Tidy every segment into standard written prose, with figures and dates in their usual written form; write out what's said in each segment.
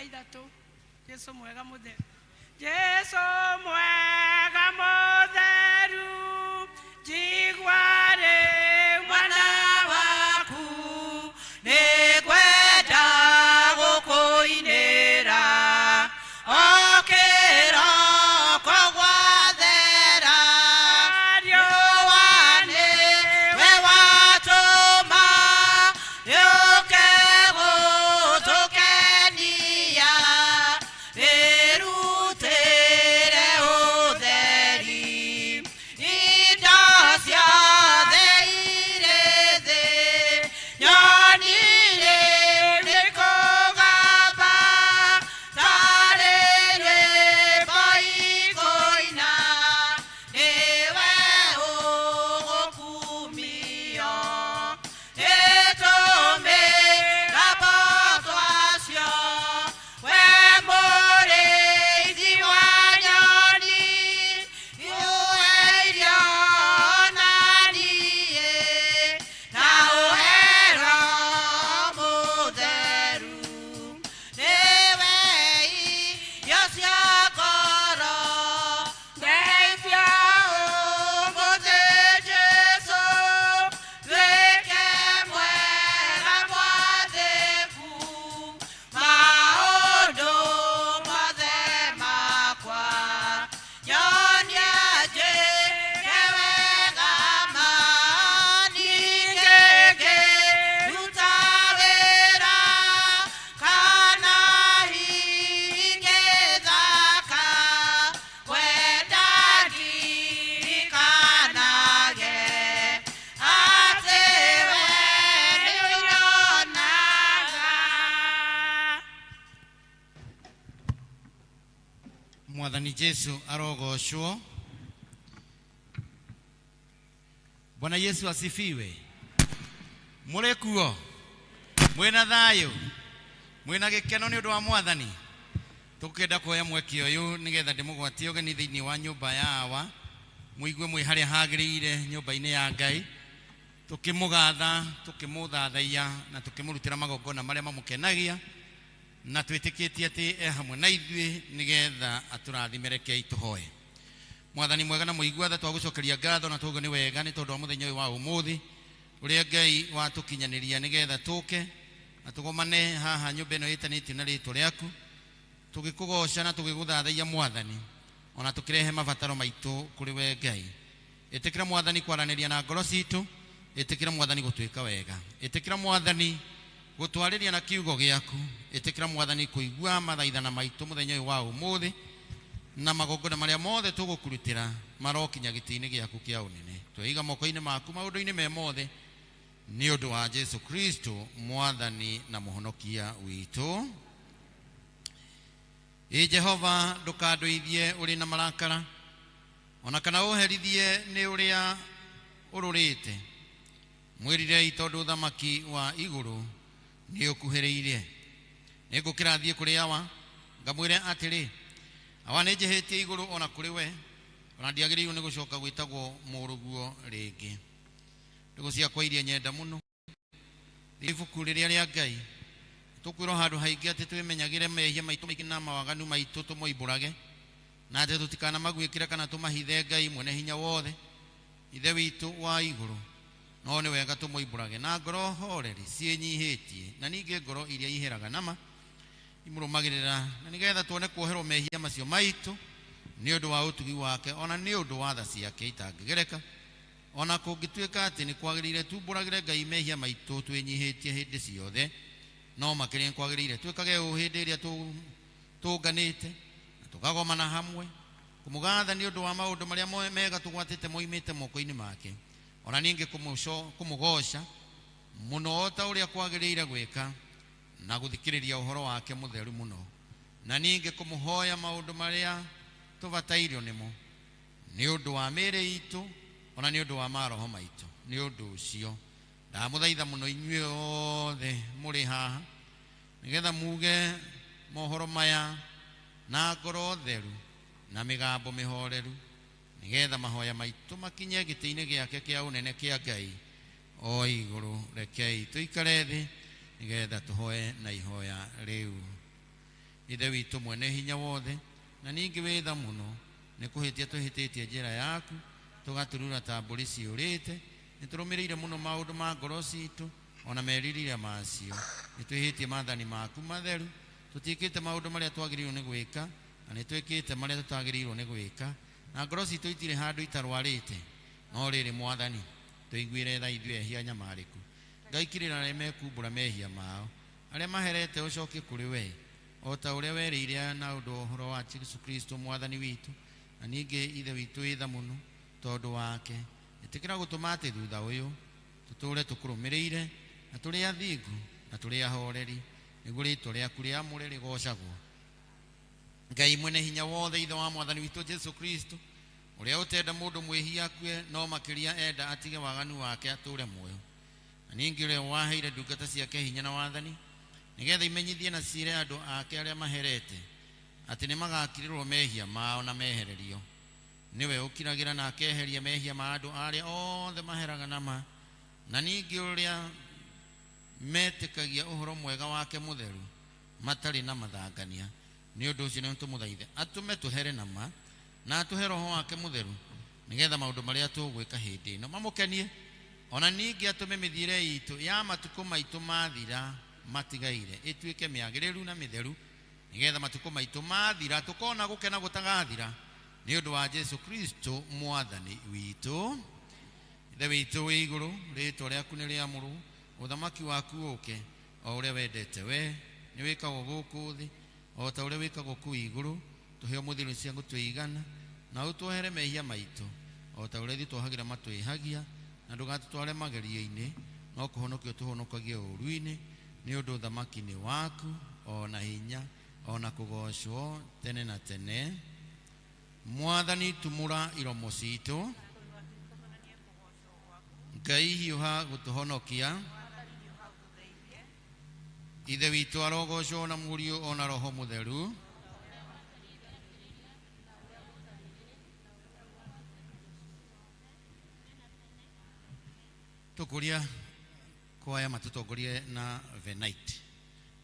13. Jesu mwega mũtheru, Jesu mwega mũtheru, njigua rĩu mwana waku, nĩngwenda gũkũinĩra o kĩroko gwathera. Riũa nĩwe watũma rĩũke gũtũkenia, rĩrutĩre ũtheri indo ciothe irĩ thĩ. Nyoni rĩu nĩkũgamba tarĩ rwĩmbo ikũina, nĩwe ũgũkumio ĩtũmĩra twacio. We mũrĩithi wa nyoni, ũhe irio na niĩ, na ũhe Roho Mũtheru, nĩwe irio cia ngoro. Ndeithia ũmũthĩ Jesũ, nduĩke mwega mwathĩku, maũndũ mothe makwa nyonia njĩke wega ma. Ningĩ ngĩruta wĩra kana hihi ngĩthaka, kwenda ndirikanage atĩ we nĩũnyonaga. Mwathani Jesu arogocwo. Bwana Yesu asifiwe. Mũrĩ kuo mwĩna thayũ, mwĩna gĩkeno nĩ ũndũ wa Mwathani. Tũkĩenda kuoya mweke ũyũ nĩgetha ndĩmũgwatie ũgeni thĩinĩ wa nyũmba ya Awa, mũigue mwĩ harĩa hagĩrĩire nyũmba-inĩ ya Ngai, tũkĩmũgatha, tũkĩmũthathaiya na tũkĩmũrutĩra magongona marĩa mamũkenagia, na twĩtĩkĩtie atĩ e hamwe na ithuĩ nĩgetha atũrathime. Rekei tũhoe. Mwathani mwega na mũigua tha, twagũcokeria ngatho na twauga nĩ wega nĩ tondũ wa mũthenya ũyũ wa ũmũthĩ ũrĩa Ngai watũkinyanĩria nĩgetha tũke na tũgomane haha nyũmba ĩno ĩtanĩtio na rĩtwa rĩaku, tũgĩkũgoca na tũgĩgũthathaiya Mwathani, ona tũkĩrehe mabataro maitũ kũrĩ we Ngai. Ĩtĩkĩra Mwathani kwaranĩria na ngoro citũ, ĩtĩkĩra Mwathani gũtwĩka wega, ĩtĩkĩra Mwathani gũtwarĩria na kiugo gĩaku, ĩtĩkĩra Mwathani kũigua mathaithana maitũ mũthenya ũyũ wa ũmũthĩ, na magongona marĩa mothe tũgũkurutĩra marokinya gĩtĩ-inĩ gĩaku kĩa ũnene. Tweiga moko-inĩ maku maũndũ-inĩ me mothe nĩ ũndũ wa Jesu Kristo Mwathani na Mũhonokia witũ. Ĩ Jehova, ndũkandũithie ũrĩ na marakara, ona kana ũherithie nĩ ũrĩa ũrũrĩte. Mwĩrirei tondũ ũthamaki wa igũrũ nĩ ũkuhĩrĩirie. Nĩ ngũkĩra thiĩ kũrĩ Awa, ngamwĩre atĩrĩ, Awa, nĩ njĩhĩtie igũrũ ona kũrĩ we, ona ndiagĩrĩirwo nĩ gũcoka gwĩtagwo mũrũguo rĩngĩ. Ndũgũ ciakwa iria nyenda mũno, ibuku rĩrĩa rĩa Ngai tũkwĩrwo handũ haingĩ atĩ twĩmenyagĩre mehia maitũ maingĩ na mawaganu maitũ, tũmoimbũrage na atĩ tũtikanamaguĩkĩre kana tũmahithe Ngai mwene hinya wothe, Ithe witũ wa igũrũ. No nĩ wega tũmoimbũrage na ngoro horeri ciĩnyihĩtie, na ningĩ ngoro iria iheraga nama imũrũmagĩrĩra, na nĩgetha tuone kuoherwo mehia macio maitũ nĩ ũndũ wa ũtugi wake, ona nĩ ũndũ wa tha ciake itangĩgereka. Ona kũngĩtuĩka atĩ nĩ kwagĩrĩire tumbũragĩre Ngai mehia maitũ twĩnyihĩtie hĩndĩ ciothe, no makĩria nĩ kwagĩrĩire twĩkage ũũ hĩndĩ ĩrĩa tũnganĩte na tũkagomana hamwe kũmũgatha nĩ ũndũ wa maũndũ marĩa mega tũgwatĩte moimĩte moko-inĩ make, ona ningĩ kũmũgoca mũno o ta ũrĩa kwagĩrĩire gwĩka, na gũthikĩrĩria ũhoro wake mũtheru mũno, na ningĩ kũmũhoya maũndũ marĩa tũbatairio nĩmo nĩ ũndũ wa mĩĩrĩ itũ ona nĩ ũndũ wa maroho maitũ. Nĩ ũndũ ũcio ndamũthaitha mũno inyuĩ othe mũrĩ haha, nĩgetha muge mohoro maya na ngoro theru na mĩgambo mĩhoreru, nĩgetha mahoya maitũ makinye gĩtĩ-inĩ gĩake kĩa ũnene kĩa Ngai o igũrũ. Rekei tũikare thĩ nĩgetha tũhoe na ihoya rĩu. Ithe witũ mwene hinya wothe na ningĩ wĩ tha mũno nĩ kũhĩtia tũhĩtĩtie njĩra yaku tũgaturura ta mbũri ciũrĩte nĩ tũrũmĩrĩire mũno maũndũ ma ngoro citũ ona merirĩria macio nĩ twĩhĩtie maathani maku matheru tũtiĩkĩte maũndũ marĩa twagĩrĩirwo nĩ gwĩka na nĩ twĩkĩte marĩa tũtagĩrĩirwo nĩ gwĩka na ngoro citũ itirĩ handũ itarwarĩte no rĩrĩ mwathani tũiguĩre tha ithuĩ ehia nyamarĩku Ngai kirĩra arĩa mekumbũra mehia mao arĩa maherete ũcokie kũrĩ we o ta ũrĩa werĩire na ũndũ ũhoro wa Jesu Kristo mwathani witũ na ningĩ ithe witũ wĩ tha mũno tondũ wake ĩtĩkĩra gũtũma atĩ thutha ũyũ tũtũũre tũkũrũmĩrĩire na tũrĩ athingu na tũrĩ ahoreri nĩguo rĩtwa rĩaku rĩamũre rĩgocagwo Ngai mwene hinya wothe ithe wa mwathani witũ Jesu Kristo ũrĩa ũtenda mũndũ mwĩhia akue no makĩria enda atige waganu wake atũũre muoyo na ningĩ ũrĩa waheire ndungata ciake hinya na wathani nĩgetha imenyithie na ciĩre andũ ake arĩa maherete atĩ nĩ magakirĩrwo mehia mao na mehererio nĩwe ũkiragĩra na akeheria mehia ma andũ arĩa othe maheraga na ma na ningĩ ũrĩa metĩkagia ũhoro mwega wake mũtheru matarĩ na mathangania nĩ ũndũ ũcio nĩ tũmũthaithe atũme tũhere na ma na atũhe roho wake mũtheru nĩgetha maũndũ marĩa tũgwĩka hĩndĩ ĩno mamũkenie ona ningĩ atũme mĩthiĩre itũ ya matukũ maitũ mathira matigaire ĩtuĩke mĩagĩrĩru na mĩtheru nĩgetha matukũ maitũ mathira tũkona gũkena gũtagathira nĩ ũndũ wa Jesu Kristo mwathani witũ. Ithe witũ wĩ igũrũ rĩtwa rĩaku nĩ rĩamũrwo ũthamaki waku ũke o ũrĩa wendete we nĩ wĩkagwo gũkũ thĩ o ta ũrĩa wĩkagwo kũu igũrũ tũhe ũmũthĩ irio cia gũtũigana na ũtuohere mehia maitũ o ta ũrĩa ithuĩ tuohagĩra matwĩhagia na ndũgatũtware magerio-inĩ no kũhonokia ũtũhonokagie ũũru-inĩ nĩ ũndũ ũthamaki nĩ waku o na hinya o na kũgocwo tene na tene. Mwathani tumũra iromo citũ Ngai hiũha gũtũhonokia Ithe witũ arogocwo na Mũriũ ona Roho Mũtheru tũkũria kwaya matũtongorie na Venite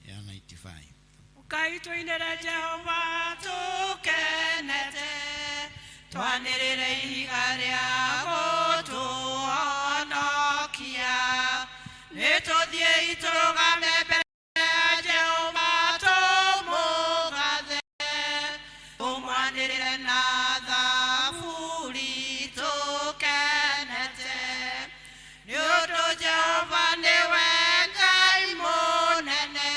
ya 95. Ũkai tũinĩre Jehova tũkenete twanĩrĩre ihiga rĩa gũtũhonokia nĩ tũthiĩi tũrũgame mbere ya Jehova tũmũgathe tũmwanĩrĩre na thaburi tũkenete nĩ ũndũ Jehova nĩwe Ngai mũnene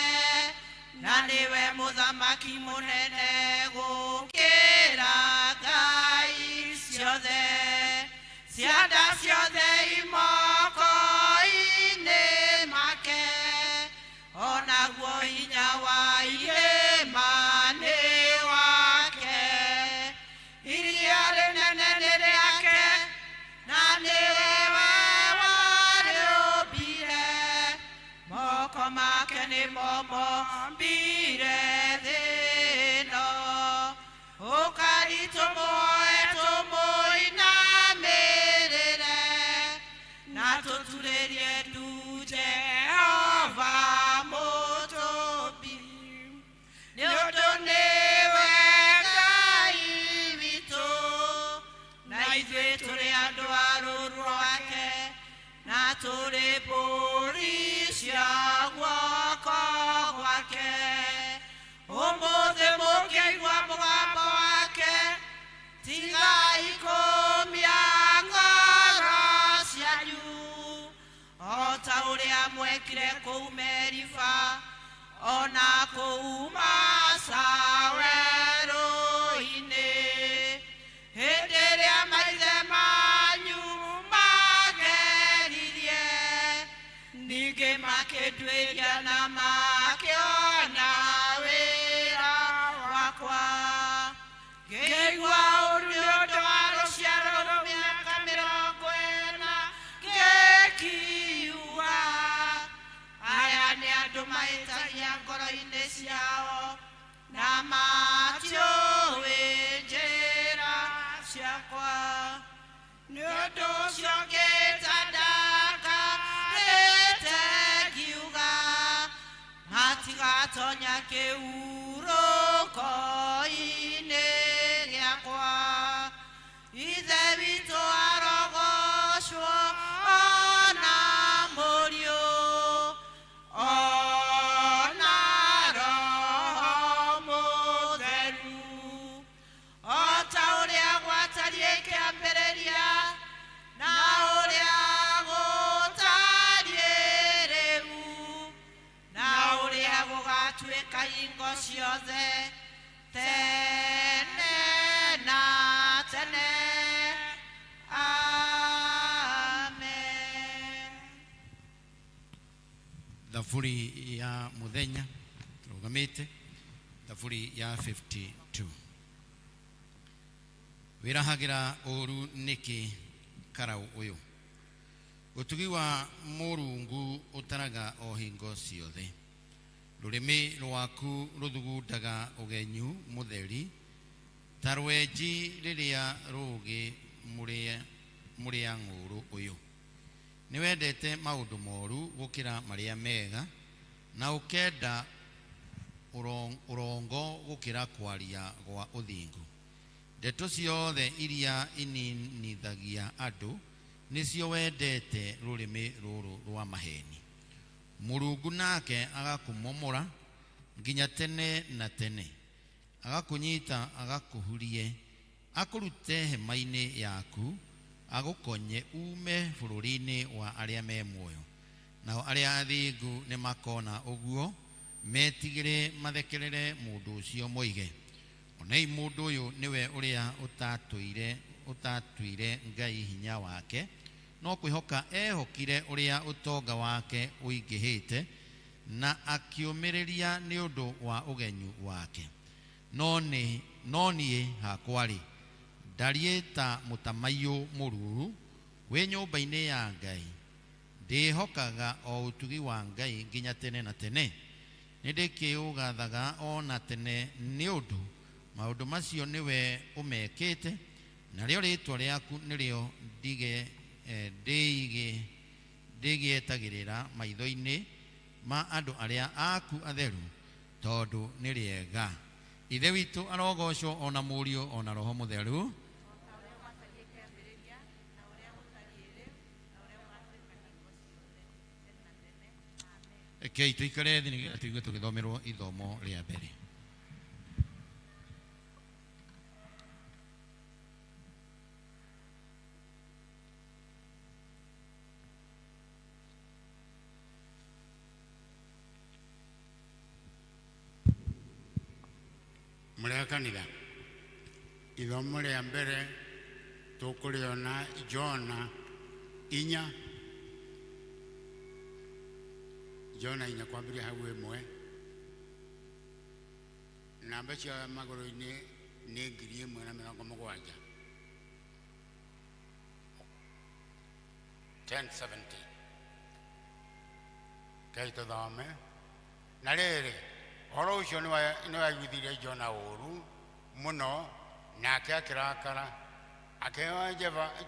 na nĩwe mũthamaki mũnene gũkĩra ngai ciothe cianda ciothe imoko-inĩ make onaguo hinya wa irĩma nĩ wake iria rĩnene nĩ rĩake na nĩwe warĩũmbire moko make nĩmo mombire thĩ ĩno ũkai tũmuoe tũmũinamĩrĩre na tũturĩrie ndu Jehova mũtũmbi nĩ ũndũ nĩwe Ngai witũ na ithuĩ tũrĩ andũ a rũũru rwake na tũrĩ mbũri cia guoko gwake ũmũthĩ mũngĩigua mũgambo wake tigai kũmia ngoro cianyu o ta ũrĩa mwekire kũu Meriba ona kũu Masa werũ-inĩ hĩndĩ ĩrĩa maithe manyu mageririe ningĩ makĩnduĩria na makĩona wĩra wakwa ngĩigua ũũru nĩ ũndũ wa rũciaro rũu mĩaka mĩrongo ĩna ngĩkiuga aya nĩ andũ mahĩtagia ngoro-inĩ ciao na matiũĩ njĩra ciakwa nĩ ũndũ ũcio ngĩta ndakarĩte ngiuga matigatonya kĩhurũko ciothe tene na tene. Amen. Thaburi ya muthenya tũrũgamĩte, thaburi ya 52. Wĩrahagĩra ũũru nĩkĩ karau ũyũ? Ũtugi wa Mũrungu ũtaraga o hingo ciothe. Rũrĩmĩ rwaku rũthugundaga ũgenyu mũtheri ta rwenji rĩrĩa rũũgĩ mũrĩa ng'ũũrũ ũyũ. Nĩwendete maũndũ moru gũkĩra marĩa mega, na ũkenda ũrongo gũkĩra kwaria gwa ũthingu. Ndeto ciothe iria ininithagia andũ nĩcio wendete rũrĩmĩ rũrũ rwa maheni. Mũrungu nake agakũmomora nginya tene na tene, agakũnyita agakũhurie, akũrute hema-inĩ yaku, agũkonye ume bũrũri-inĩ wa arĩa me muoyo. Nao arĩa athingu nĩmakona ũguo, metigĩre mathekerere mũndũ ũcio moige, onei mũndũ ũyũ nĩwe ũrĩa ũtatuire Ngai hinya wake, no kwĩhoka ehokire ũrĩa ũtonga wake ũingĩhĩte, na akĩũmĩrĩria nĩ ũndũ wa ũgenyu wake. No niĩ hakwa-rĩ, ndariĩ ta mũtamaiyũ mũruru wĩ nyũmba-inĩ ya Ngai. Ndĩhokaga o ũtugi wa Ngai nginya tene na tene. Nĩndĩkĩũgathaga o na tene nĩ ũndũ maũndũ macio nĩwe ũmekĩte, narĩo rĩĩtwa rĩaku nĩrĩo ndĩgĩetagĩrĩra maitho-inĩ ma andũ arĩa aku atheru, tondũ nĩ rĩega. Ithe witũ arogocwo o na Mũriũ o na Roho Mũtheru. Rekei tũikare thĩ nĩgetha tũigue tũgĩthomerwo ithomo rĩa mbere. Mũrĩ a kanitha, ithomo rĩa mbere tũkũrĩona Jona inya, Jona inya kwambĩrĩria hau ĩmwe. Namba cia magũrũ-inĩ nĩ 1070. 1070. Kei tũthome. Na rĩrĩ, ũhoro ũcio nĩwaiguithirie Jona ũũru mũno, nake akĩrakara. Akĩhoya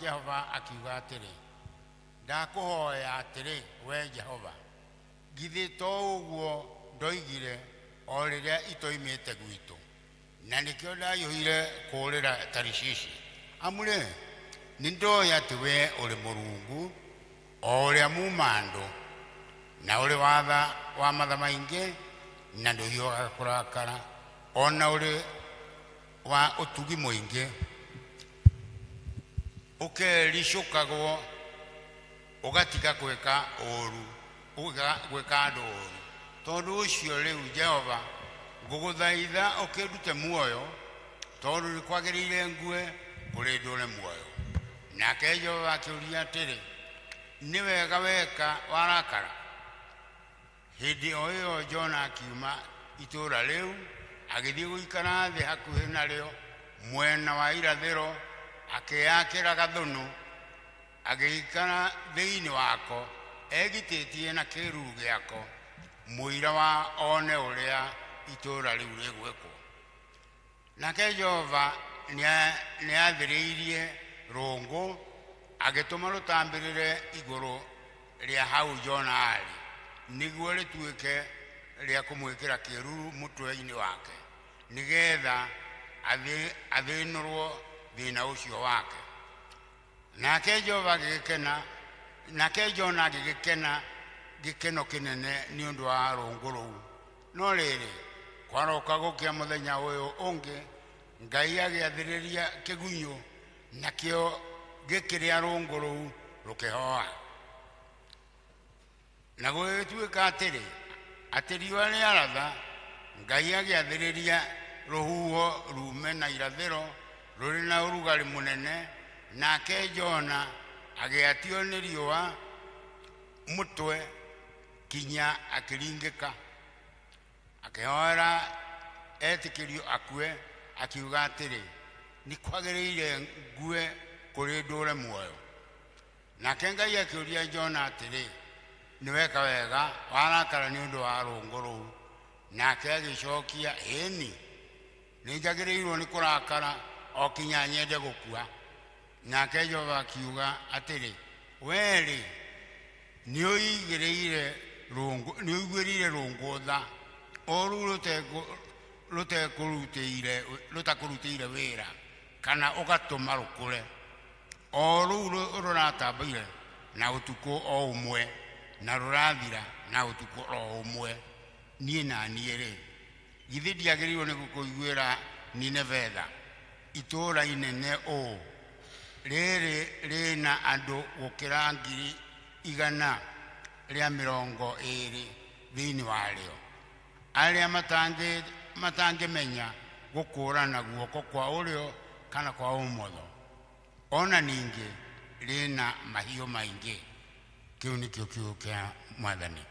Jehova akiuga atĩrĩ, ndakũhoya atĩrĩ, we Jehova, githĩ to ũguo ndoigire o rĩrĩa itoimĩte gwitũ, na nĩkĩo ndahiũhire kũũrĩra Tarishishi. Amu-rĩ, nĩndoĩ atĩ we ũrĩ Mũrungu o ũrĩa muuma andũ, na ũrĩ watha wa matha maingĩ, na ndũhiũhaga kũrakara, o na ũrĩ wa ũtugi mũingĩ, ũkericũkagwo ũgatiga gwĩka ũũru, gwĩka andũ ũũru. Tondũ ũcio rĩu Jehova, ngũgũthaitha ũkĩndute muoyo, tondũ nĩkwagĩrĩire ngue kũrĩ ndũre muoyo. Nake Jehova akĩũria atĩrĩ, nĩ wega weka warakara? Hĩndĩ o ĩyo Jona akiuma itũũra rĩu, agĩthiĩ gũikara thĩ hakuhĩ narĩo mwena wa irathĩro, akĩyakĩra gathũnũ, agĩikara thĩinĩ wako, egitĩtie na kĩĩruru gĩako, mũira wa one ũrĩa itũũra rĩu rĩgwĩkwo. Nake Jehova nĩathĩrĩirie rũngũ, agĩtũma rũtambĩrĩre igũrũ rĩa hau Jona arĩ, nĩguo rĩtuĩke rĩa kũmwĩkĩra kĩĩruru mũtwe-inĩ wake, nĩgetha athĩnũrwo thĩna ũcio wake. Nake Jehova agĩgĩkena, nake Jona agĩgĩkena gĩkeno kĩnene nĩ ũndũ wa rũngũ rũu. No rĩrĩ, kwaroka gũkĩa mũthenya ũyũ ũngĩ, Ngai agĩathĩrĩria kĩgunyũ, nakĩo gĩkĩrĩa rũngũ rũu rũkĩhoa. Na gũgĩtuĩka atĩrĩ, atĩ riũa rĩaratha, Ngai agĩathĩrĩria rũhuho rume na irathĩro rũrĩ na ũrugarĩ mũnene, nake Jona agĩatio nĩ riũa mũtwe kinya akĩringĩka. Akĩhoera etĩkĩrio akue, akiuga atĩrĩ, nĩ kwagĩrĩire ngue kũrĩ ndũre muoyo. Nake Ngai akĩũria Jona atĩrĩ, nĩ weka wega warakara nĩ ũndũ wa rũũngũ rũu? Nake agĩcokia, ĩni, nĩ njagĩrĩirwo nĩ kũrakara o kinya nyende gũkua. Nake Jehova akiuga atĩrĩ, wee-rĩ, nĩ ũigĩrĩire rũũngũ, nĩ ũiguĩrĩire rũũngũ tha, o rũu rũtekũrutĩire rũtakũrutĩire wĩra kana ũgatũma rũkũre, o rũu rũratambire na ũtukũ o ũmwe na rũrathira na ũtukũ o ũmwe. Niĩ na niĩ-rĩ, githĩ ndiagĩrĩirwo nĩ gũkũiguĩra Nineve tha, itũũra inene ũũ, rĩrĩ rĩna andũ gũkĩra 120,000 thĩinĩ warĩo, arĩa matangĩmenya gũkũũrana guoko kwa ũrĩo kana kwa ũmotho, ona ningĩ rĩna mahiũ maingĩ. Kĩu nĩkĩo kiugo kĩa Mwathani.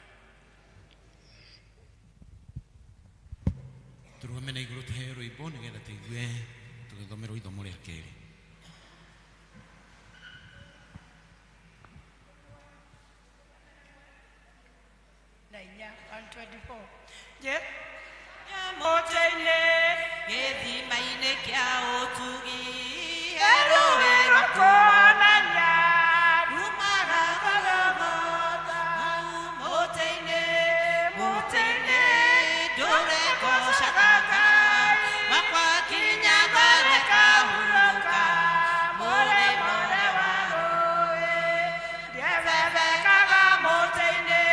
Tũrũgame na igũrũ tũheo rwĩmbo nĩgetha tũigue tũgĩthomerwo ithomo rĩa kerĩ. Na inya 124 je mũtĩ-inĩ gĩthima-inĩ kĩa ũtugi, rũĩ rũkuonania rumaga Golgotha. Hau mũtĩ-inĩ, mũtĩ-inĩ ndũregocaga Ngai wakwa kinya ngore kahurũka mũrĩmo ũrĩa wa rũĩ ndiebebekaga mũtĩ-inĩ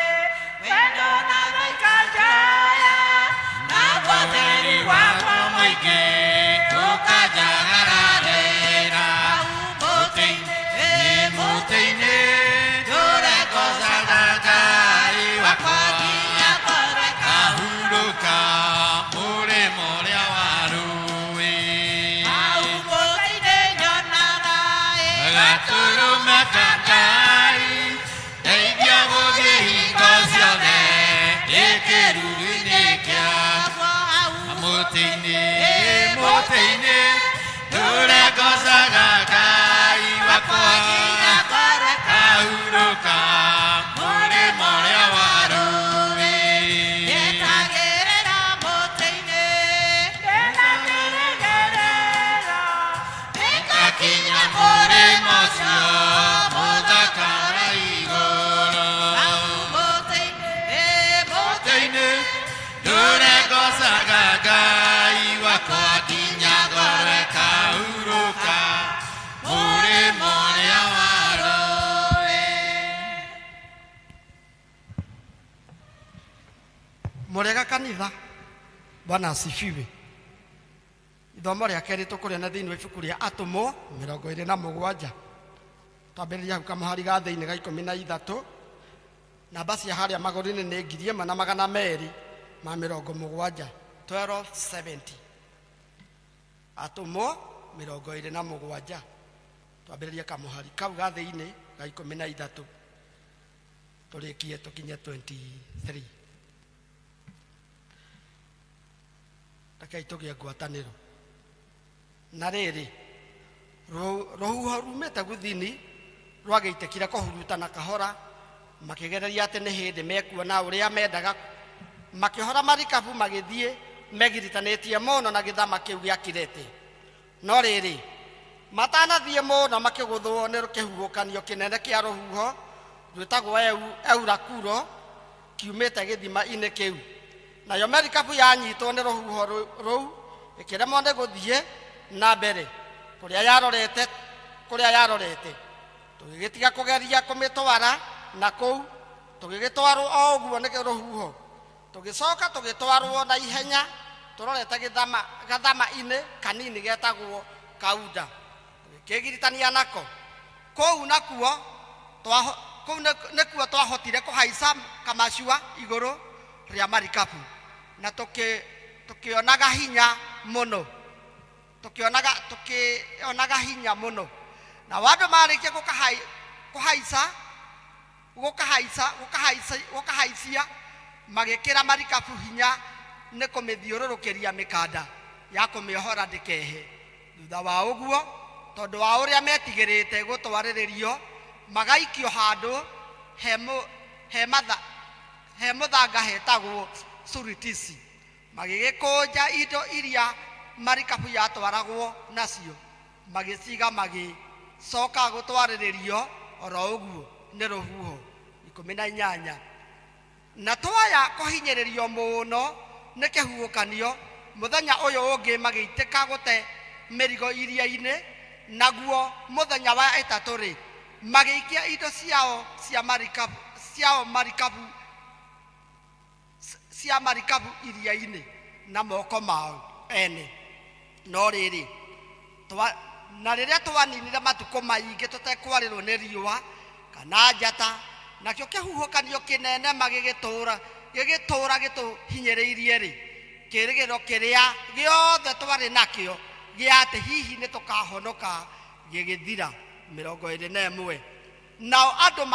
wendo na thaika njaya na ũtheri wakwa mũingĩ ũkanjagararĩra. Hau mũtĩ-inĩ, Mũtĩ-inĩ ndũregocaga Ngai wakwa kinya ngore kahurũka mũrĩmo ũrĩa wa rũĩ. Hau mũtĩ-inĩ nyonaga Gatũrũme ka Ngai, ndeithia gũthiĩ hingo ciothe ndĩ kĩruru-inĩ kĩakwa. Mũtĩ-inĩ, mũtĩ-inĩ ndũregocaga Ngai wakwa kahurũka mũrĩmo ũrĩa wa rũĩ. Ndetagĩrĩra mũtĩ-inĩ ndĩna kĩrĩgĩrĩro Ngakinya mũrĩmo ũcio mũthaka wa igũrũ. Hau mũtĩ-inĩ, Mũtĩ-inĩ ndũregocaga Ngai wakwa nginya ngore kahurũka mũrĩmo ũrĩa wa rũĩ. Mũrega kanitha, Bwana asifiwe. Ithomo rĩa kerĩ tũkũrĩa thĩinĩ wa ibuku rĩa Atũmwo 27, twambĩrĩria hau kamũhari ga thĩinĩ ga 13. Namba cia harĩa magũrũ-inĩ nĩ 1270, 1270. Atũmwo 27, twambĩrĩrie kamũhari kau ga thĩinĩ ga 13, tũrĩkie tũkinye 23. Rekei tũgĩe ngwatanĩro. Na rĩrĩ, rũhuho rumĩte guthini rwagĩitĩkire kũhurutana kahora, makĩgereria atĩ nĩ hĩndĩ mekuona ũrĩa mendaga, makĩhora marikabu magĩthiĩ megiritanĩtie mũno na gĩthama kĩu gĩa Kirete. No rĩrĩ, matanathiĩ mũno makĩgũthwo nĩ kĩhuhũkanio kĩnene kĩa rũhuho rwĩtagwo Eurakuro kiumĩte gĩthima-inĩ kĩu. Nayo merikabu yanyitwo nĩ rũhuho rũu ĩkĩremwo nĩ gũthiĩ na mbere kũrĩa yarorete, kũrĩa yarorete. Tũgĩgĩtiga kũgeria kũmĩtwara na kũu, tũgĩgĩtwarwo o ũguo nĩ rũhuho. Tũgĩcoka tũgĩtwarwo na ihenya tũrorete gathama-inĩ kanini getagwo Kauda, tũgĩkĩgiritania nako. Kũu nakuo kũu nĩkuo twahotire kũhaica kamacua igũrũ rĩa marikabu, na Tũkĩonaga hinya mũno, tũkĩonaga hinya mũno. Nao andũ marĩkia kũhaica gũkahaica gũkahaica gũkahaicia, magĩkĩra marikabu hinya nĩ kũmĩthiũrũrũkĩria mĩkanda ya kũmĩohora ndĩkehe. Thutha wa ũguo, tondũ wa ũrĩa metigĩrĩte gũtwarĩrĩrio magaikio handũ he he mũthanga hetagwo Suritisi, magĩgĩkũnja indo iria marikabu yatwaragwo nacio, magĩciga, magĩcoka gũtwarĩrĩrio oro ũguo nĩ rũhuho. 18. Na twaya kũhinyĩrĩrio mũno nĩ kĩhuhũkanio, mũthenya ũyũ ũngĩ magĩitĩka gũte mĩrigo iria-inĩ. Naguo mũthenya wa ĩtatũ rĩ, magĩikia indo ciao cia marikabu, ciao marikabu cia marikabu iria-inĩ na moko mao ene. No rĩrĩ, na rĩrĩa twaninire matukũ maingĩ tũtekwarĩrwo nĩ riũa kana njata, nakĩo kĩhuhũkanio kĩnene magĩgĩtũũra gĩgĩtũũra gĩtũhinyĩrĩirie rĩ, kĩĩrĩgĩrĩro kĩrĩa gĩothe twarĩ nakĩo gĩa atĩ hihi nĩ tũkahonoka gĩgĩthira. 21. Nao andũ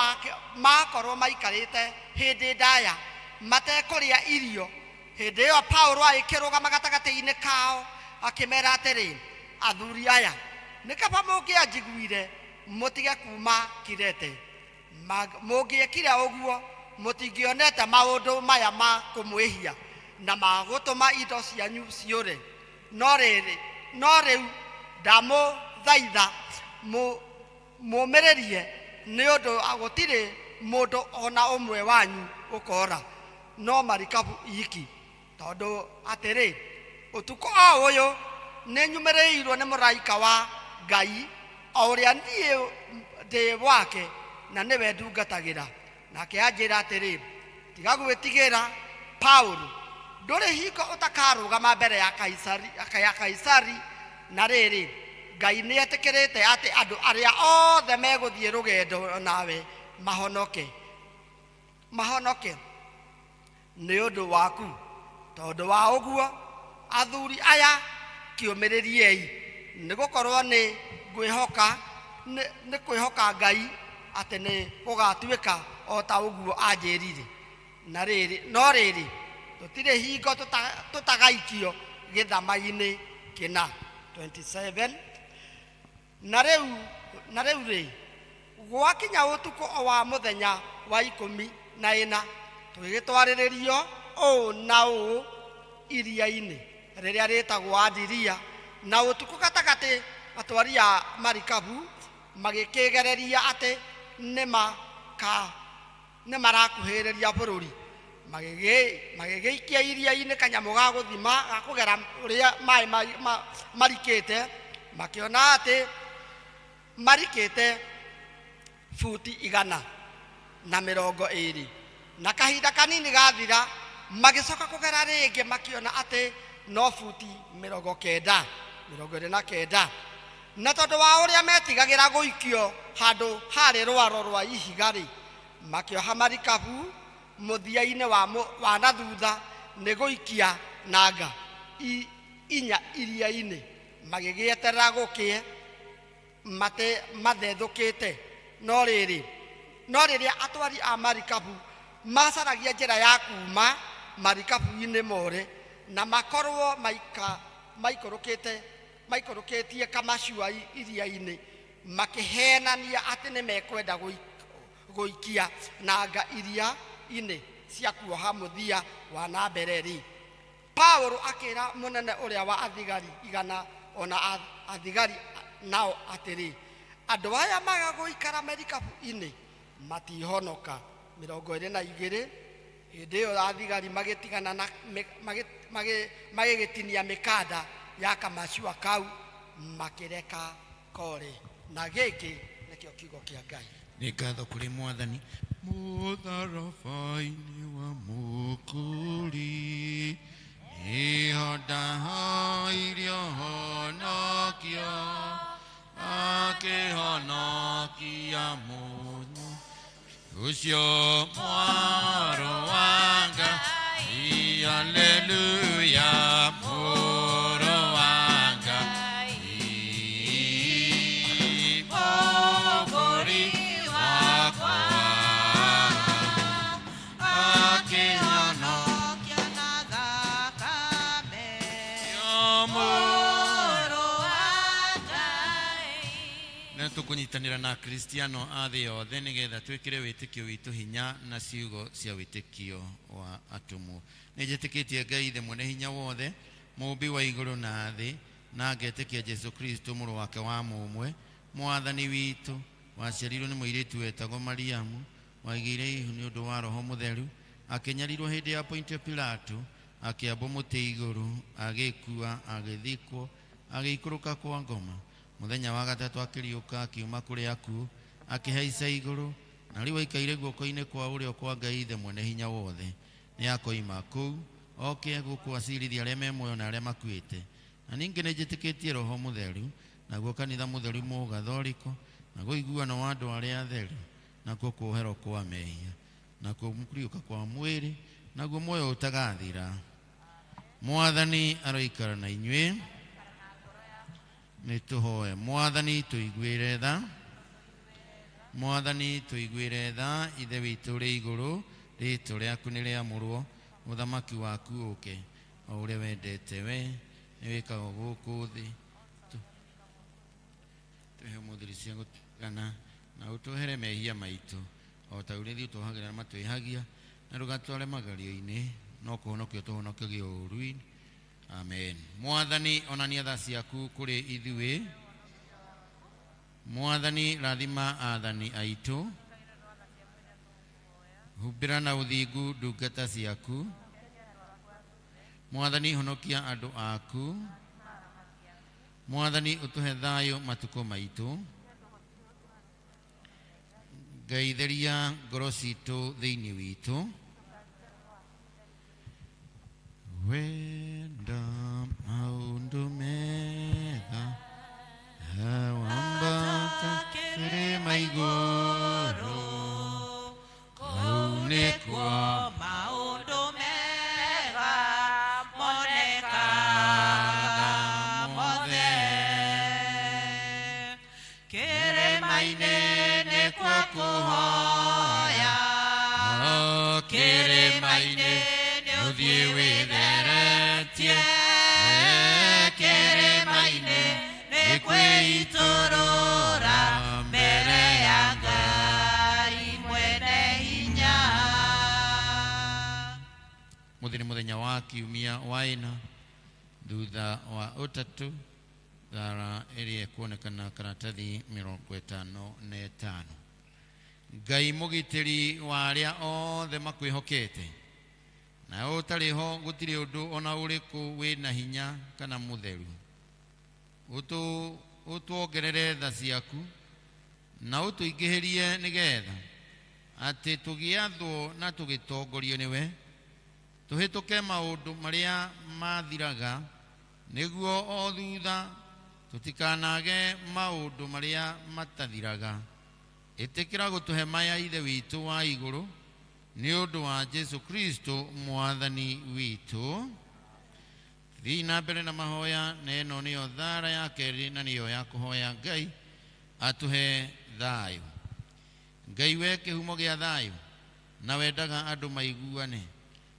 makorwo maikarĩte hĩndĩ ndaya matekũrĩa irio, hĩndĩ ĩyo Paulo agĩkĩrũgama gatagatĩ-inĩ kao, akĩmera atĩrĩ, "Athuri aya, nĩ kaba mũngĩanjiguire mũtige kuma Kirete. Mũngĩekire ũguo, mũtingĩonete maũndũ maya ma kũmwĩhia na ma gũtũma indo cianyu ciũre. No rĩrĩ, no rĩu ndamũthaitha mũmĩrĩrie, nĩ ũndũ gũtirĩ mũndũ ona ũmwe wanyu ũkora, no marikabu iki. Tondũ atĩrĩ, ũtukũ o ũyũ nĩ nyumĩrĩirwo nĩ mũraika wa Ngai o ũrĩa niĩ ndĩ wake na nĩwe ndungatagĩra, nake anjĩra atĩrĩ, 'Tiga gwĩtigĩra, Paulo, ndũrĩ hingo ũtakarũgama mbere ya Kaisari, ya Kaisari. Na rĩrĩ, Ngai nĩ etĩkĩrĩte atĩ andũ arĩa othe megũthiĩ rũgendo nawe mahonoke nĩ ũndũ waku. Tondũ wa ũguo, athuri aya, kĩũmĩrĩriei, nĩ gũkorwo nĩ ngwĩhoka nĩ kwĩhoka Ngai atĩ nĩ gũgatuĩka o ta ũguo anjĩrire. Na rĩrĩ, no rĩrĩ, tũtirĩ hingo tũtagaikio gĩthama-inĩ kĩna." 27. Na rĩu rĩ, gwakinya ũtukũ o wa mũthenya wa 14, tũgĩgĩtwarĩrĩrio ũũ na ũũ iria-inĩ rĩrĩa rĩtagwo Adiria. Na ũtukũ gatagatĩ atwari a marikabu magĩkĩgereria atĩ nĩ marakuhĩrĩria bũrũri, magĩgĩikia iria-inĩ kanyamũ ga gũthima ga kũgera ũrĩa maĩ marikĩte, makĩona atĩ marikĩte buti 120. Na kahinda kanini gathira, magĩcoka kũgera rĩngĩ, makĩona atĩ no buti 90, 29. Na tondũ wa ũrĩa metigagĩra gũikio handũ harĩ rwaro rwa ihiga rĩ, makĩoha marikabu mũthia-inĩ wa na thutha nĩ gũikia nanga inya iria-inĩ, magĩgĩeterera gũkĩe mate mathethũkĩte. No rĩrĩ, no rĩrĩa atwari a marikabu macaragia njĩra ya kuma marikabu-inĩ more na makorwo maikũrũkĩte maikũrũkĩtie kamacua iria-inĩ, makĩhenania atĩ nĩ mekwenda gũikia nanga iria-inĩ cia kuoha mũthia wa na mbere rĩ, Paulo akĩra mũnene ũrĩa wa athigari 100 ona athigari nao atĩrĩ, "Andũ aya maga gũikara merikabu-inĩ matihonoka." 22. Hĩndĩ ĩyo athigari magĩtigana na magĩgĩtinia mĩkanda ya kamacua kau, makĩreka kore. Na gĩkĩ nĩkĩo kiugo kĩa Ngai. Nĩ ngatho kũrĩ Mwathani. Mũtharaba-inĩ wa Mũkũri nĩho ndahoirio honokio, akĩhonokia mũno ũcio mwaro wa Ngai. Haleluya. Tũkũnyitanĩra na Akristiano a thĩ yothe nĩgetha twĩkĩre wĩtĩkio witũ hinya na ciugo cia wĩtĩkio wa atũmwo. Nĩ njĩtĩkĩtie Ngai Ithe mwene hinya wothe, mũũmbi wa igũrũ na thĩ, na ngetĩkia Jesu Kristo mũrũ wake wa mũmwe, mwathani witũ, waciarirwo nĩ mũirĩtu wetagwo Mariamu, waigĩire ihu nĩ ũndũ wa Roho Mũtheru, akĩnyarirwo hĩndĩ ya Pontio Pilato, akĩambwo mũtĩ igũrũ, agĩkua, agĩthikwo, agĩikũrũka kwa ngoma. Mũthenya wa gatatũ akĩriũka akiuma kũrĩ akuũ, akĩhaica igũrũ, na rĩu aikaire guoko-inĩ kwa ũrĩo kwa Ngai Ithe mwene hinya wothe. Nĩ akoima kũu, oke gũkũ acirithie arĩa me muoyo na arĩa makuĩte. Na ningĩ nĩ njĩtĩkĩtie Roho Mũtheru, naguo kanitha mũtheru mũgathoriko, naguo ũiguano wa andũ arĩa atheru, nakuo kuoherwo kwa mehia, nakuo kũriũka kwa mwĩrĩ, naguo muoyo ũtagathira. Mwathani aroikara na inyuĩ. Nĩ tũhoe. Mwathani tũiguĩre tha. Mwathani tũiguĩre tha. Ithe witũ ũrĩ igũrũ, rĩĩtwa rĩaku nĩ rĩamũrwo, ũthamaki waku ũke, o ũrĩa wendete we nĩ wĩkagwo gũkũ thĩ. Tũhe ũmũthĩ irio cia gũtũigana, na ũtũhere mehia maitũ o ta ũrĩa ithuĩ tuohagĩra arĩa matwĩhagia, na ndũgatware magerio-inĩ, no kũhonokia ũtũhonokagie ũũru-inĩ. Amen. Mwathani onania tha ciaku kũrĩ ithuĩ. Mwathani rathima athani aitũ. Humbĩra na ũthingu ndungata ciaku. Mwathani honokia andũ aku. Mwathani ũtũhe thayũ matukũ maitũ. Ngai theria ngoro citũ thĩinĩ witũ. Wenda maũndũ mega wambata kĩrĩma igũrũ, kũu nĩkuo maũndũ mega monekaga mothe. Kĩrĩma-inĩ nĩkuo kũhoya, kĩrĩma-inĩ nĩũthiĩ wĩtheretie, kĩrĩma-inĩ nĩkwĩitũrũra mbere ya Ngai mwene hinya. Mũthĩ nĩ mũthenya wa kiumia wa ĩna thutha wa ũtatũ, thara ĩrĩa ĩkuonekana karatathi 55. Ngai mũgitĩri wa arĩa othe makwĩhokete, na ũtarĩ ho gũtirĩ ũndũ ona ũrĩkũ wĩna hinya kana mũtheru. Ũtuongerere tha ciaku na ũtũingĩhĩrie nĩgetha atĩ tũgĩathwo na tũgĩtongorio nĩwe, tũhĩtũke maũndũ marĩa mathiraga, nĩguo o thutha tũtikanage maũndũ marĩa matathiraga. Ĩtĩkĩra gũtũhe maya Ithe witũ wa igũrũ, nĩ ũndũ wa Jesu Kristo mwathani witũ. Thiĩ na mbere na mahoya, na ĩno nĩyo thara ya kerĩ na nĩyo ya kũhoya Ngai atũhe thayũ. Ngai we kĩhumo gĩa thayũ, na wendaga andũ maiguane,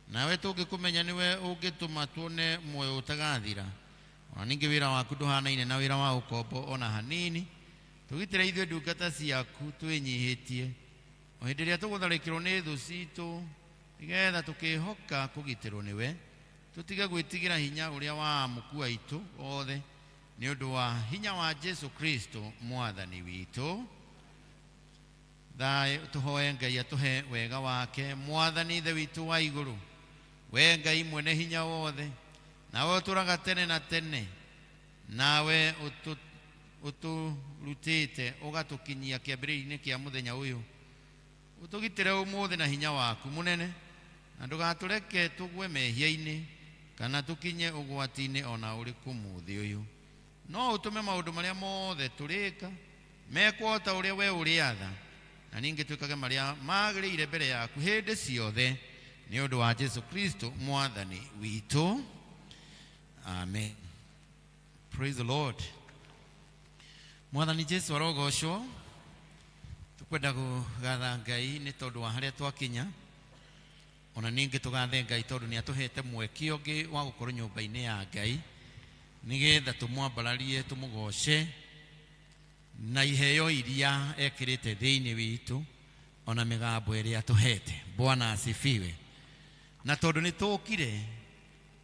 nawe tũngĩkũmenya nĩwe ũngĩtũma tuone muoyo ũtagathira. Ona ningĩ wĩra waku ndũhanaine na wĩra wa ũkombo ona hanini. Tũgitĩre ithuĩ ndungata ciaku twĩnyihĩtie o hĩndĩ ĩrĩa tũgũtharĩkĩrwo nĩ thũ citũ, nĩgetha tũkĩhoka kũgitĩrwo nĩwe, tũtige gwĩtigĩra hinya ũrĩa wa amũku aitũ othe, nĩ ũndũ wa hinya wa Jesu Kristo mwathani witũ. Thayũ tũhoe Ngai atũhe wega wake. Mwathani Ithe witũ wa igũrũ, we Ngai mwene hinya wothe, nawe ũtũraga tene na tene, nawe ũtũrutĩte ũgatũkinyia kĩambĩrĩria-inĩ kĩa mũthenya ũyũ, ũtũgitĩre ũmũthĩ na hinya waku mũnene, na ndũgatũreke tũgwe mehia-inĩ kana tũkinye ũgwati-inĩ ona ũrĩkũ mũthĩ ũyũ. No ũtũme maũndũ marĩa mothe tũrĩka mekwo o ta ũrĩa we ũrĩatha, na ningĩ twĩkage marĩa magĩrĩire mbere yaku hĩndĩ ciothe, nĩ ũndũ wa Jesu Kristo mwathani witũ. Amen. Praise the Lord. Mwathani Jesu arogocwo. Tũkwenda kũgatha Ngai nĩ tondũ wa harĩa twakinya, ona ningĩ tũgathe Ngai tondũ nĩ atũhete mweke ũngĩ wa gũkorwo nyũmba-inĩ ya Ngai, nĩgetha tũmwambararie, tũmũgoce. Na iheo iria ekĩrĩte thĩinĩ witũ ona mĩgambo ĩrĩa tũhete. Bwana asifiwe. Na tondũ nĩ tũkire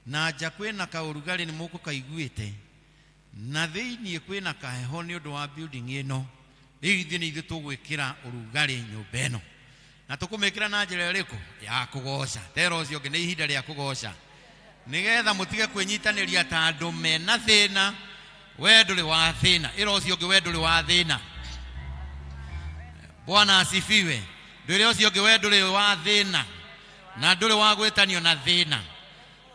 na nja kwĩna kaũrugarĩ nĩ mũkũkaiguĩte na thĩinĩ kwĩna kaheho nĩ ũndũ wa building ĩno, rĩu ithuĩ nĩ ithuĩ tũgwĩkĩra ũrugarĩ nyũmba ĩno. Na tũkũmĩkĩra na njĩra ĩrĩkũ? Ya kũgoca. Tera ũcio ũngĩ nĩ ihinda rĩa kũgoca, nĩgetha mũtige kwĩnyitanĩria ta andũ mena thĩna. We ndũrĩ wa thĩna. Ĩra ũcio ũngĩ, we ndũrĩ wa thĩna. Bwana asifiwe. Ndwĩre ũcio ũngĩ, we ndũrĩ wa thĩna na ndũrĩ wa gwĩtanio na thĩna.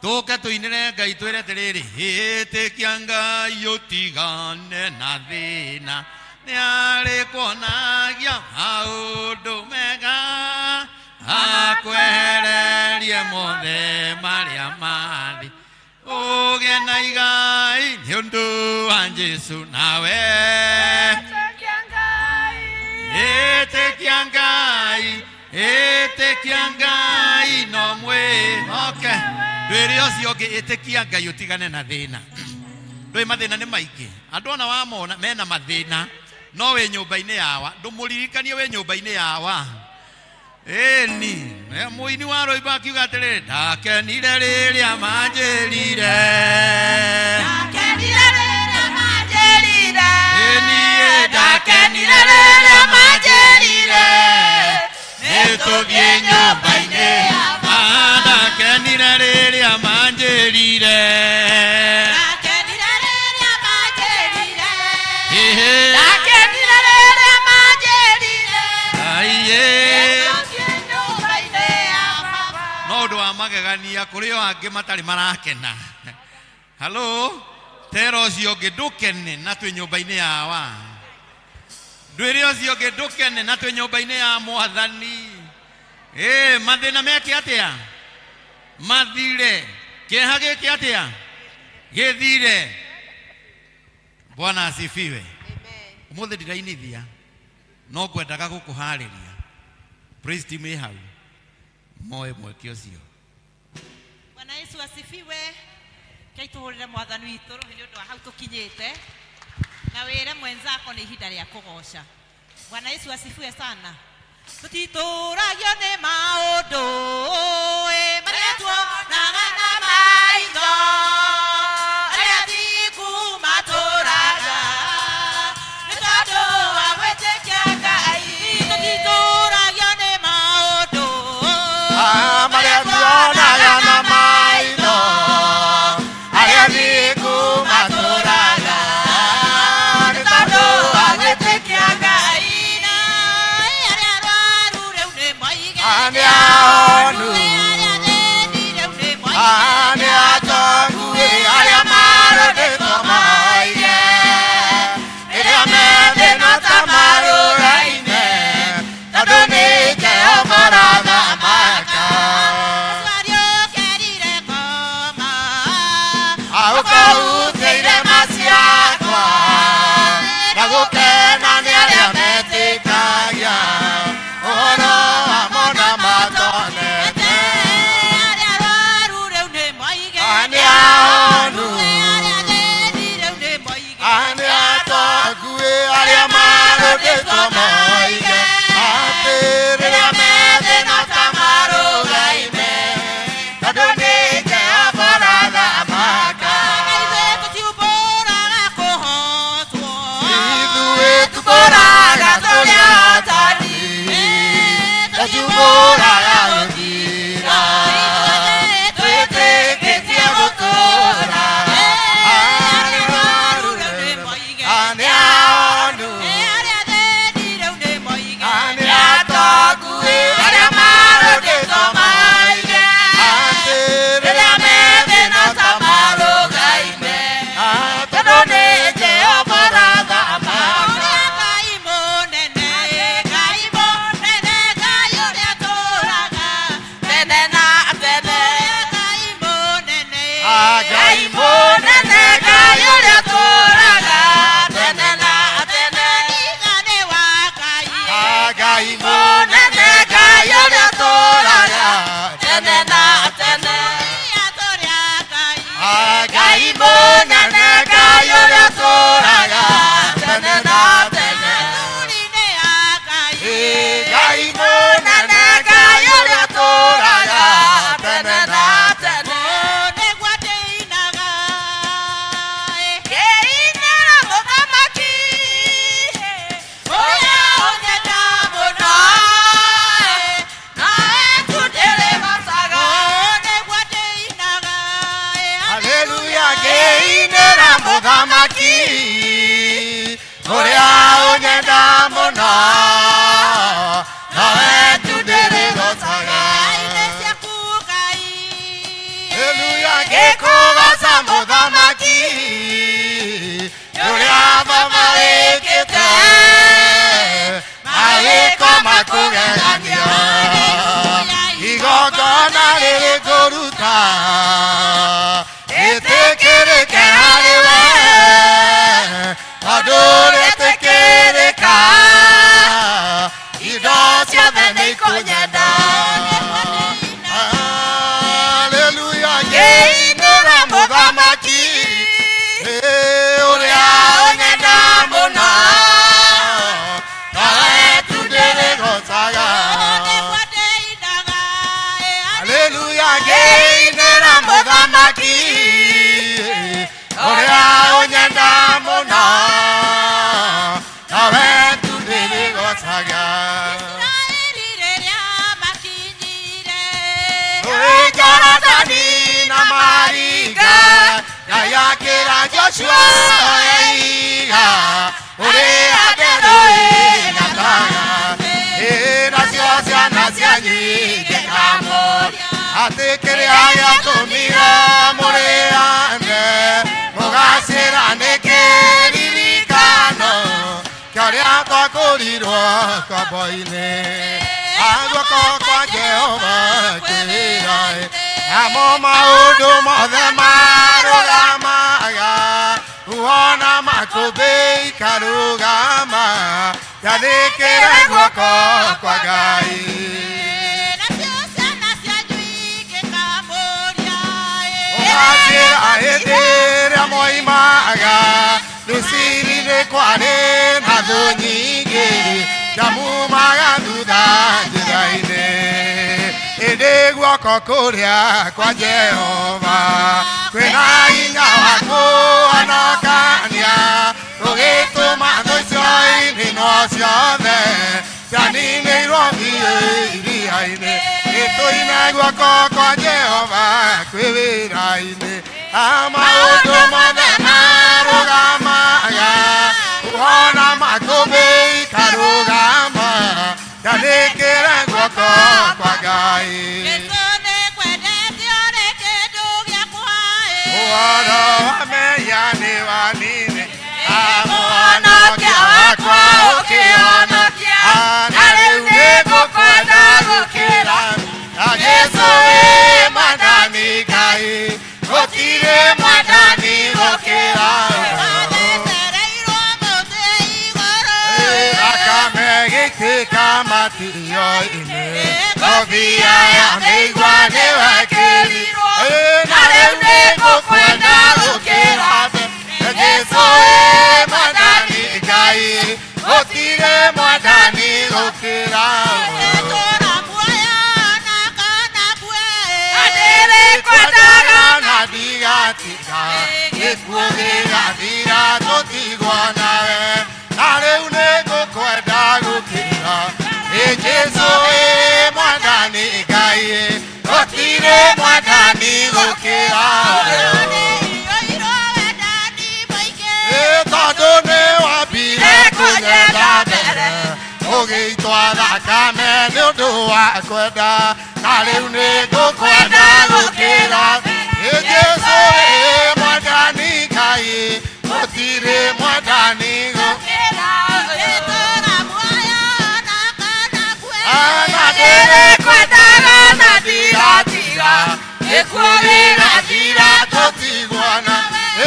Tũke tũinĩre Ngai twĩre atĩrĩrĩ, ĩtĩkia Ngai ũtigane na thĩna, nĩ arĩkuonagia maũndũ mega, akwehererie mothe marĩa mathi, ũgĩe na igai nĩ ũndũ wa Jesũ. Nawe ĩtĩkia Ngai, ĩtĩkia Ngai no mwĩhoke. Ndwĩre ũcio ũngĩ, ĩtĩkia Ngai ũtigane na thĩna. Ndũĩ mathĩna nĩ maingĩ, andũ ona wamona mena mathĩna, no wĩ nyũmba-inĩ yawa, ndũmũririkanie wĩ nyũmba-inĩ yawa. Ĩni mũini wa rwĩmbo akiuga atĩrĩrĩ, ndakenire rĩrĩa manjĩrire. Ndakenire rĩrĩa manjĩrire. Ĩni Ndakenire rĩrĩa manjĩrire. Nĩtũthiĩ nyũmba-inĩ. Ah, ndakenire rĩrĩa manjĩrire. Ndakenire rĩrĩa manjĩrire. Ĩhĩ. Ndakenire rĩrĩa manjĩrire. Aiye. Nĩtũthiĩ nyũmba-inĩ ya baba. No ũndũ wa magegania kũrĩ o angĩ matarĩ marakena. Halo, tera ũcio ũngĩ, ndũkene na twĩ nyũmba-inĩ yawa. Ndwĩre ũcio ũngĩ, ndũkene na twĩ nyũmba-inĩ ya Mwathani. Ĩ mathĩna meke atĩa? Mathire. Kĩeha gĩke atĩa? Gĩthire. Bwana asifiwe. Ũmũthĩ ndirainithia, no ngwendaga gũkũharĩria. Praise team ĩ hau moe mweke ũcio. Bwana Yesu asifiwe. Kei tũhũrĩre Mwathani witũ rũhĩ nĩ ũndũ wa hau tũkinyĩte, na wĩre mwenzako nĩ ihinda rĩa kũgoca. Bwana Yesu asifiwe sana. Tũtitũragio nĩ maũndũ ĩ, marĩa tuonaga na maitho, arĩa thingu matũraga nĩ tondũ wa gwĩtĩkia Ngai. Tũtitũragio nĩ maũndũ Ah, marĩa tuonaga na maitho, arĩa thingu matũraga nĩ tondũ wa gwĩtĩkia Ngai. Na arĩa arwaru rĩu nĩ moige Nĩ ahonu. Akĩra Joshua oiga ũrĩa nderũĩgataga nacio ciana cianyu ingĩkamũria atĩ kĩrĩa gĩatũmire mũrĩane mũgacĩra nĩ kĩririkano kĩa ũrĩa twakũrirwo ngombo-inĩ aguoko kwa Jehova kwĩra namo maũndũ mothe marũgamaga uona makũmbĩ ikarũgama jathĩkĩre guoko kwa Ngai. Nacio ciana cianyu ingĩkamũria Ũgacĩra hĩndĩ ĩrĩa moimaga Misiri-inĩ kwarĩ na thũ nyingĩ ciamumaga thutha njĩra-inĩ ĩndĩ guoko kũrĩa kwa Jehova kwĩna hinya wa kũhonokania gũgĩtũma thũ icio ininwo ciothe cianinĩirwo biũ iria-inĩ gĩtũine guoko kwa Jehova kwĩ wĩra-inĩ maũndũ mothe marũgamaga uona makũmbĩ ikarũgama jathĩkĩre guoko kwa Ngai. Jesũ nĩngwendete ũrĩ kĩndũ gĩakwa Ũhoro wa mehia nĩ wanine amũhonokia wakwa ũkĩhonokia na rĩu nĩngũkwenda gũkĩra na Jesũ wĩ mwathani Ngai gũtirĩ mwathani gũkĩra Wathecereirwo mũtĩ igũrũ Thakame gĩitĩka matirio-inĩ ngobia ya mĩigua nĩwekĩrirwo na rĩu nĩngũkwenda gũkĩra Jesũ wĩ mwathani Ngai gũtirĩ mwathani gũkĩra Ngĩtũũra muoyo na kana ngue Ndĩrĩkwendaga na ndigatiga gĩkuũ gĩgathira tũtigwo nawe na rĩu nĩngũkwenda gũkĩra ĩ Jesũ ĩ mwathani Ngai gũtirĩ mwathani gũkĩra Nĩiyũirwo wendani mũingĩ Ĩ tondũ nĩ wambire kũnyenda mbere ũgĩitwa thakame nĩ ũndũ wa kwenda na rĩu nĩ ngũkwenda gũkĩra Ĩ Jesũ ĩ mwathani Ngai gũtirĩ mwathani gũkĩra Ngĩtũũra muoyo na kana ngue na ndĩrĩkwendaga na ndigatiga gĩkuũ gĩgathira tũtigwo na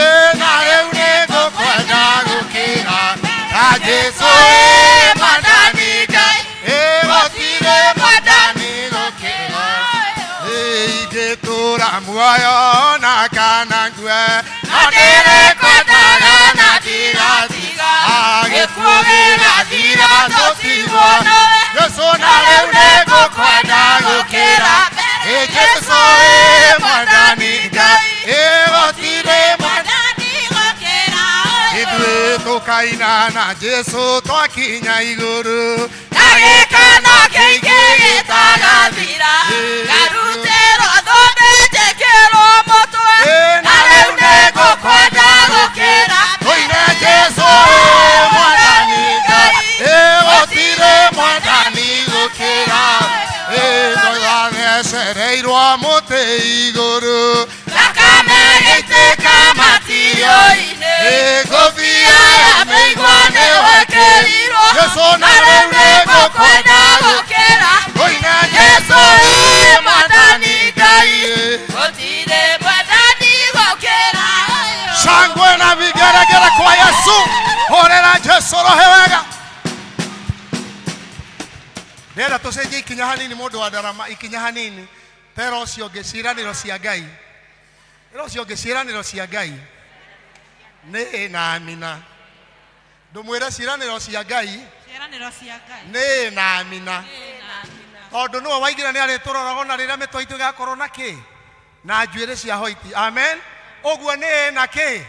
Ĩ na rĩu nĩngũkwenda gũkĩra na Jesũ ĩ mwathani Ngai ĩ gũtirĩ mwathani gũkĩra Ĩ ingĩtũũra muoyo na kana ngue no ndĩrĩkwendaga na ndigatiga gĩkuũ gĩgathira tũtigwo Jesũ na rĩu nĩngũkwenda gũkĩra Ĩ Jesũ ĩ mwathani Ngai ĩ gũtirĩ mwathani Mwathani gũkĩra ithuĩ tũkaina na Jesũ twakinya igũrũ Na gĩkeno kĩingĩ gĩtagathira ngarutĩrwo thũmbĩ njĩkĩrwo mũtwe na rĩu nĩngũkwenda gũkĩra Tũine Jesũ ĩ mwathani Ngai ĩ gũtirĩ mwathani gũkĩra ĩ twathecereirwo mũtĩ igũrũ thakame ĩitĩka matirio-inĩ ĩ ngũbia ya mĩigua nĩwekĩrirwo Jesũ na na rĩu rĩu nĩngũkwenda nĩngũkwenda gũkĩra Tũine Jesũ Jesũ ĩ ĩ mwathani mwathani Ngai gũtirĩ mwathani gũkĩra Shangwe na vigeregere kwa Yesu. Horera Jesu rohe wega. Ndĩrenda tũcenjie ikinya hanini mũndũ wa ndarama ikinya hanini tera ũcio ũngĩ ciĩranĩro cia Ngai ĩra ũcio ũngĩ ciĩranĩro cia Ngai nĩ na amina ndũmwĩre ciĩranĩro cia Ngai Ciĩranĩro cia Ngai nĩ na amina tondũ nĩwe waigĩra nĩ arĩtũroraga ona rĩrĩa mĩtwe itũ ĩgakorwo na kĩ na njuĩrĩ cia hoiti amen ũguo nĩ na kĩ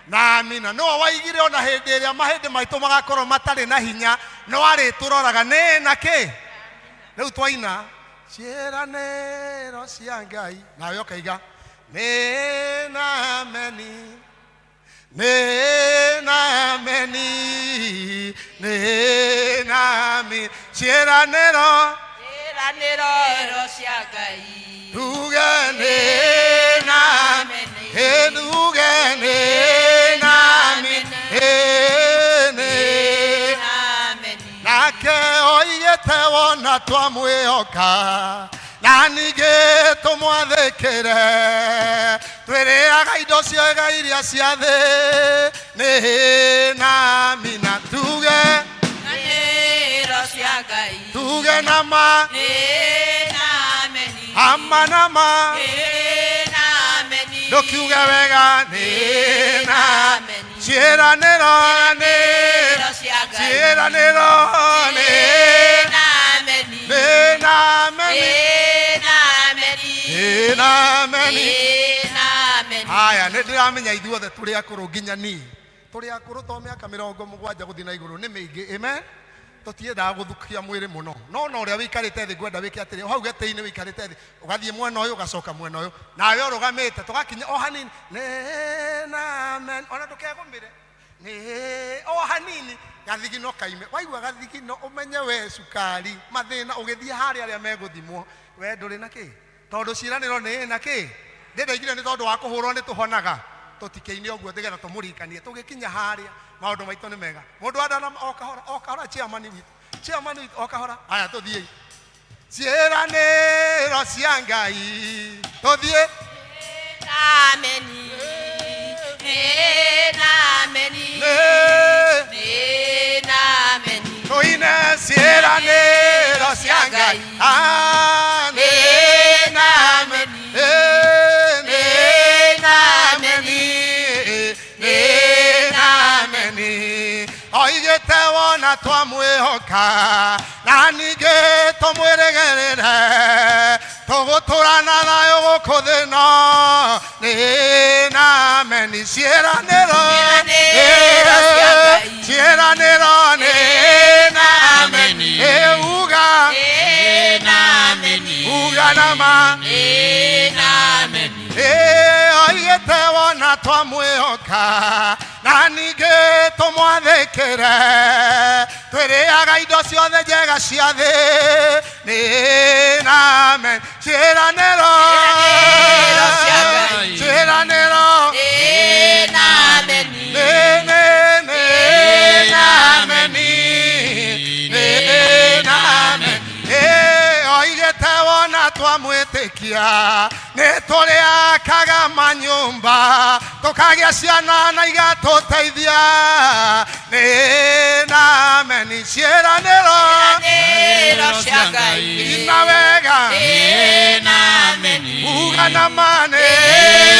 na amina nĩwe waigire ona hĩndĩ ĩrĩa mahĩndĩ maitũ magakorwo matarĩ na hinya no arĩtũroraga nĩ na kĩ rĩu twaina ciĩranĩro cia Ngai nawe ũkaiga Nĩ na ameni, nĩ na ameni, nĩ na ameni. Ciĩranĩro Ciĩranĩro cia Ngai. Tuge nĩ na Ameni. ĩ tuge nĩ na ameni, ĩ nĩ Ameni. Nake oigĩte wona twamwĩhoka na ningĩ tũmwathĩkĩre, twĩrĩaga indo ciega iria cia thĩ. Nĩ na mina, tuge Ciĩranĩro cia Ngai. Tuge na ma. Nĩ na ameni. Ama na ma. Nĩ na ameni. Ndũkiuge wega, nĩ na Ameni. Ciĩranĩro nĩ Ciĩranĩro cia Ngai. Ciĩranĩro nĩ Nĩ na ameni. Nĩ na ameni. Nĩ na ameni. Nĩ na ameni. Nĩ na ameni. Haya, nĩ ndĩramenya ithuothe tũrĩ akũrũ, nginya niĩ tũrĩ akũrũ, to mĩaka 70 gũthiĩ na igũrũ nĩ mĩingĩ. Amen. Tũtiendaga gũthukia mwĩrĩ mũno, no na ũrĩa wĩikarĩte thĩ, ngwenda wĩke atĩrĩ, o hau gĩtĩ-inĩ wĩikarĩte thĩ, ũgathiĩ mwena ũyũ, ũgacoka mwena ũyũ, nawe ũrũgamĩte, tũgakinya o hanini, nĩ na amen. Ona ndũkegũmĩre, nĩ o hanini, gathigino kaime. Waigua gathigino, ũmenye we cukari mathĩna, ũgĩthiĩ harĩa arĩa megũthimwo, we ndũrĩ na kĩ, tondũ ciĩranĩro nĩ na kĩ. Ndĩndaigire nĩ tondũ wa kũhũrwo nĩ tũhonaga, tũtikĩine ũguo nĩgetha tũmũririkanie tũgĩkinya harĩa maũndũ maitũ nĩ mega. Mũndũ andana o kahora, o kahora, chairman witũ, chairman witũ, o kahora. Aya, tũthiĩ ciĩranĩro cia Ngai, tũthiĩ. Ameni. Nĩ na ameni. Nĩ Nĩ na ameni. Tũine ciĩranĩro cia Ngai. Ah, nĩ na ameni. Ĩ, nĩ na ameni. Nĩ na ameni. Oigĩte wona twamwĩhoka na ningĩ tũmwĩrĩgĩrĩre, tũgũtũra na thayũ gũkũ thĩ-ĩno. Nĩ na ameni. Ciĩranĩro. Ciĩranĩro cia Ngai. Ciĩranĩro nĩ na ameni. Ameni. Ĩ, uga. Nĩ na ameni. Uga na ma. Nĩ na ameni. Ĩ, oigĩte wona twamwĩhoka na ningĩ tũmwathĩkĩre, twĩrĩaga indo ciothe njega cia thĩ. Nĩ na amen. Ciĩranĩro. Ciĩranĩro cia Ngai. Ciĩranĩro. Nĩ na ameni. Nĩ nĩ nĩ na ameni. Nĩ na ameni. Ĩ, oigĩte wona twamwĩtĩkia nĩ tũrĩakaga manyũmba, tũkagĩa ciana na igatũteithia. Nĩ na ameni. Ciĩranĩro. Ciĩranĩro cia Ngai. Ina wega. Nĩ na ameni. Uga na ma, nĩ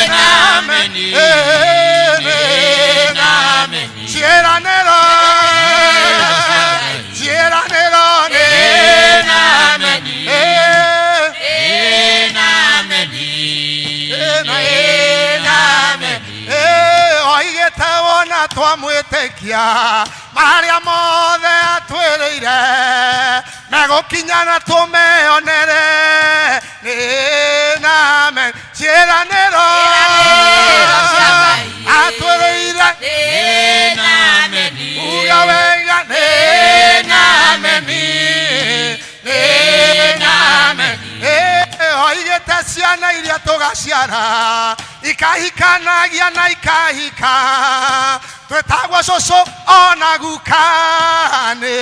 na ameni. Ĩ, nĩ na ameni. Ciĩranĩro. Ciĩranĩro nĩ na ameni. Ĩ, Nĩ na ameni. na na ameni. Ĩ, oigĩte wona twamwĩtĩkia, marĩa mothe atwĩrĩire megũkinya na tũmeonere. Nĩ na amen. Ciĩranĩro. Ciĩranĩro cia Ngai. Atwĩrĩire. Nĩ na ameni. Uga wega, nĩ na ameni. Nĩ na ameni. Ĩ, oigĩte ciana iria tũgaciara ikahikanagia na ikahika, twĩtagwo cũcũ ona guka. Nĩ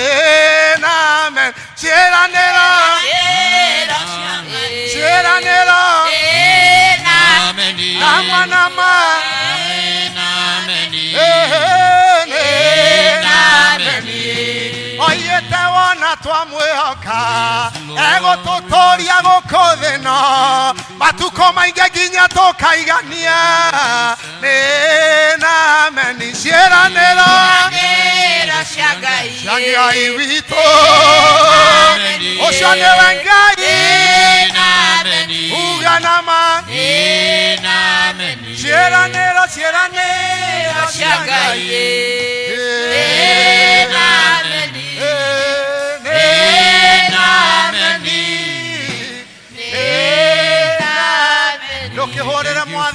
na amen. Ciĩranĩro. Ciĩranĩro cia Ngai. Ciĩranĩro. Nĩ na Ameni. Nama nama. Ameni. Ĩ, nĩ na ameni. Oigĩte wona twamwĩhoka egũtũtũria gũkũ thĩ-ĩno matukũ maingĩ nginya tũkaigania. Nĩ na ameni. Ciĩranĩro. Ciĩranĩro cia Ngai. Cia Ngai witũ. Ameni. Ũcio nĩwe Ngai. Nĩ na ameni. Uga na ma. Ameni. Ciĩranĩro, ciĩranĩro cia Ngai. Nĩ na ameni. Nĩ na ameni. Nĩ na ameni. Ndũkĩhũrĩre mwathani.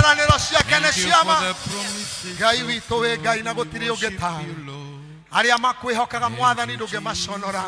Ciĩranĩro ciake nĩ Thank you for ciama. the promises Ngai of witũ wĩ you, Ngai na we gũtirĩ ũngĩ worship tawe. you, Lord. Arĩa makwĩhokaga Mwathani ndũngĩmaconora,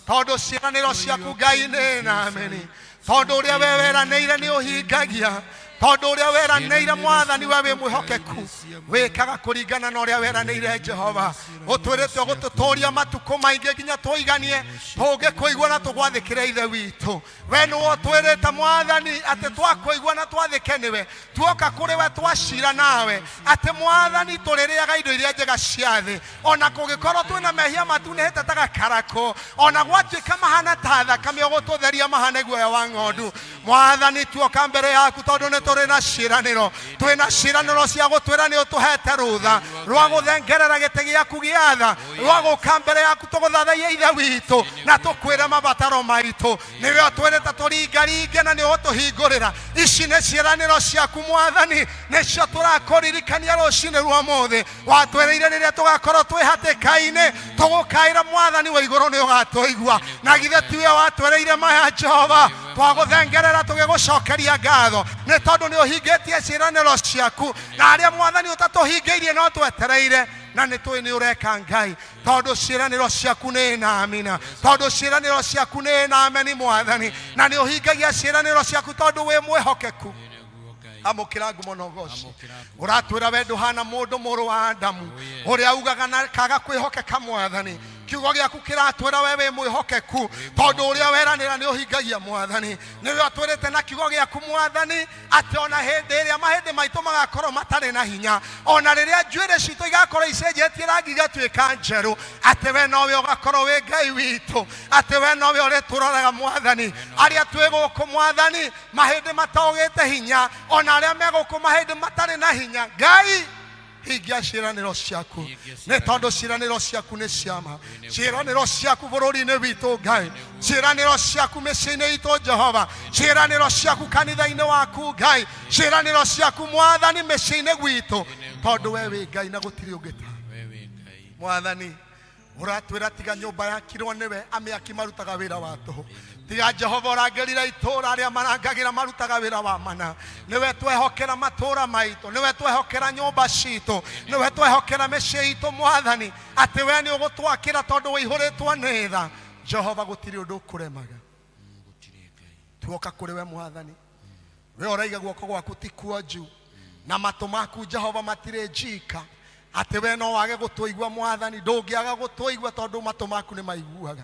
tondũ ciĩranĩro ciaku Ngai nĩ na ameni. Tondũ ũrĩa we weranĩire nĩ ũhingagia, tondũ ũrĩa weranĩire Mwathani we wĩ mwĩhokeku, wĩkaga kũringana na ũrĩa weranĩire. Jehova, ũtwĩrĩte ũgũtũtũria matukũ maingĩ nginya tũiganie tũngĩkũigua na tũgwathĩkĩre. Ithe witũ, we nĩwe ũtwĩrĩte Mwathani atĩ twakũigua na twathĩke nĩwe, tuoka kũrĩ we twacira nawe, atĩ Mwathani tũrĩrĩaga indo iria njega cia thĩ, ona kũngĩkorwo twĩna mehia matunĩhĩte ta gakarakũ, ona gwatuĩka mahana ta thakame, ũgũtũtheria mahane guoya wa ng'ondu. Mwathani, tuoka mbere yaku tondũ nĩ tũrĩ na ciĩranĩro, twĩna ciĩranĩro cia gũtwĩra nĩ ũtũhete rũtha rwa gũthengerera gĩtĩ gĩaku gĩa tha, rwa gũka mbere yaku tũgũthathaiya, Ithe witũ, na tũkwĩre mabataro maitũ. Nĩwe ũtwĩrĩte tũringaringe na nĩ ũgũtũhingũrĩra. Ici nĩ ciĩranĩro ciaku Mwathani, nĩcio tũrakũririkania rũcinĩ rwa ũmũthĩ. Watwĩrĩire rĩrĩa tũgakorwo twĩ hatĩka-inĩ tũgũkaĩra Mwathani wa igũrũ nĩ ũgatũigua. Na githĩ tiwe watwĩrĩire maya, Jehova? Twagũthengerera tũgĩgũcokeria ngatho nĩ tondũ nĩ ũhingĩtie ciĩranĩro ciaku, na arĩa Mwathani ũtatũhingĩirie no twetereire, na nĩ tũĩ nĩ ũreka, Ngai, tondũ ciĩranĩro ciaku nĩ na amina, tondũ ciĩranĩro ciaku nĩ na ameni, Mwathani, na nĩ ũhingagia ciĩranĩro ciaku tondũ wĩ mwĩhokeku. Amũkĩra ngumo na ũgoci. Ũratwĩra we ndũhana mũndũ mũrũ wa Adamu ũrĩa ugaga na kaga kwĩhokeka. Mwathani, kiugo gĩaku kĩratwĩra we wĩ mwĩhokeku, tondũ ũrĩa weranĩra nĩ ũhingagia. Mwathani, nĩwe ũtwĩrĩte na kiugo gĩaku, Mwathani, atĩ ona hĩndĩ ĩrĩa mahĩndĩ maitũ magakorwo matarĩ na hinya, ona rĩrĩa njuĩrĩ citũ igakorwo icenjetie rangi igatuĩka njerũ, atĩ we nowe ũgakorwo wĩ Ngai witũ, atĩ we nowe ũrĩtũroraga. Mwathani, arĩa twĩ gũkũ, Mwathani, mahĩndĩ matogĩte hinya, ona arĩa me gũkũ mahĩndĩ matarĩ na hinya, Ngai, hingia ciĩranĩro ciaku, nĩ tondũ ciĩranĩro ciaku nĩ ciama. Ciĩranĩro ciaku bũrũri-inĩ witũ, Ngai, ciĩranĩro ciaku mĩciĩ-inĩ itũ, Jehova, ciĩranĩro ciaku kanitha-inĩ waku, Ngai, ciĩranĩro ciaku, Mwathani, mĩciĩ-inĩ gwitũ, tondũ we wĩ Ngai na gũtirĩ ũngĩ ta Mwathani. Ũratwĩra tiga nyũmba yakirwo nĩwe, amĩaki marutaga wĩra wa tũhũ. Tiga Jehova ũrangĩrire itũũra, arĩa marangagĩra marutaga wĩra wa mana. Nĩwe twehokera matũũra maitũ, nĩwe twehokera nyũmba citũ, nĩwe twehokera mĩciĩ itũ, Mwathani, atĩ we nĩ ũgũtwakĩra tondũ wĩihũrĩtwo nĩ tha. Jehova, gũtirĩ ũndũ ũkũremaga. Tuoka kũrĩ we, Mwathani, we ũraiga guoko gwaku ti kuonju na matũ maku, Jehova, matirĩ njika, atĩ we no wage gũtũigua. Mwathani, ndũngĩaga gũtũigua tondũ matũ maku nĩ maiguaga.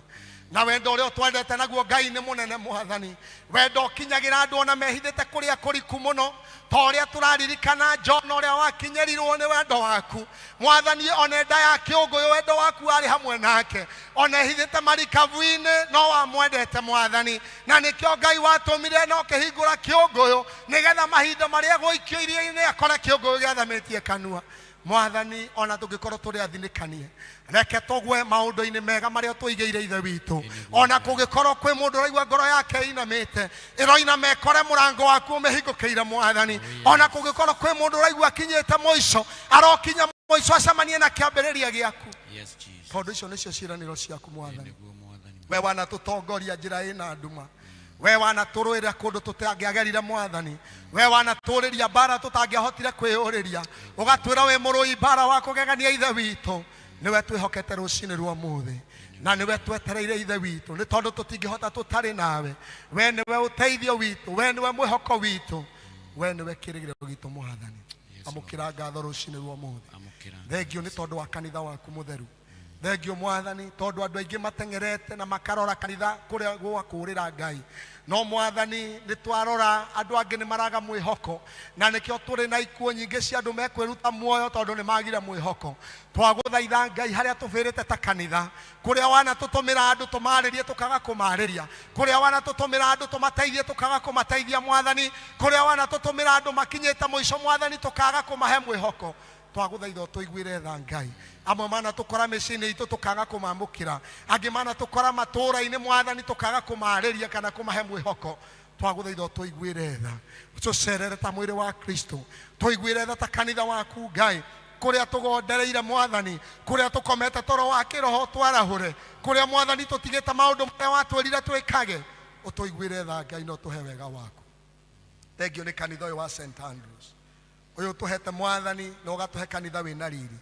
Na wendo ũrĩa ũtwendete naguo, Ngai, nĩ mũnene. Mwathani, wendo ũkinyagĩra andũ ona mehithĩte kũrĩa kũriku mũno, ta ũrĩa tũraririkana Jona ũrĩa wakinyĩrirwo nĩ wendo waku, Mwathani. Ona nda ya kĩũngũyũ wendo waku warĩ hamwe nake, ona ehithĩte marikabu-inĩ no wamwendete, Mwathani, na nĩkĩo Ngai watũmire na ũkĩhingũra kĩũngũyũ nĩgetha mahinda marĩa gũikio iria-inĩ akore kĩũngũyũ gĩathamĩtie kanua. Mwathani, ona tũngĩkorwo tũrĩ athinĩkanie, reke tũgwe maũndũ-inĩ mega marĩa tũigĩire, Ithe witũ. Ona kũngĩkorwo kwĩ mũndũ ũraigua ngoro yake ĩinamĩte, ĩroinama ĩkore mũrango waku ũmĩhingũkĩire, Mwathani. Ona kũngĩkorwo kwĩ mũndũ ũraigua akinyĩte mũico, arokinya mũico acemanie na kĩambĩrĩria gĩaku, Yes, Jesus. tondũ icio nĩcio ciĩranĩro ciaku, Mwathani. Nĩguo, Mwathani. We wanatũtongoria njĩra ĩna nduma, we wanatũrũĩra kũndũ tũtangĩagerire, Mwathani. We wanatũrĩria mbara tũtangĩahotire kwĩyũrĩria, ũgatwĩra wĩ mũrũi mbara wa kũgegania. Ithe witũ, nĩwe twĩhokete rũcinĩ rwa ũmũthĩ, na nĩwe twetereire, Ithe witũ, nĩ tondũ tũtingĩhota tũtarĩ nawe. We nĩwe ũteithio witũ, we nĩwe mwĩhoko witũ, we nĩwe kĩrĩgĩrĩro gitũ. Mwathani, amũkĩra ngatho rũcinĩ rwa ũmũthĩ. Amũkĩra. Thengio nĩ tondũ wa kanitha waku mũtheru. Thengio, Mwathani, tondũ andũ aingĩ mateng'erete na makarora kanitha kũrĩa gwa kũũrĩra Ngai, no Mwathani, nĩ twarora andũ angĩ nĩ maraga mwĩhoko, na nĩkĩo tũrĩ na ikuũ nyingĩ cia andũ mekwĩruta muoyo tondũ nĩ magire mwĩhoko. Twagũthaitha, Ngai, harĩa tũbĩrĩte ta kanitha, kũrĩa wanatũtũmĩra andũ tũmarĩrie tũkaga kũmarĩria, kũrĩa wanatũtũmĩra andũ tũmateithie tũkaga kũmateithia, Mwathani, kũrĩa wanatũtũmĩra andũ makinyĩte mũico, Mwathani, tũkaga kũmahe mwĩhoko, twagũthaitha ũtũiguĩre tha, Ngai. Amwe manatũkora mĩciĩ-inĩ itũ tũkaga kũmamũkĩra, angĩ manatũkora matũũra-inĩ, Mwathani, tũkaga kũmarĩria kana kũmahe mwĩhoko. Twagũthaitha ũtũiguĩre tha, tũcerere ta mwĩrĩ wa Kristo, tũiguĩre tha ta kanitha waku, Ngai. Kũrĩa tũgondereire, Mwathani, kũrĩa tũkomete toro wa kĩroho, twarahũre. Kũrĩa, Mwathani, tũtigĩte maũndũ marĩa watwĩrire twĩkage, ũtũiguĩre tha, Ngai, na ũtũhe wega waku. Thengio nĩ kanitha ũyũ wa St Andrews. Ũyũ ũtũhete Mwathani na ũgatũhe kanitha wĩna riri.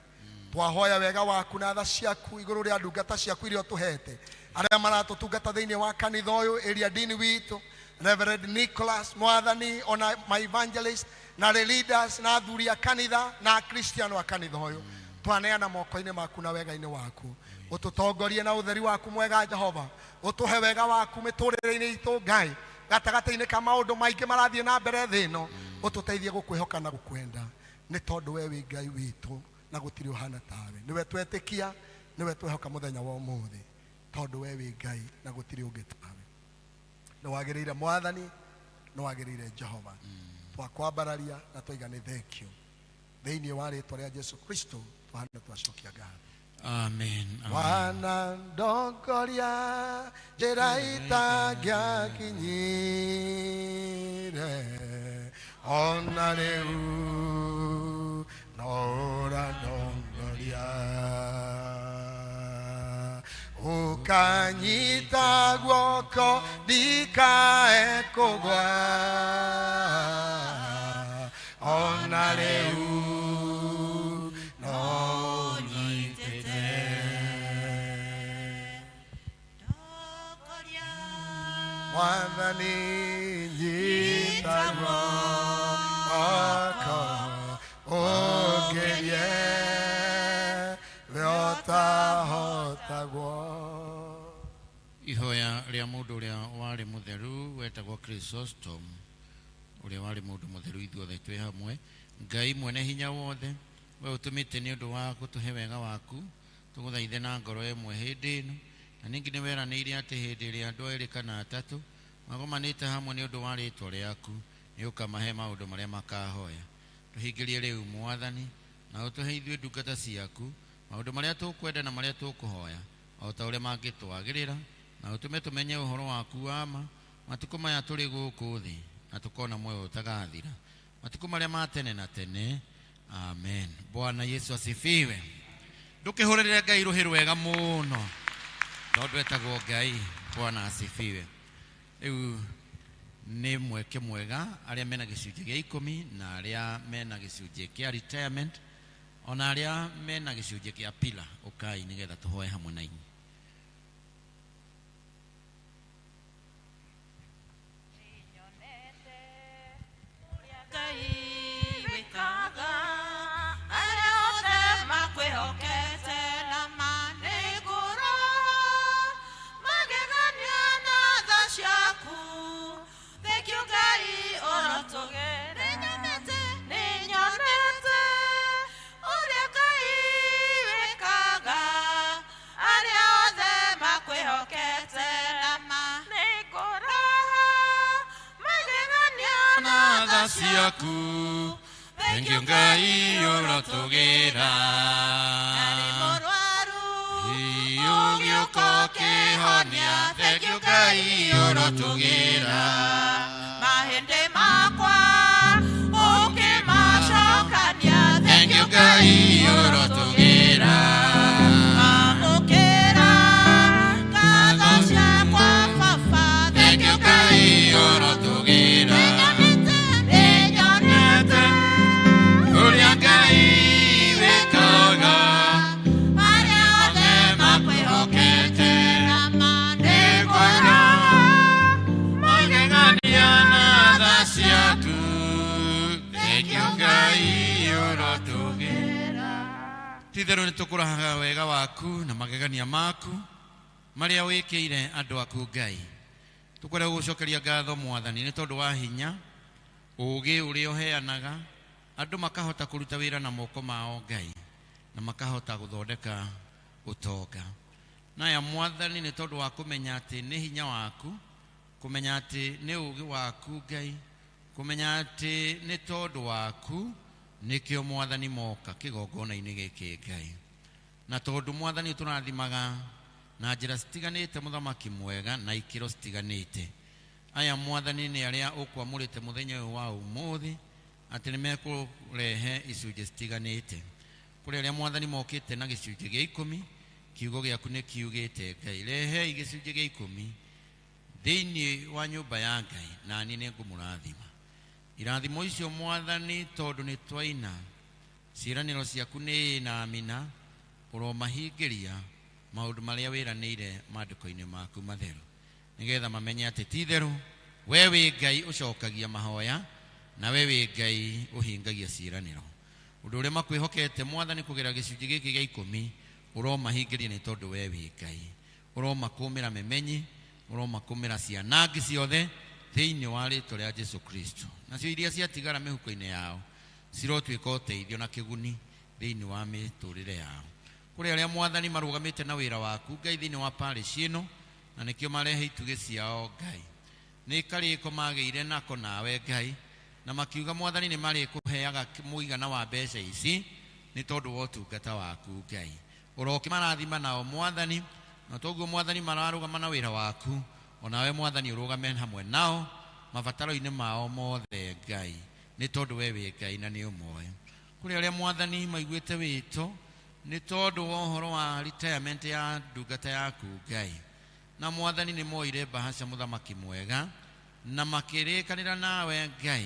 Twahoya wega waku na tha ciaku igũrũ rĩa ndungata ciaku iria ũtũhete, arĩa maratũtungata thĩinĩ wa kanitha ũyũ, area dini witũ Reverend Nicholas, Mwathani, ona my evangelist na the leaders na athuri a kanitha na akristiano a kanitha ũyũ, twaneana moko-inĩ maku na wega-inĩ waku. Ũtũtongorie na ũtheri waku mwega, Jehova. Ũtũhe wega waku mĩtũrĩre-inĩ itũ, Ngai, gatagatĩ-inĩ ka maũndũ maingĩ marathiĩ na mbere thĩ ĩno. Ũtũteithie gũkwĩhoka na gũkwenda, nĩ tondũ we wĩ Ngai witũ na gũtirĩ ũhana tawe. Nĩwe twetĩkia, nĩwe twehoka mũthenya wa ũmũthĩ, tondũ we wĩ Ngai na gũtirĩ ũngĩ tawe. Nĩ wagĩrĩire, Mwathani, nĩ wagĩrĩire, Jehova. Twakwambararia na twaiga nĩ thengio. Thĩinĩ wa rĩtwa rĩa Jesu Kristo twahana twacokia ngatho. Amen, amen. Wana ndongoria njĩra itangĩakinyire, ona rĩu no ũrandongoria, ũkanyita guoko ndikae kũgwa, ona rĩu no ũnyitĩte. Ndongoria. Mwathani, nyita guoko ũngĩrie we ũtahotagwo. Ihoya rĩa mũndũ ũrĩa warĩ mũtheru wetagwo Chrysostom, ũrĩa warĩ mũndũ mũtheru. Ithuothe twĩ hamwe. Ngai mwene hinya wothe, we ũtũmĩte nĩ ũndũ wa gũtũhe wega waku, tũgũthaithe na ngoro ĩmwe hĩndĩ ĩno. Na ningĩ nĩ weranĩire atĩ hĩndĩ ĩrĩa andũ erĩ kana atatũ magomanĩte hamwe nĩ ũndũ wa rĩtwa rĩaku, nĩ ũkamahe maũndũ marĩa makahoya. Tũhingĩrie rĩu, Mwathani, na ũtũhe ithuĩ ndungata ciaku maũndũ marĩa tũkwenda na marĩa tũkũhoya o ta ũrĩa mangĩtwagĩrĩra, na ũtũme tũmenye ũhoro waku wa ma matukũ maya tũrĩ gũkũ thĩ, na tũkona muoyo ũtagathira matukũ marĩa ma tene na tene. Amen. Bwana Yesu asifiwe. Ndũkĩhũrĩre Ngai rũhĩ rwega mũno, tondũ etagwo Ngai. Bwana asifiwe. Rĩu nĩ mweke mwega arĩa mena gĩcunjĩ gĩa 10 na arĩa mena gĩcunjĩ kĩa retirement, ona arĩa mena gĩcunjĩ kĩa pila, ũkai nĩgetha tũhoe hamwe na inyuĩ. Nĩnyonete ũrĩa Ngai wĩkaga arĩa othe makwĩhokete, na manĩgũra magegania na tha ciaku. Thengiũ Ngai ũrotũgĩra. Nĩnyonete, nĩnyonete ũrĩa Ngai wĩkaga arĩa othe makwĩhokete, na manĩgũra magegania na tha ciaku. Thengiũ Ngai ũrotũgĩra. Arĩ mũrwaru ũgĩũka ũkĩhonia. Thengiũ Ngai ũrotũgĩra. Mahĩndĩ makwa ũkĩmacokania. Thengiũ Ngai ũrotũgĩra. Amũkĩra ngatho ciakwa, Baba. Thengiũ Ngai ũrotũgĩra. Nĩnyonete ũrĩa Ngai wĩkaga arĩa othe makwĩhokete, na manĩgũra magegania na tha ciaku. Thengiũ Ngai ũrotũgĩra. Titherũ nĩ tũkũrahaga wega waku na magegania maku marĩa wĩkĩire andũ aku. Ngai, tũkwenda gũgũcokeria ngatho, Mwathani, nĩ tondũ wa hinya ũũgĩ ũrĩa ũheanaga andũ makahota kũruta wĩra na moko mao, Ngai, na makahota gũthondeka ũtonga. Naya, Mwathani, nĩ tondũ wa kũmenya atĩ nĩ hinya waku, kũmenya atĩ nĩ ũũgĩ waku, Ngai, kũmenya atĩ nĩ tondũ waku nĩkĩo, Mwathani, moka kĩgongona-inĩ gĩkĩ, Ngai. Na tondũ, Mwathani, tũrathimaga na njĩra citiganĩte, mũthamaki mwega, na ikĩro citiganĩte, aya, Mwathani, nĩ arĩa ũkwamũrĩte mũthenya ũyũ wa ũmũthĩ atĩ nĩ mekũrehe icunjĩ citiganĩte. Kũrĩ arĩa, Mwathani, mokĩte na gĩcunjĩ gĩa 10. Kiugo gĩaku nĩ kiugĩte, Ngai, rehei gĩcunjĩ gĩa 10 thĩinĩ wa nyũmba ya Ngai na niĩ nĩ ngũmũrathima. Irathimo icio Mwathani tondũ nĩ twaina ciĩranĩro ciaku nĩ ĩĩ na amina, ũromahingĩria maũndũ marĩa wĩranĩire maandĩko-inĩ maku matheru, nĩgetha mamenye atĩ ti itherũ we wĩ Ngai ũcokagia mahoya na we wĩ Ngai ũhingagia ciĩranĩro. Ũndũ ũrĩa makwĩhokete Mwathani kũgerera gĩcunjĩ gĩkĩ gĩa ikũmi ũromahingĩria nĩ tondũ we wĩ Ngai. Ũromakũmĩra memenyi, ũromakũmĩra cianangi ciothe thĩinĩ wa rĩtwa rĩa Jesu Kristo. Nacio iria ciatigara mĩhuko-inĩ yao cirotuĩka ũteithio na kĩguni thĩinĩ wa mĩtũrĩre yao. Kũrĩ arĩa Mwathani marũgamĩte na wĩra waku Ngai thĩinĩ wa parish ĩno, na nĩkĩo marehe itugĩ ciao Ngai. Nĩ karĩko magĩire nako nawe Ngai, na makiuga Mwathani nĩ marĩkũheaga mũigana wa mbeca ici nĩ tondũ wa ũtungata waku Ngai. Ũrokĩmarathima nao Mwathani, na toguo Mwathani mararũgama na wĩra waku, onawe Mwathani ũrũgame hamwe nao mabataro-inĩ mao mothe Ngai, nĩ tondũ we wĩ Ngai na nĩ ũmoĩ. Kũrĩ arĩa Mwathani maiguĩte wĩto nĩ tondũ wa ũhoro wa retirement ya ndungata yaku Ngai, na Mwathani nĩ moire bahaca mũthamaki mwega na makĩrĩkanĩra nawe Ngai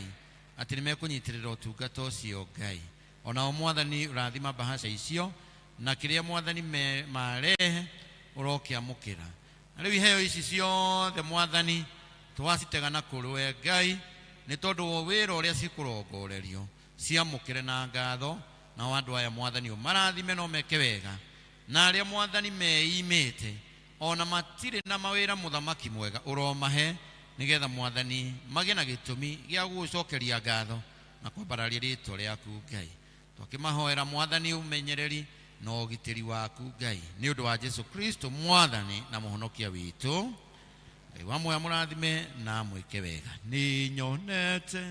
atĩ nĩ mekũnyitĩrĩra ũtungata ũcio Ngai. Onao Mwathani ũrathima bahaca icio na kĩrĩa Mwathani marehe ũrokĩamũkĩra. Na rĩu iheo ici ciothe Mwathani twacitega na kũrĩ Ngai nĩ tondũ wa wĩra ũrĩa cikũrongorerio, ciamũkĩre na ngatho. Nao andũ aya Mwathani ũmarathime no meke wega, na arĩa Mwathani meimĩte ona matirĩ na mawĩra mũthamaki mwega ũromahe, nĩgetha Mwathani magĩe na gĩtũmi gĩa gũgũcokeria ngatho na kwambararia rĩtwa rĩaku Ngai. Twakĩmahoera Mwathani ũmenyereri na ũgitĩri waku Ngai, nĩ ũndũ wa Jesu Kristo Mwathani na mũhonokia witũ. Ngai wa muoyo mũrathime na mwĩke wega. Nĩ nyonete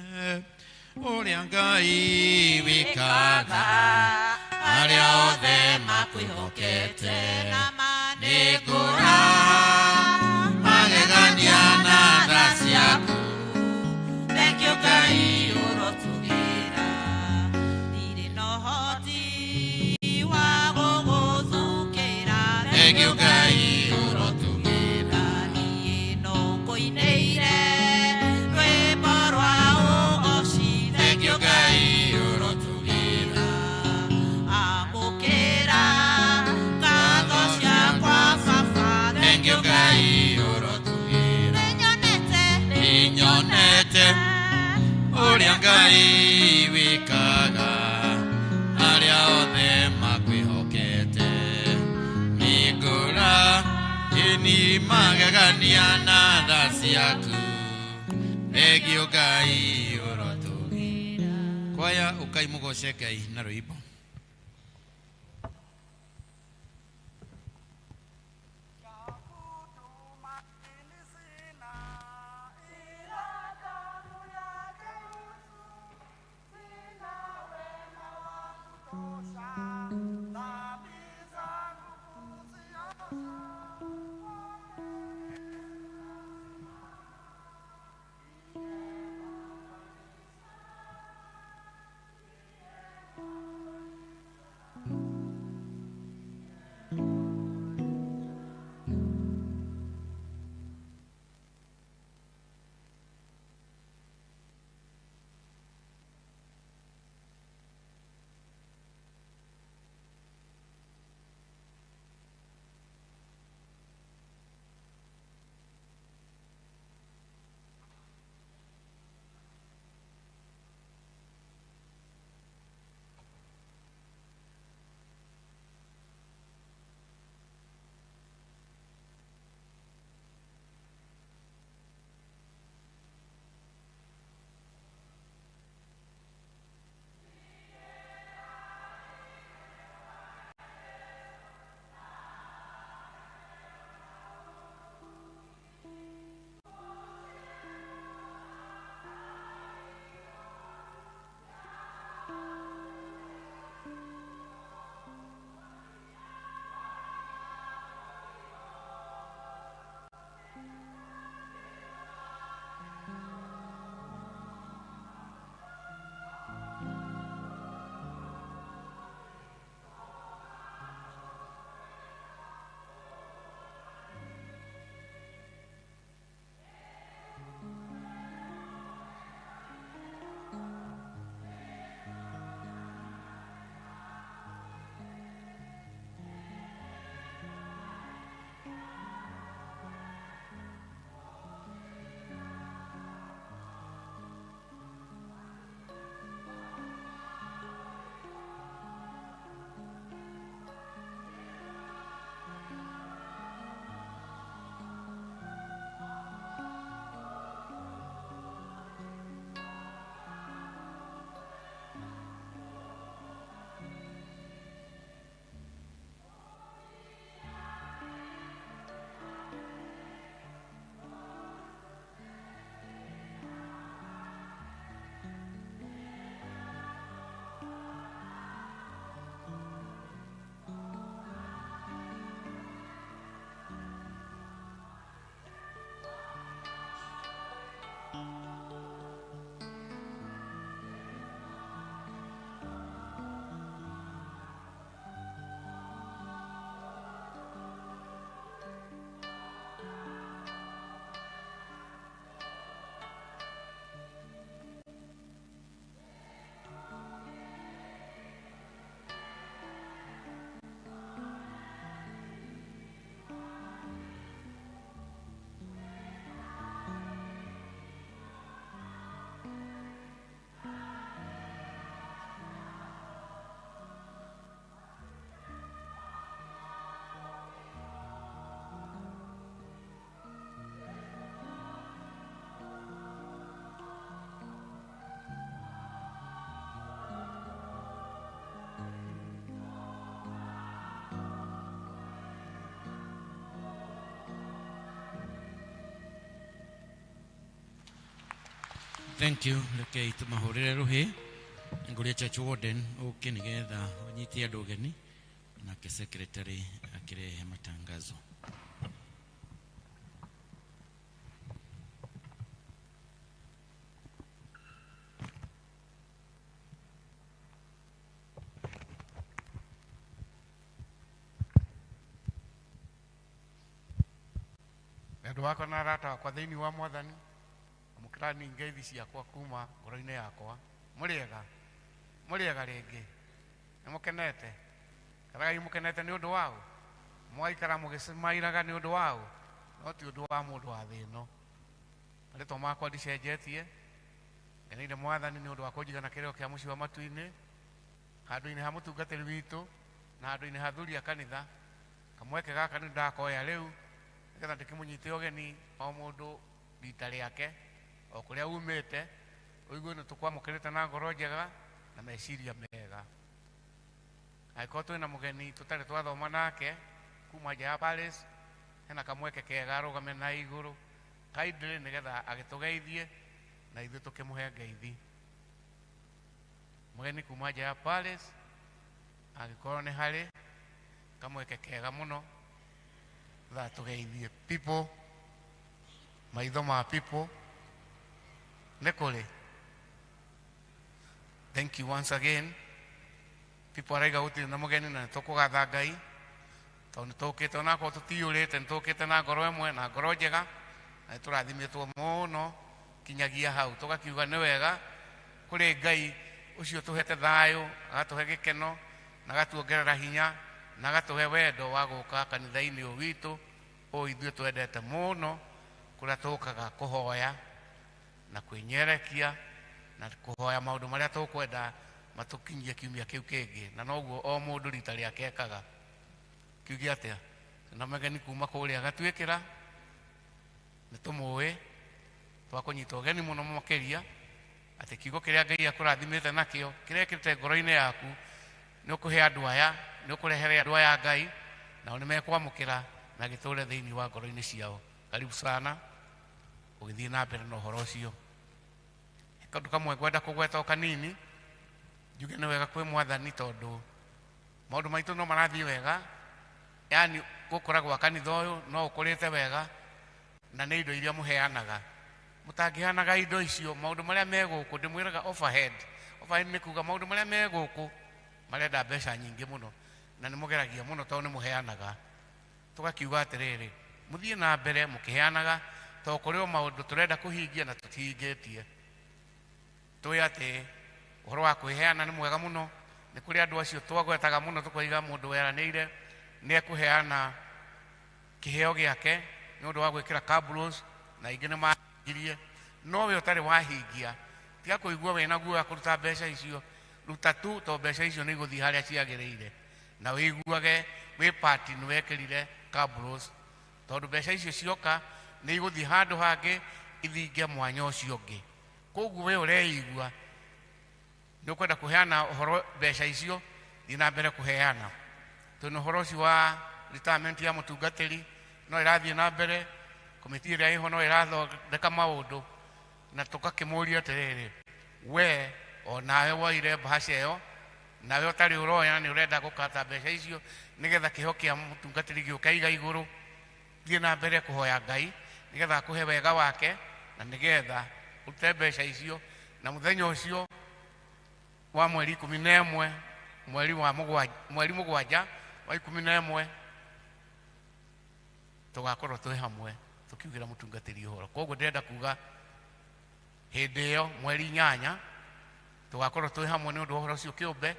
ũrĩa Ngai wĩkaga arĩa othe makwĩhokete, nĩ ngũra magegania na tha ciaku. Thank you Ngai ũrotugĩra, ndirĩ na ũhoti wa gũgũthũkĩra. Thank you Ngai ũrotugĩra, niĩ no ngũinĩire rwĩmbo rwa ũgoci. Thank you Ngai ũrotugĩra, amũkĩra ngatho ciakwa Baba. Thank you Ngai ũrotugĩra, Nĩnyonete nĩnyonete ũrĩa Ngai wĩkaga arĩa othe makwĩhokete, nĩ ngũra ĩni magegania na tha ciaku. Thank you Ngai ũrotugĩra. Kwaya ũkai mũgoce Ngai na rwĩmbo. Thank you. Rekei tũmahũrĩre rũhĩ. Ngũria church warden ũke nĩgetha ũnyite andũ ũgeni, nake secretary akĩrehe matangazo. Endwa wakwa na arata akwa thĩinĩ wa Mwathani, amũkĩrani ngeithi ciakwa kuma ngoro-inĩ yakwa. Mũrĩega, mũrĩega rĩngĩ, nĩ mũkenete? Karagai mũkenete nĩ ũndũ wao, mwaikara mũgĩcemairaga nĩ ũndũ wao, no ti ũndũ wa mũndũ wa thĩ ĩno. Marĩtwa makwa ndicenjetie, ngeneire Mwathani nĩ ũndũ wa kũnjiga na kĩrĩro kĩa mũciĩ wa matu-inĩ, handũ-inĩ ha mũtungatĩri witũ na handũ-inĩ ha athuri a kanitha. Kamweke gaka nĩ ndakoya rĩu nĩgetha ndĩkĩmũnyite ũgeni o mũndũ rita rĩake, o kũrĩa umĩte, ũigue nĩ tũkwamũkĩrĩte na ngoro njega na meciria mega. Angĩkorwo twĩna mũgeni tũtarĩ twathoma nake kuma nja ya Paris, hena kamweke kega arũgame na igũrũ kindly nĩgetha agĩtũgeithie na ithuĩ tũkĩmũhe ngeithi. Mũgeni kuma nja ya Paris angĩkorwo nĩ harĩ kamweke kega mũno thaa tũgeithie people, maitho ma people nĩ kũrĩ. Thank you once again. People araiga gũtirĩ na mũgeni, na nĩ tũkũgatha Ngai tondũ nĩ tũkĩte, onakorwo tũtiyũrĩte, nĩ tũkĩte na ngoro ĩmwe na ngoro njega, na nĩ tũrathimĩtwo mũno kinyagia hau tũgakiuga nĩ wega kũrĩ Ngai ũcio tũhete thayũ, agatũhe gĩkeno na agatuongerera hinya na agatũhe wendo wa gũka kanitha-inĩ ũyũ witũ ũyũ ithuĩ twendete mũno, kũrĩa tũkaga kũhoya na kwĩnyerekia na kũhoya maũndũ marĩa tũkwenda matũkinyie kiumia kĩu kĩngĩ, na noguo o mũndũ rita rĩake ekaga. Kiuge atĩa na mageni kuma kũrĩa gatuĩkĩra nĩ tũmũĩ, twakũnyita ũgeni mũno makĩria atĩ kiugo kĩrĩa Ngai akũrathimĩte nakĩo kĩrĩa ĩkĩrĩte ngoro-inĩ yaku nĩ ũkũhe andũ aya, nĩ ũkũrehere andũ aya Ngai, nao nĩ mekwamũkĩra na gĩtũre thĩinĩ wa ngoro-inĩ ciao. Karibu sana ũgĩthiĩ na mbere na ũhoro ũcio. Kaũndũ kamwe ngwenda kũgweta o kanini, njuge nĩ wega kwĩ Mwathani tondũ maũndũ maitũ no marathiĩ wega, yani gũkũra gwa kanitha ũyũ no ũkũrĩte wega, na nĩ indo iria mũheanaga. Mũtangĩheanaga indo icio, maũndũ marĩa me gũkũ ndĩmwĩraga overhead. Overhead nĩ kuga maũndũ marĩa me gũkũ marenda mbeca nyingĩ mũno, na nĩ mũgeragia mũno tondũ nĩ mũheanaga. Tũgakiuga atĩrĩrĩ, mũthiĩ na mbere mũkĩheanaga tondũ kũrĩ o maũndũ tũrenda kũhingia na tũtihingĩtie. Tũĩ atĩ ũhoro wa kwĩheana nĩ mwega mũno, nĩ kũrĩ andũ acio twagwetaga mũno tũkoiga mũndũ weranĩire nĩ ekũheana kĩheo gĩake nĩ ũndũ wa gwĩkĩra cabros, na ingĩ nĩ mahingirie, no we ũtarĩ wahingia, tiga kũigua wĩna guoya kũruta mbeca icio, ruta tu tondũ mbeca icio nĩ igũthiĩ harĩa ciagĩrĩire, na wĩiguage wĩ part nĩ wekĩrire cabros, tondũ mbeca icio cioka nĩ igũthiĩ handũ hangĩ ithinge mwanya ũcio ũngĩ. Koguo we ũreigua nĩ ũkwenda kũheana ũhoro mbeca icio, thiĩ na mbere kũheana. Twĩna ũhoro ũcio wa retirement ya mũtungatĩri no ĩrathiĩ na mbere, komiti ĩrĩa ĩho no ĩrathondeka maũndũ, na tũgakĩmũria atĩrĩrĩ, we onawe woire mbahaca ĩyo, nawe ũtarĩ ũroya nĩ ũrenda gũkata mbeca icio nĩgetha kĩheo kĩa mũtungatĩri gĩũke iga igũrũ, thiĩ na mbere kũhoya Ngai nĩgetha akũhe wega wake na nĩgetha ũrute mbeca icio, na mũthenya ũcio wa mweri 11, mweri wa mũgwanja, mweri mũgwanja wa 11 tũgakorwo twĩ hamwe tũkiugĩra mũtungatĩri ũhoro. Koguo ndĩrenda kuga hĩndĩ ĩyo mweri 8 tũgakorwo twĩ hamwe nĩ ũndũ wa ũhoro ũcio kĩũmbe,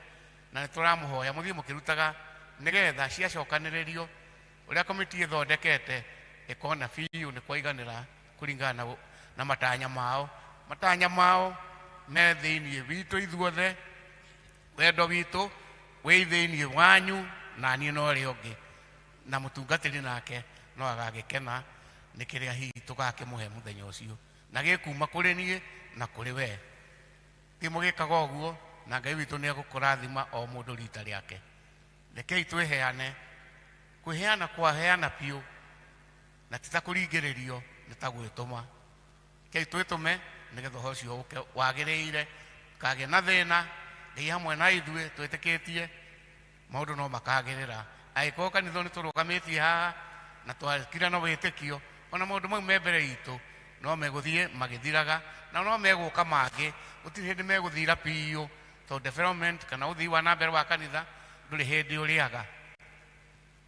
na nĩ tũramũhoya mũthiĩ mũkĩrutaga nĩgetha ciacokanĩrĩrio ũrĩa komiti ĩthondekete ĩkona biũ nĩ kwaiganĩra kũringana na matanya mao. Matanya mao me thĩinĩ witũ ithuothe, wendo witũ wĩ thĩinĩ wanyu na niĩ na ũrĩa ũngĩ, na mũtungatĩri nake no agagĩkena nĩ kĩrĩa hihi tũgakĩmũhe mũthenya ũcio, na gĩkuma kũrĩ niĩ na kũrĩ we. Thiĩ mũgĩkaga ũguo na Ngai witũ nĩ egũkũrathima o mũndũ rita rĩake. Rekei twĩheane, kwĩheana kwaheana biũ na ti ta kũringĩrĩrio, nĩ ta gwĩtũma. Rekei twĩtũme Nĩgetha ũhoro ũcio ũke wagĩrĩire, kagĩa na thĩna. Ngai hamwe na ithuĩ, twĩtĩkĩtie maũndũ no makagĩrĩra. Angĩkorwo kanitha nĩ tũrũgamĩtie haha na twakira na wĩtĩkio, ona maũndũ mau me mbere itũ no megũthiĩ magĩthiraga, na no megũka mangĩ. Gũtirĩ hĩndĩ megũthira biũ, tondũ development kana ũthii wa na mbere wa kanitha ndũrĩ hĩndĩ ũrĩaga.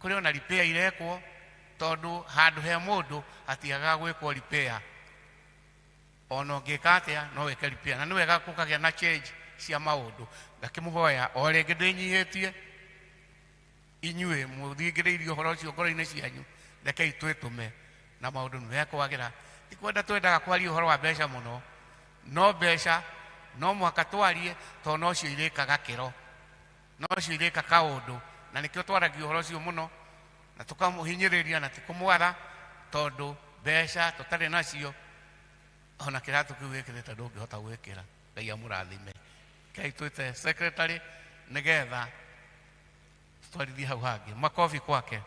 Kũrĩ ona repair irekwo, tondũ handũ he mũndũ hatiagaga gwĩkwo repair. Ona ũngĩka atĩa, no wĩke repair, na nĩ wega gũkagĩa na change cia maũndũ. Ngakĩmũhoya o rĩngĩ ndĩnyihĩtie, inyuĩ mũthingĩrĩirie ũhoro ũcio ngoro-inĩ cianyu, rekei twĩtũme na maũndũ nĩ mekwagĩra. Ti kwenda twendaga kwaria ũhoro wa mbeca mũno, no mbeca no mũhaka twarie, tondũ nocio irĩkaga kĩro, nocio irĩka kaũndũ, na nĩkĩo twaragia ũhoro ũcio mũno na tũkamũhinyĩrĩria na ti kũmwara, tondũ mbeca tũtarĩ nacio, ona kĩratũ kĩu wĩkĩrĩte ndũngĩhota gwĩkĩra. Ngai amũrathime. Kei twĩte secretary nĩgetha tũtwarithie hau hangĩ. Makobi kwake.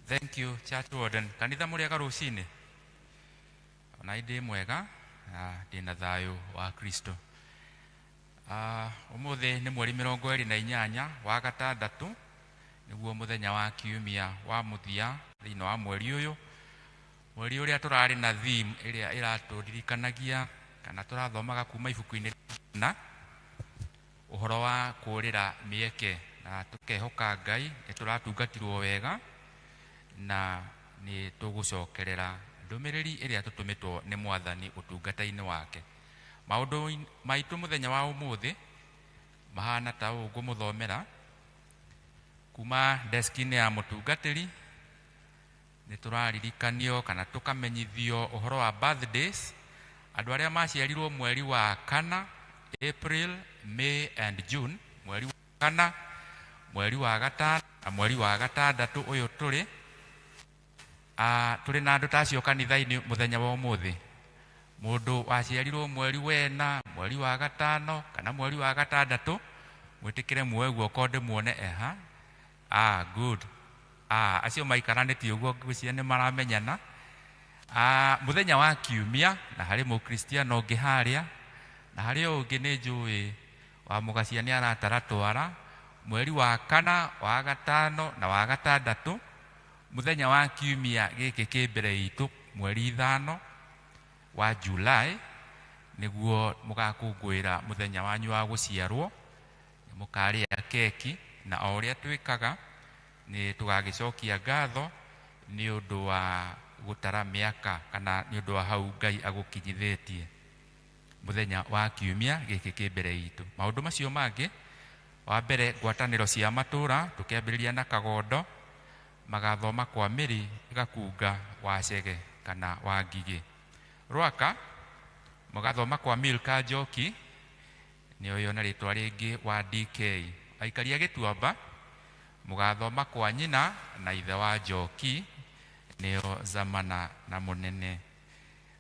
Thank you, Church Warden. Kanitha, mũrĩega rũcinĩ? Ona ndĩ mwega na ndĩ na thayũ wa Kristo. Ũmũthĩ nĩ mweri 28 wa gatandatũ, nĩguo mũthenya wa kiumia wa mũthia thĩinĩ wa mweri ũyũ, mweri ũrĩa tũrarĩ na theme ĩrĩa ĩratũririkanagia kana tũrathomaga kuma ibuku-inĩ na ũhoro wa kũũrĩra mĩeke, na tũkehoka Ngai nĩ tũratungatirwo wega na nĩ tũgũcokerera ndũmĩrĩri ĩrĩa tũtũmĩtwo nĩ Mwathani ũtungata-inĩ wake. Maũndũ maitũ mũthenya wa ũmũthĩ mahana ta ũũ ngũmũthomera kuma deski-inĩ ya mũtungatĩri. Nĩ tũraririkanio kana tũkamenyithio ũhoro wa birthdays, andũ arĩa maciarirwo mweri wa kana, April, May and June, mweri wa kana, mweri wa gatano na mweri wa gatandatũ ũyũ tũrĩ. Tũrĩ na andũ ta acio kanitha-inĩ mũthenya wa ũmũthĩ? Mũndũ waciarirwo mweri wena, mweri wa gatano kana mweri wa gatandatũ, mwĩtĩkĩre muoe guoko ndĩmuone eha. Good. Acio maikaranĩtie ũguo, ngwĩciria nĩ maramenyana. Mũthenya wa kiumia, na harĩ mũkristiano ũngĩ harĩa, na harĩ o ũngĩ nĩ njũĩ wa mũgacia nĩ arataratwara, mweri wa kana, wa gatano na wa gatandatũ, mũthenya wa kiumia gĩkĩ kĩ mbere itũ, mweri 5 wa July, nĩguo mũgakũngũĩra mũthenya wanyu wa gũciarwo. Nĩ mũkarĩa keki, na o ũrĩa twĩkaga nĩ tũgagĩcokia ngatho nĩ ũndũ wa gũtara mĩaka kana nĩ ũndũ wa hau Ngai agũkinyithĩtie mũthenya wa kiumia gĩkĩ kĩ mbere itũ. Maũndũ macio mangĩ, wa mbere, ngwatanĩro cia matũra, tũkĩambĩrĩria na Kagondo, magathoma kwa Mĩri Gakunga wa Cege kana wa Ngigĩ. Rwaka mũgathoma kwa Milka Njoki, nĩoyo na rĩtwa rĩngĩ wa DK. Aikaria Gĩtuamba mũgathoma kwa nyina na ithe wa Njoki, nĩo Zamana na Mũnene.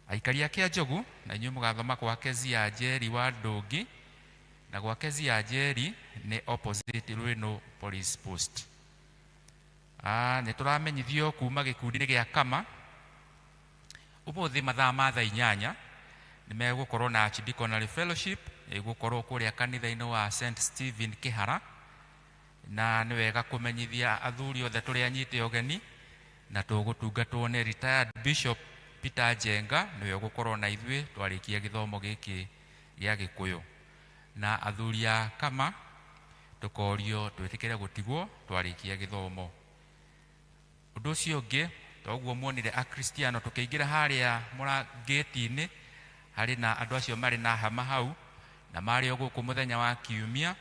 Aikaria kĩa Njogu na inyuĩ mũgathoma kwa Kezia Njeri wa Ndũngi, na gwa Kezia Njeri nĩ opposite Rwĩnũ Police Post. Nĩ tũramenyithio kuma gĩkundi-inĩ gĩa Kama, ũmũthĩ mathaa ma thaa 8 nĩ megũkorwo na Archdeaconry Fellowship, ĩgũkorwo kũrĩa kanitha-inĩ wa St Stephen Kĩhara, na nĩ wega kũmenyithia athuri othe tũrĩa anyite ũgeni, na tũgũtungatwo nĩ retired Bishop Peter Njenga, nĩwe ũgũkorwo na ithuĩ twarĩkia gĩthomo gĩkĩ gĩa Gĩkũyũ. Na athuri a Kama tũkorio twĩtĩkĩre gũtigwo twarĩkia gĩthomo. Ũndũ ũcio ũngĩ, toguo muonire akristiano tũkĩingĩra harĩa mũrangĩti-inĩ, harĩ na andũ acio marĩ na hama hau, na marĩ o gũkũ mũthenya wa kiumia,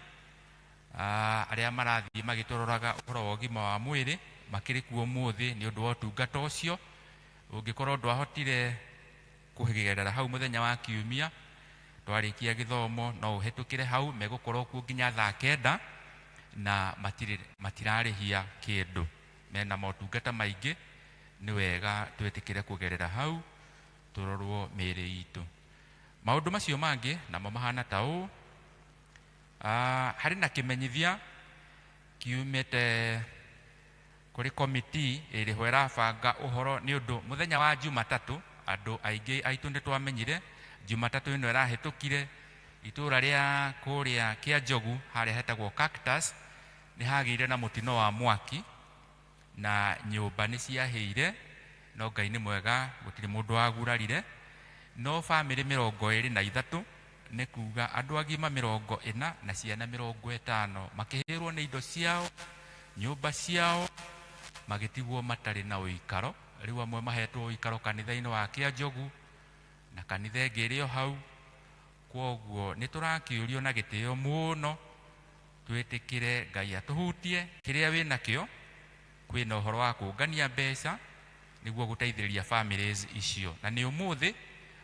arĩa marathiĩ magĩtũroraga ũhoro wa ũgima wa mwĩrĩ makĩrĩ kuo ũmũthĩ nĩ ũndũ wa ũtungata ũcio. Ũngĩkorwo ndwahotire kũgerera hau mũthenya wa kiumia twarĩkia gĩthomo, no ũhetũkĩre hau, megũkorwo kuo nginya thaa 9 na matirarĩhia kĩndũ, mena motungata maingĩ. Nĩ wega twĩtĩkĩre kũgerera hau tũrorwo mĩĩrĩ itũ. Maũndũ macio mangĩ namo mahana ta ũũ. Harĩ na kĩmenyithia kiumĩte kũrĩ Kũrĩ komiti ĩrĩho ĩrabanga ũhoro nĩ ũndũ mũthenya wa Jumatatũ andũ aingĩ aitũ nĩ twamenyire Jumatatũ ĩno ĩrahĩtũkire itũra rĩa kũrĩa Kĩanjogu harĩa hetagwo Cactus nĩ hagĩire na mũtino wa mwaki na nyũmba nĩ ciahĩire, no Ngai nĩ mwega gũtirĩ mũndũ wagurarire. No bamĩrĩ 23 nĩ kuga andũ agima 40 na ciana 50 makĩhĩrwo nĩ indo ciao, nyũmba ciao, magĩtigwo matarĩ na ũikaro. Rĩu amwe mahetwo ũikaro kanitha-inĩ wa Kĩanjogu na kanitha ĩngĩ ĩrĩ o hau. Kwoguo nĩ tũrakĩũrio na gĩtĩo mũno twĩtĩkĩre Ngai atũhutie kĩrĩa wĩnakĩo. Kwĩna ũhoro wa kũngania mbeca nĩguo gũteithĩrĩria families icio, na nĩ ũmũthĩ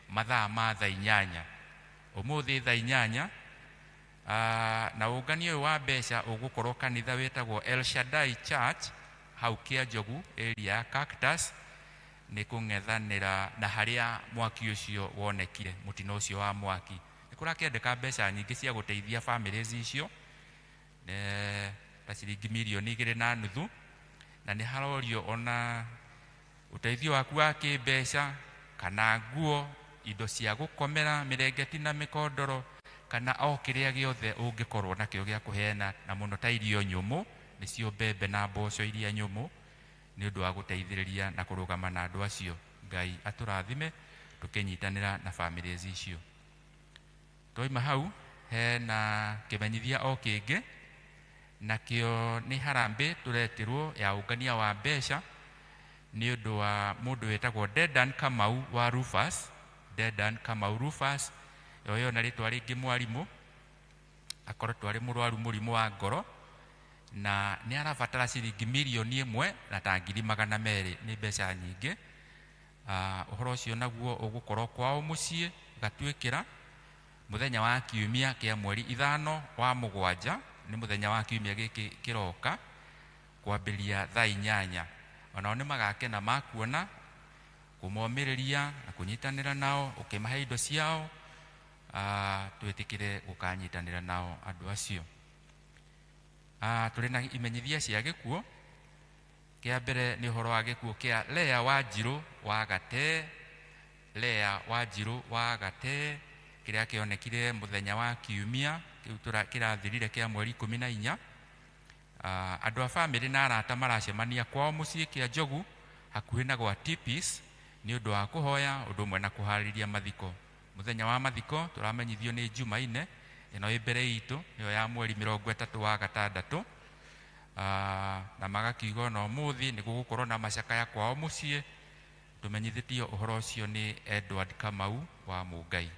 mathaa ma thaa 8, ũmũthĩ thaa 8. Na ũngania ũyũ wa mbeca ũgũkorwo kanitha wĩtagwo El Shaddai Church hau Kĩanjogu area ya Cactus, nĩ kũng'ethanĩra na harĩa mwaki ũcio wonekire, mũtino ũcio wa mwaki. Nĩ kũrakĩendeka mbeca nyingĩ cia gũteithia families icio, ta ciringi 2.5 mirioni, na nĩ harorio ona ũteithio waku wa kĩmbeca kana nguo, indo cia gũkomera, mĩrengeti na mĩkondoro, kana o kĩrĩa gĩothe ũngĩkorwo nakĩo gĩa kũheana, na mũno ta irio nyũmũ, nĩcio mbembe na mboco iria nyũmũ, nĩ ũndũ wa gũteithĩrĩria na kũrũgama na andũ acio. Ngai atũrathime tũkĩnyitanĩra na families icio. Twaima hau hena kĩmenyithia o kĩngĩ, nakĩo nĩ harambĩ tũretirwo ya ũngania wa mbeca nĩ ũndũ wa mũndũ wĩtagwo Dedan Kamau wa Rufus. Dedan Kamau Rufus, oyo na rĩtwa rĩngĩ mwarimũ, akoretwo arĩ mũrwaru mũrimũ wa ngoro na nĩ arabatara ciringi 1 mirioni na ta 200,000. Nĩ mbeca nyingĩ. Ũhoro ũcio naguo ũgũkorwo kwao mũciĩ Gatuĩkĩra mũthenya wa kiumia kĩa mweri 5 wa mũgwanja, nĩ mũthenya wa kiumia gĩkĩ kĩroka, kwambĩrĩria thaa 8. Onao nĩ magakena makuona, kũmomĩrĩria na kũnyitanĩra nao ũkĩmahe indo ciao. Twĩtĩkĩre gũkanyitanĩra nao andũ acio. Tũrĩ na imenyithia cia gĩkuũ. Kĩa mbere nĩ ũhoro wa gĩkuũ kĩa Lea Wanjirũ wa Gatee. Lea Wanjirũ wa Gatee, kĩrĩa kĩonekire mũthenya wa kiumia kĩu kĩrathirire kĩa mweri 14. Andũ a bamĩrĩ na arata maracemania kwao mũciĩ Kĩanjogu hakuhĩ na gwa Tipis nĩ ũndũ wa kũhoya ũndũ ũmwe na kũharĩria mathiko. Mũthenya wa mathiko tũramenyithio nĩ Jumaine ĩno ĩ mbere itũ, nĩyo ya mweri 30 wa gatandatũ. Na magakiuga ona ũmũthĩ nĩ gũgũkorwo na macakaya kwao mũciĩ. Tũmenyithĩtio ũhoro ũcio nĩ Edward Kamau wa Mũngai.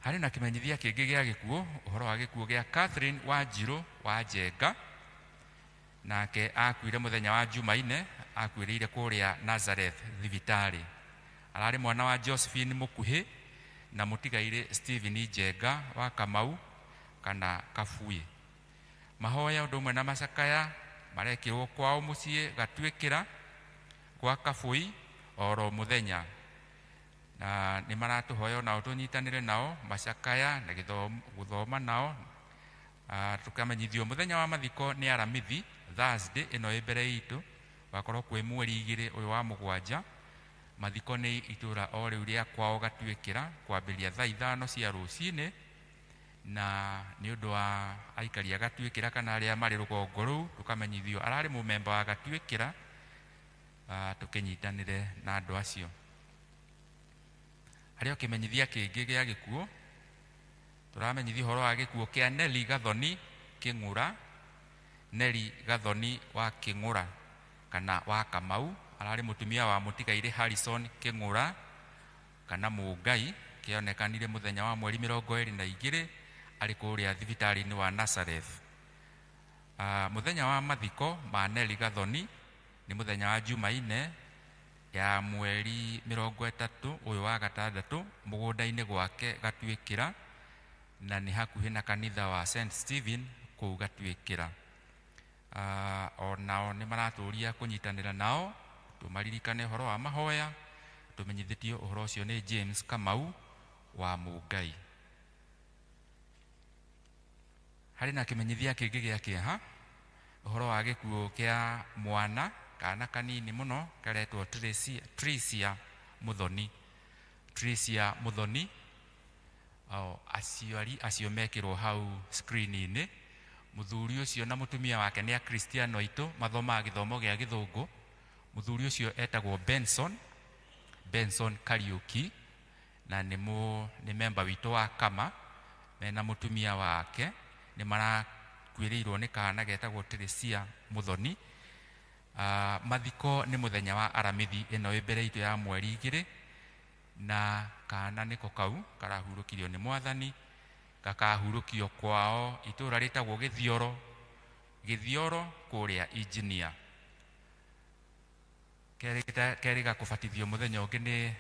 Harĩ na kĩmenyithia kĩngĩ gĩa gĩkuũ, ũhoro wa gĩkuũ gĩa Catherine Wanjirũ wa Njenga, nake akuire mũthenya wa Jumaine, akuĩrĩire kũrĩa Nazareth thibitarĩ. Ararĩ mwana wa Josephine Mũkuhĩ na mũtigairĩ Stephen Njenga wa Kamau kana Kabuĩ. Mahoya ũndũ ũmwe na macakaya marekĩrwo kwao mũciĩ Gatuĩkĩra gwa Kabui oro mũthenya, na nĩ maratũhoya onao tũnyitanĩre nao macakaya na gũthoma nao. Tũkamenyithio mũthenya wa mathiko nĩ Aramithi, Thursday ĩno ĩ mbere itũ, wakorwo kwĩ mweri 2 ũyũ wa mũgwanja. Mathiko nĩ itũra o rĩu rĩa kwao Gatuĩkĩra kwambĩrĩria thaa 5 cia rũcinĩ, na nĩ ũndũ wa aikari a Gatuĩkĩra kana arĩa marĩ rũgongo rũu tũkamenyithio ararĩ mũmemba wa Gatuĩkĩra. Tũkĩnyitanĩre na andũ acio. Harĩ o kĩmenyithia kĩngĩ gĩa gĩkuũ, tũramenyithio ũhoro wa gĩkuũ kĩa Nelly Gathoni Kĩng'ũra. Nelly Gathoni wa Kĩng'ũra kana wa Kamau, ararĩ mũtumia wa mũtigairĩ Harrison Kĩng'ũra kana Mũngai, kĩonekanire mũthenya wa mweri 22 arĩ kũrĩa thibitarĩ-inĩ wa Nazareth. Mũthenya wa mathiko ma Nelly Gathoni nĩ mũthenya wa Jumaine ya mweri 30 ũyũ wa gatandatũ, mũgũnda-inĩ gwake Gatuĩkĩra, na nĩ hakuhĩ na kanitha wa St Stephen kũu Gatuĩkĩra. Onao nĩ maratũria kũnyitanĩra nao tũmaririkane ũhoro wa mahoya. Tũmenyithĩtio ũhoro ũcio nĩ James Kamau wa Mũngai. Harĩ na kĩmenyithia kĩngĩ gĩa kĩeha, Ũhoro wa gĩkuũ kĩa mwana kana kanini mũno karetwo Tricia, Tricia Muthoni. Tricia Muthoni, o aciari acio mekĩrwo hau screen-inĩ. Mũthuri ũcio na mũtumia wake nĩ akristiano aitũ, mathomaga gĩthomo gĩa gĩthũngũ. Mũthuri ũcio etagwo Benson, Benson Kariuki, na nĩ nĩ memba witũ wa Kama, mena mũtumia wake nĩ marakuĩrĩirwo nĩ kana getagwo Teresia Muthoni. Mathiko nĩ mũthenya wa Aramithi ĩno ĩ mbere itũ ya mweri 2, na kana nĩko kau karahurũkirio nĩ Mwathani, gakahurũkio kwao itũra rĩtagwo Gĩthioro, Gĩthioro kũrĩa Engineer. Kerĩ gakũbatithio mũthenya ũngĩ nĩ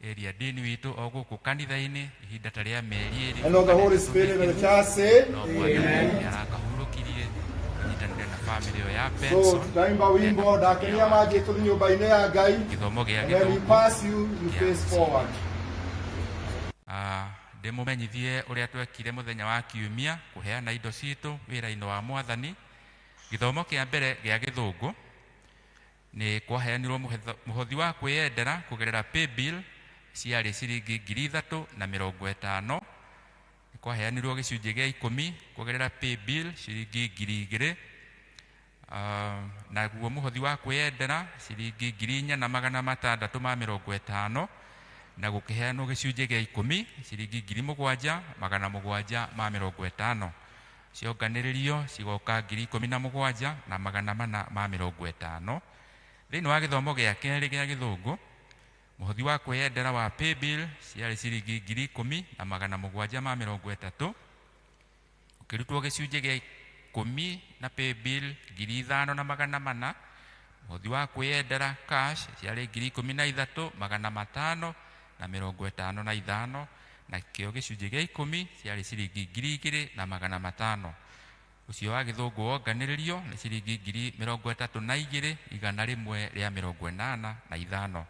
area dean witũ o gũkũ kanitha-inĩ ihinda ta rĩa mĩeri 2. And of the Holy Spirit, and the church say, No Mwathani nĩarakahurũkirie nyitanĩre na family ĩyo ya So Benson. tutaimba wimbo ndakenia maji tũthi nyũmba-inĩ ya Ngai. Gĩthomo gĩa And when we gĩthũngũ pass you, you kĩa face forward. Ndĩmũmenyithie ũrĩa twekire mũthenya wa kiumia kũheana indo citũ wĩra-inĩ wa Mwathani. Gĩthomo kĩa mbere gĩa gĩthũngũ nĩ kwaheanirwo mũhothi wa kwĩyendera kũgerera paybill ciarĩ ciringi 3,050. Nĩ kwaheanirwo gĩcunjĩ gĩa 10 kũgerera paybill ciringi 2,000. Naguo mũhothi wa kwĩyendera ciringi 4,650, na gũkĩheanwo gĩcunjĩ gĩa 10 ciringi 7,750. Cionganĩrĩrio cigoka 17,450. Thĩinĩ wa gĩthomo gĩa kerĩ gĩa gĩthũngũ, mũhothi wa kwĩyendera wa paybill ciarĩ ciringi 10,730, ũkĩrutwo gĩcunjĩ gĩa 10 na paybill 5,400. Mũhothi wa kwĩyendera cash ciarĩ 13,555, nakĩo gĩcunjĩ gĩa 10 ciarĩ ciringi 2,500. Ũcio wa gĩthũngũ wonganĩrĩrio nĩ ciringi 32,185.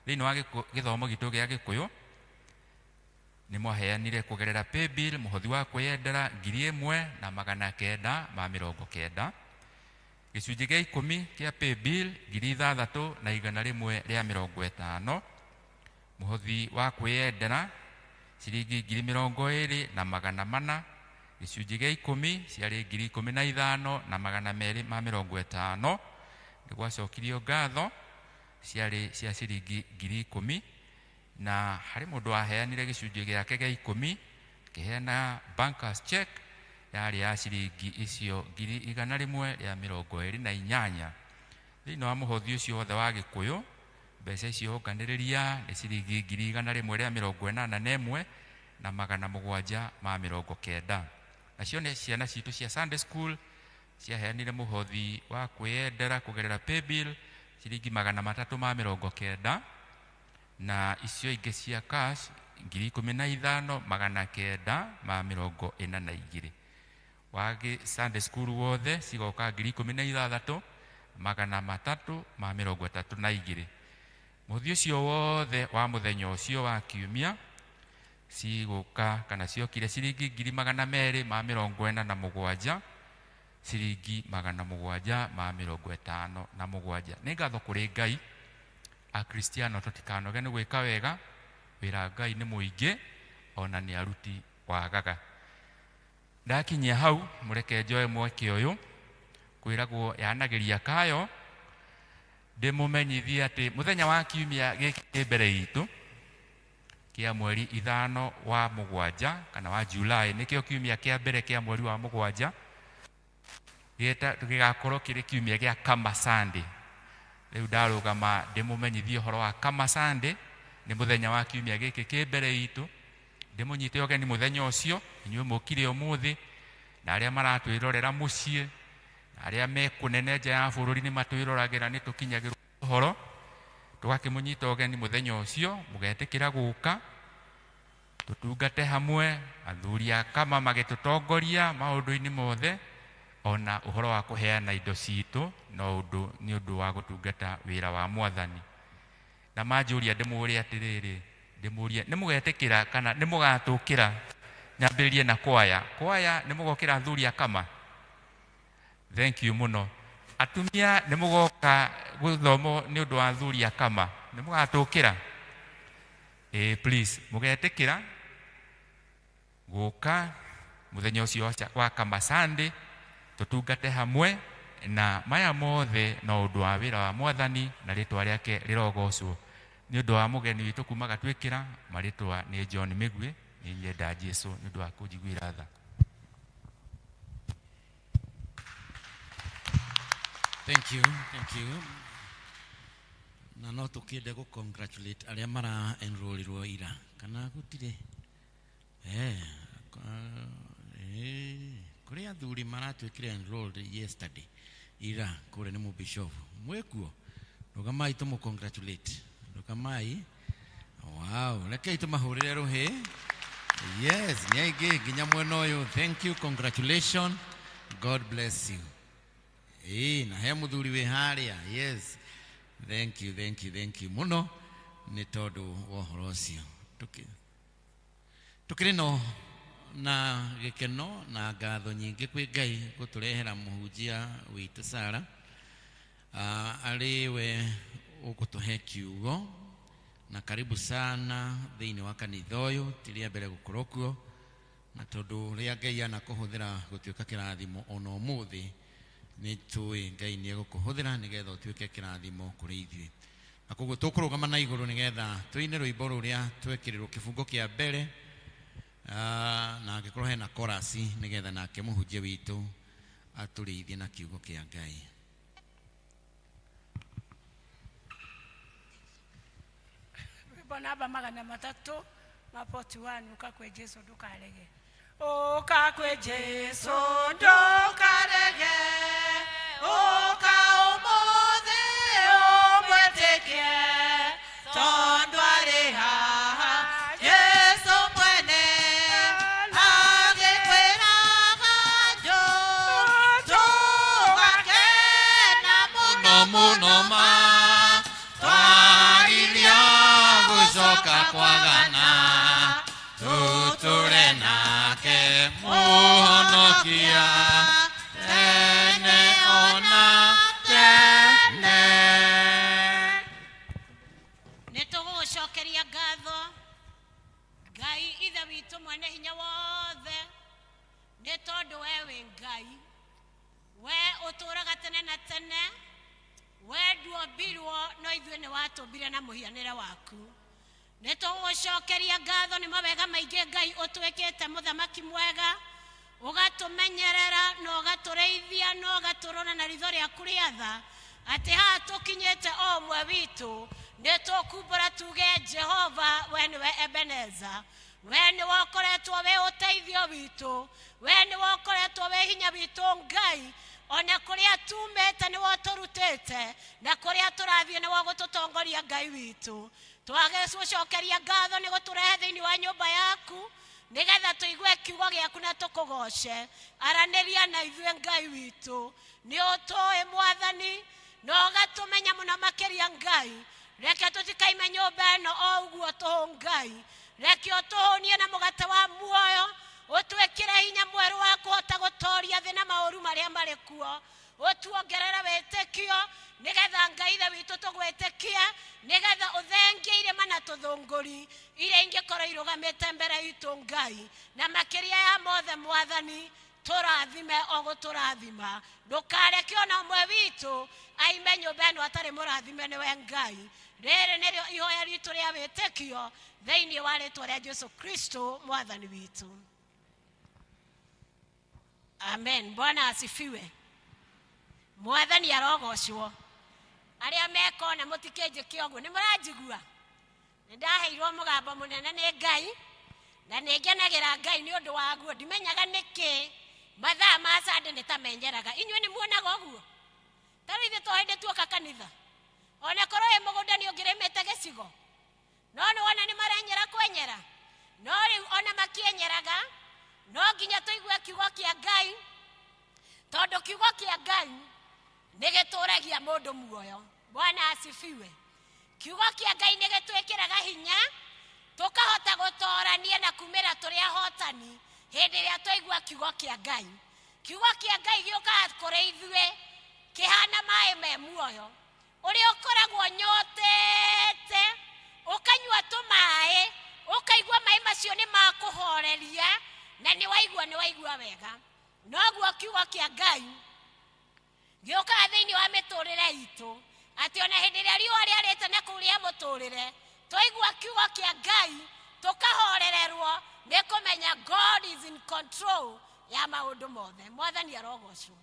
Thĩinĩ wa gĩthomo gitũ gĩa gĩkũyũ nĩ mwaheanire kũgerera paybill mũhothi wa kwĩyendera 1,990, gĩcunjĩ gĩa 10 kĩa paybill 6,150, mũhothi wa kwĩyendera ciringi 20,400, gĩcunjĩ gĩa 10 ciarĩ 15,250. Nĩ gwacokirio ngatho ciarĩ cia ciringi 10,000, na harĩ mũndũ waheanire gĩcunjĩ gĩake gĩa 10 akĩheana bankers check yarĩ ya ciringi icio 128,000. Thĩinĩ wa mũhothi ũcio wothe wa gĩkũyũ, mbeca icio onganĩrĩria nĩ ciringi 181,790. Nacio nĩ ciana citũ cia Sunday school ciaheanire mũhothi wa kwĩyendera kũgerera paybill ciringi 390, na icio ingĩ cia cash 15,942. Wa Sunday school wothe cigoka 16,332. Mũhothi ũcio wothe wa mũthenya ũcio wa kiumia cigũka kana ciokire ciringi 247,757 ciringi 757. Nĩ ngatho kũrĩ Ngai. Akristiano tũtikanoge nĩ gwĩka wega, wĩra Ngai nĩ mũingĩ ona nĩ aruti wagaga. Ndakinyia hau mũreke njoe mweke ũyũ kwĩragwo yanagĩria kayo ndĩmũmenyithie atĩ mũthenya wa kiumia gĩkĩ kĩ mbere itũ kĩa mweri 5 wa mũgwanja kana wa July, nĩkĩo kiumia kĩa mbere kĩa mweri wa mũgwanja, gĩgakorwo kĩrĩ kiumia gĩa Kama Sunday. Rĩu ndarũgama ndĩmũmenyithie ũhoro wa Kama Sunday, nĩ mũthenya wa kiumia gĩkĩ kĩ mbere itũ. Ndĩmũnyite ũgeni mũthenya ũcio, inyuĩ mũkire ũmũthĩ, na arĩa maratwĩrorera mũciĩ, na arĩa me kũnene nja ya bũrũri nĩ matwĩroragĩra, nĩ tũkinyagĩrwo ũhoro. Tũgakĩmũnyita ũgeni mũthenya ũcio, mũgetĩkĩra gũka tũtungate hamwe, athuri a Kama magĩtũtongoria maũndũ-inĩ mothe, ona ũhoro wa kũheana indo citũ no ũndũ nĩ ũndũ wa gũtungata wĩra wa Mwathani. Na manjũria ndĩmũũrie atĩrĩrĩ, ndĩmũũrie nĩ mũgetĩkĩra kana nĩ mũgatũkĩra nyambĩrĩrie na kwaya. Kwaya nĩ mũgokĩra athuri a Kama. Thank you mũno. Atumia nĩ mũgoka gũthomwo nĩ ũndũ wa athuri a kama, nĩ mũgatũkĩra? Ĩĩ, please mũgetĩkĩra gũka mũthenya ũcio wa kama Sunday, tũtungate hamwe na maya mothe no ũndũ wa wĩra wa mwathani na rĩtwa rĩake rĩrogocwo. Nĩ ũndũ wa mũgeni witũ kuma Gatwĩkĩra, marĩtwa nĩ John Mĩgwi, nĩ nyenda Jesu nĩ ũndũ wa kũnjiguĩra tha. Thank you, thank you. Na no tũkĩende gũ congratulate arĩa mara enrollirwo ira kana gũtirĩ. Kũrĩ athuri maratuĩkire enrolled yesterday ira kũrĩa nĩ mũbishop mwĩkuo, rũgamai tũmũ congratulate, rũgamai. Wow, rekei tũmahũrĩre rũhĩ. Yes, nĩ aingĩ nginya mwena ũyũ. Thank you, congratulations, God bless you. Ĩĩ, na he mũthuri wĩ harĩa. Yes, thank you, thank you, thank you mũno nĩ tondũ wa ũhoro ũcio. Tũkĩrĩ no na gĩkeno na ngatho nyingĩ kwĩ Ngai gũtũrehera mũhunjia witũ Sara, arĩ we ũgũtũhe kiugo, na karibu sana thĩinĩ wa kanitha ũyũ, ti rĩa mbere gũkorwo kuo, na tondũ ũrĩa Ngai anakũhũthĩra gũtuĩka kĩrathimo ona ũmũthĩ, nĩ tũĩ Ngai nĩ egũkũhũthĩra nĩgetha ũtuĩke kĩrathimo kũrĩ ithuĩ. Na koguo tũkũrũgama na igũrũ nĩgetha tũine rwĩmbo rũrĩa twekĩrirwo kĩbungo kĩa mbere, na angĩkorwo hena korasi nĩgetha nake mũhunjia witũ atũrĩithie na kiugo kĩa Ngai. Rwĩmbo namba 341, ũka kwĩ Jesu ndũkarege. Ũka kwĩ Jesu ndũkarege, ũka ũmũthĩ ũmwĩtĩkie, tondũ arĩ haha Jesu mwene agĩkwĩraga tũgakena mũno mũno ma twariria gũcoka kwagana, tũtũre nake mũhonokia tene ona tene. Nĩ tũgũgũcokeria ngatho Ngai ithe witũ mwene hinya wothe, nĩ tondũ we wĩ Ngai, we ũtũũraga tene na tene, we nduombirwo no ithuĩ nĩ watũmbire na mũhianĩre waku. Nĩ tũgũgũcokeria ngatho nĩ mawega maingĩ Ngai ũtwĩkĩte, mũthamaki mwega, ũgatũmenyerera na ũgatũrĩithia na ũgatũrora na ritho rĩaku rĩa tha, atĩ haha tũkinyĩte o ũmwe witũ nĩ tũkumbũra tuge Jehova we nĩwe Ebeneza, we nĩwe ũkoretwo wĩ ũteithio witũ, we nĩwe ũkoretwo wĩ hinya witũ Ngai, ona kũrĩa tumĩte nĩwe ũtũrutĩte, na kũrĩa tũrathiĩ nĩwe ũgũtũtongoria Ngai witũ. Twagĩgũcokeria ngatho nĩ gũtũrehe thĩinĩ wa nyũmba yaku nĩgetha tũigue kiugo gĩaku na tũkũgoce. Aranĩria na ithuĩ Ngai witũ, nĩ ũtũĩ Mwathani na ũgatũmenya mũno makĩria Ngai. Reke tũtikaime nyũmba ĩno o ũguo tũhũ Ngai, reke ũtũhũnie na mũgate wa muoyo, ũtwĩkĩre hinya mwerũ wa kũhota gũtoria thĩ na maũru marĩa marĩ kuo, ũtuongerere wĩtĩkio nĩgetha Ngai ithe witũ tũgwĩtĩkie, nĩgetha ũthengie irĩma na tũthũngũri iria ingĩkorwo irũgamĩte mbere itũ Ngai, na makĩria ya mothe Mwathani tũrathime o gũtũrathima, ndũkareke ona ũmwe witũ aime nyũmba ĩno atarĩ mũrathime nĩwe Ngai. Rĩrĩ nĩrĩo ihoya ritũ rĩa wĩtĩkio thĩinĩ wa rĩtwa rĩa Jesu Kristo mwathani witũ, amen. Bwana asifiwe. Mwathani arogocwo. Arĩa mekona mũtikĩnjĩke ũguo, nĩ mũranjigua? Nĩ ndaheirwo mũgambo mũnene nĩ Ngai, na nĩ ngenagĩra Ngai nĩ ũndũ waguo. Ndimenyaga nĩkĩ mathaa ma Sunday nĩ ta menyeraga. Inyuĩ nĩ muonaga ũguo? Ta rĩu ithuĩ to hĩndĩ tuoka kanitha, ona korwo wĩ mũgũnda nĩ ũngĩrĩmĩte gĩcigo, no nĩ wona nĩ marenyera kwenyera, no rĩu ona makĩenyeraga no nginya tũigue kiugo kĩa Ngai, tondũ kiugo kĩa Ngai nĩ gĩtũragia mũndũ muoyo. Bwana asifiwe. Kiugo kĩa Ngai nĩ gĩtwĩkĩraga hinya tũkahota gũtorania na kumĩra tũrĩ ahotani hĩndĩ ĩrĩa twaigua kiugo kĩa Ngai. Kiugo kĩa Ngai gĩũkaga kũrĩ ithuĩ kĩhana maĩ me muoyo, ũrĩa ũkoragwo nyotete ũkanyua tũmaĩ, ũkaigua maĩ macio nĩ makũhoreria na nĩ waigua, nĩ waigua wega. Noguo kiugo kĩa Ngai gĩũkaga thĩinĩ wa mĩtũrĩre itũ, atĩ ona hĩndĩ ĩrĩa riũa rĩarĩte na kũu rĩa mũtũrĩre, twaigua kiugo kĩa Ngai tũkahorererwo nĩ kũmenya God is in control ya maũndũ mothe. Mwathani arogocwo.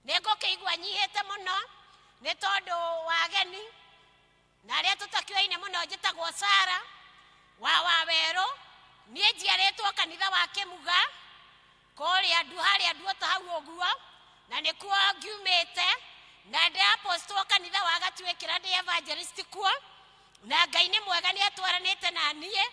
Nĩ ngũkĩigua nyihĩte mũno nĩ tondũ wa ageni na arĩa tũtakĩoine mũno. Njĩtagwo Sara wa Wawerũ, niĩ njiarĩtwo kanitha wa Kĩmuga kũrĩa ndu harĩa nduota hau ũguo, na nĩkuo ngiumĩte, na ndĩrapostwo kanitha wa Gatuĩkĩra, ndĩ evangelist kuo, na Ngai nĩ mwega, nĩ atwaranĩte na niĩ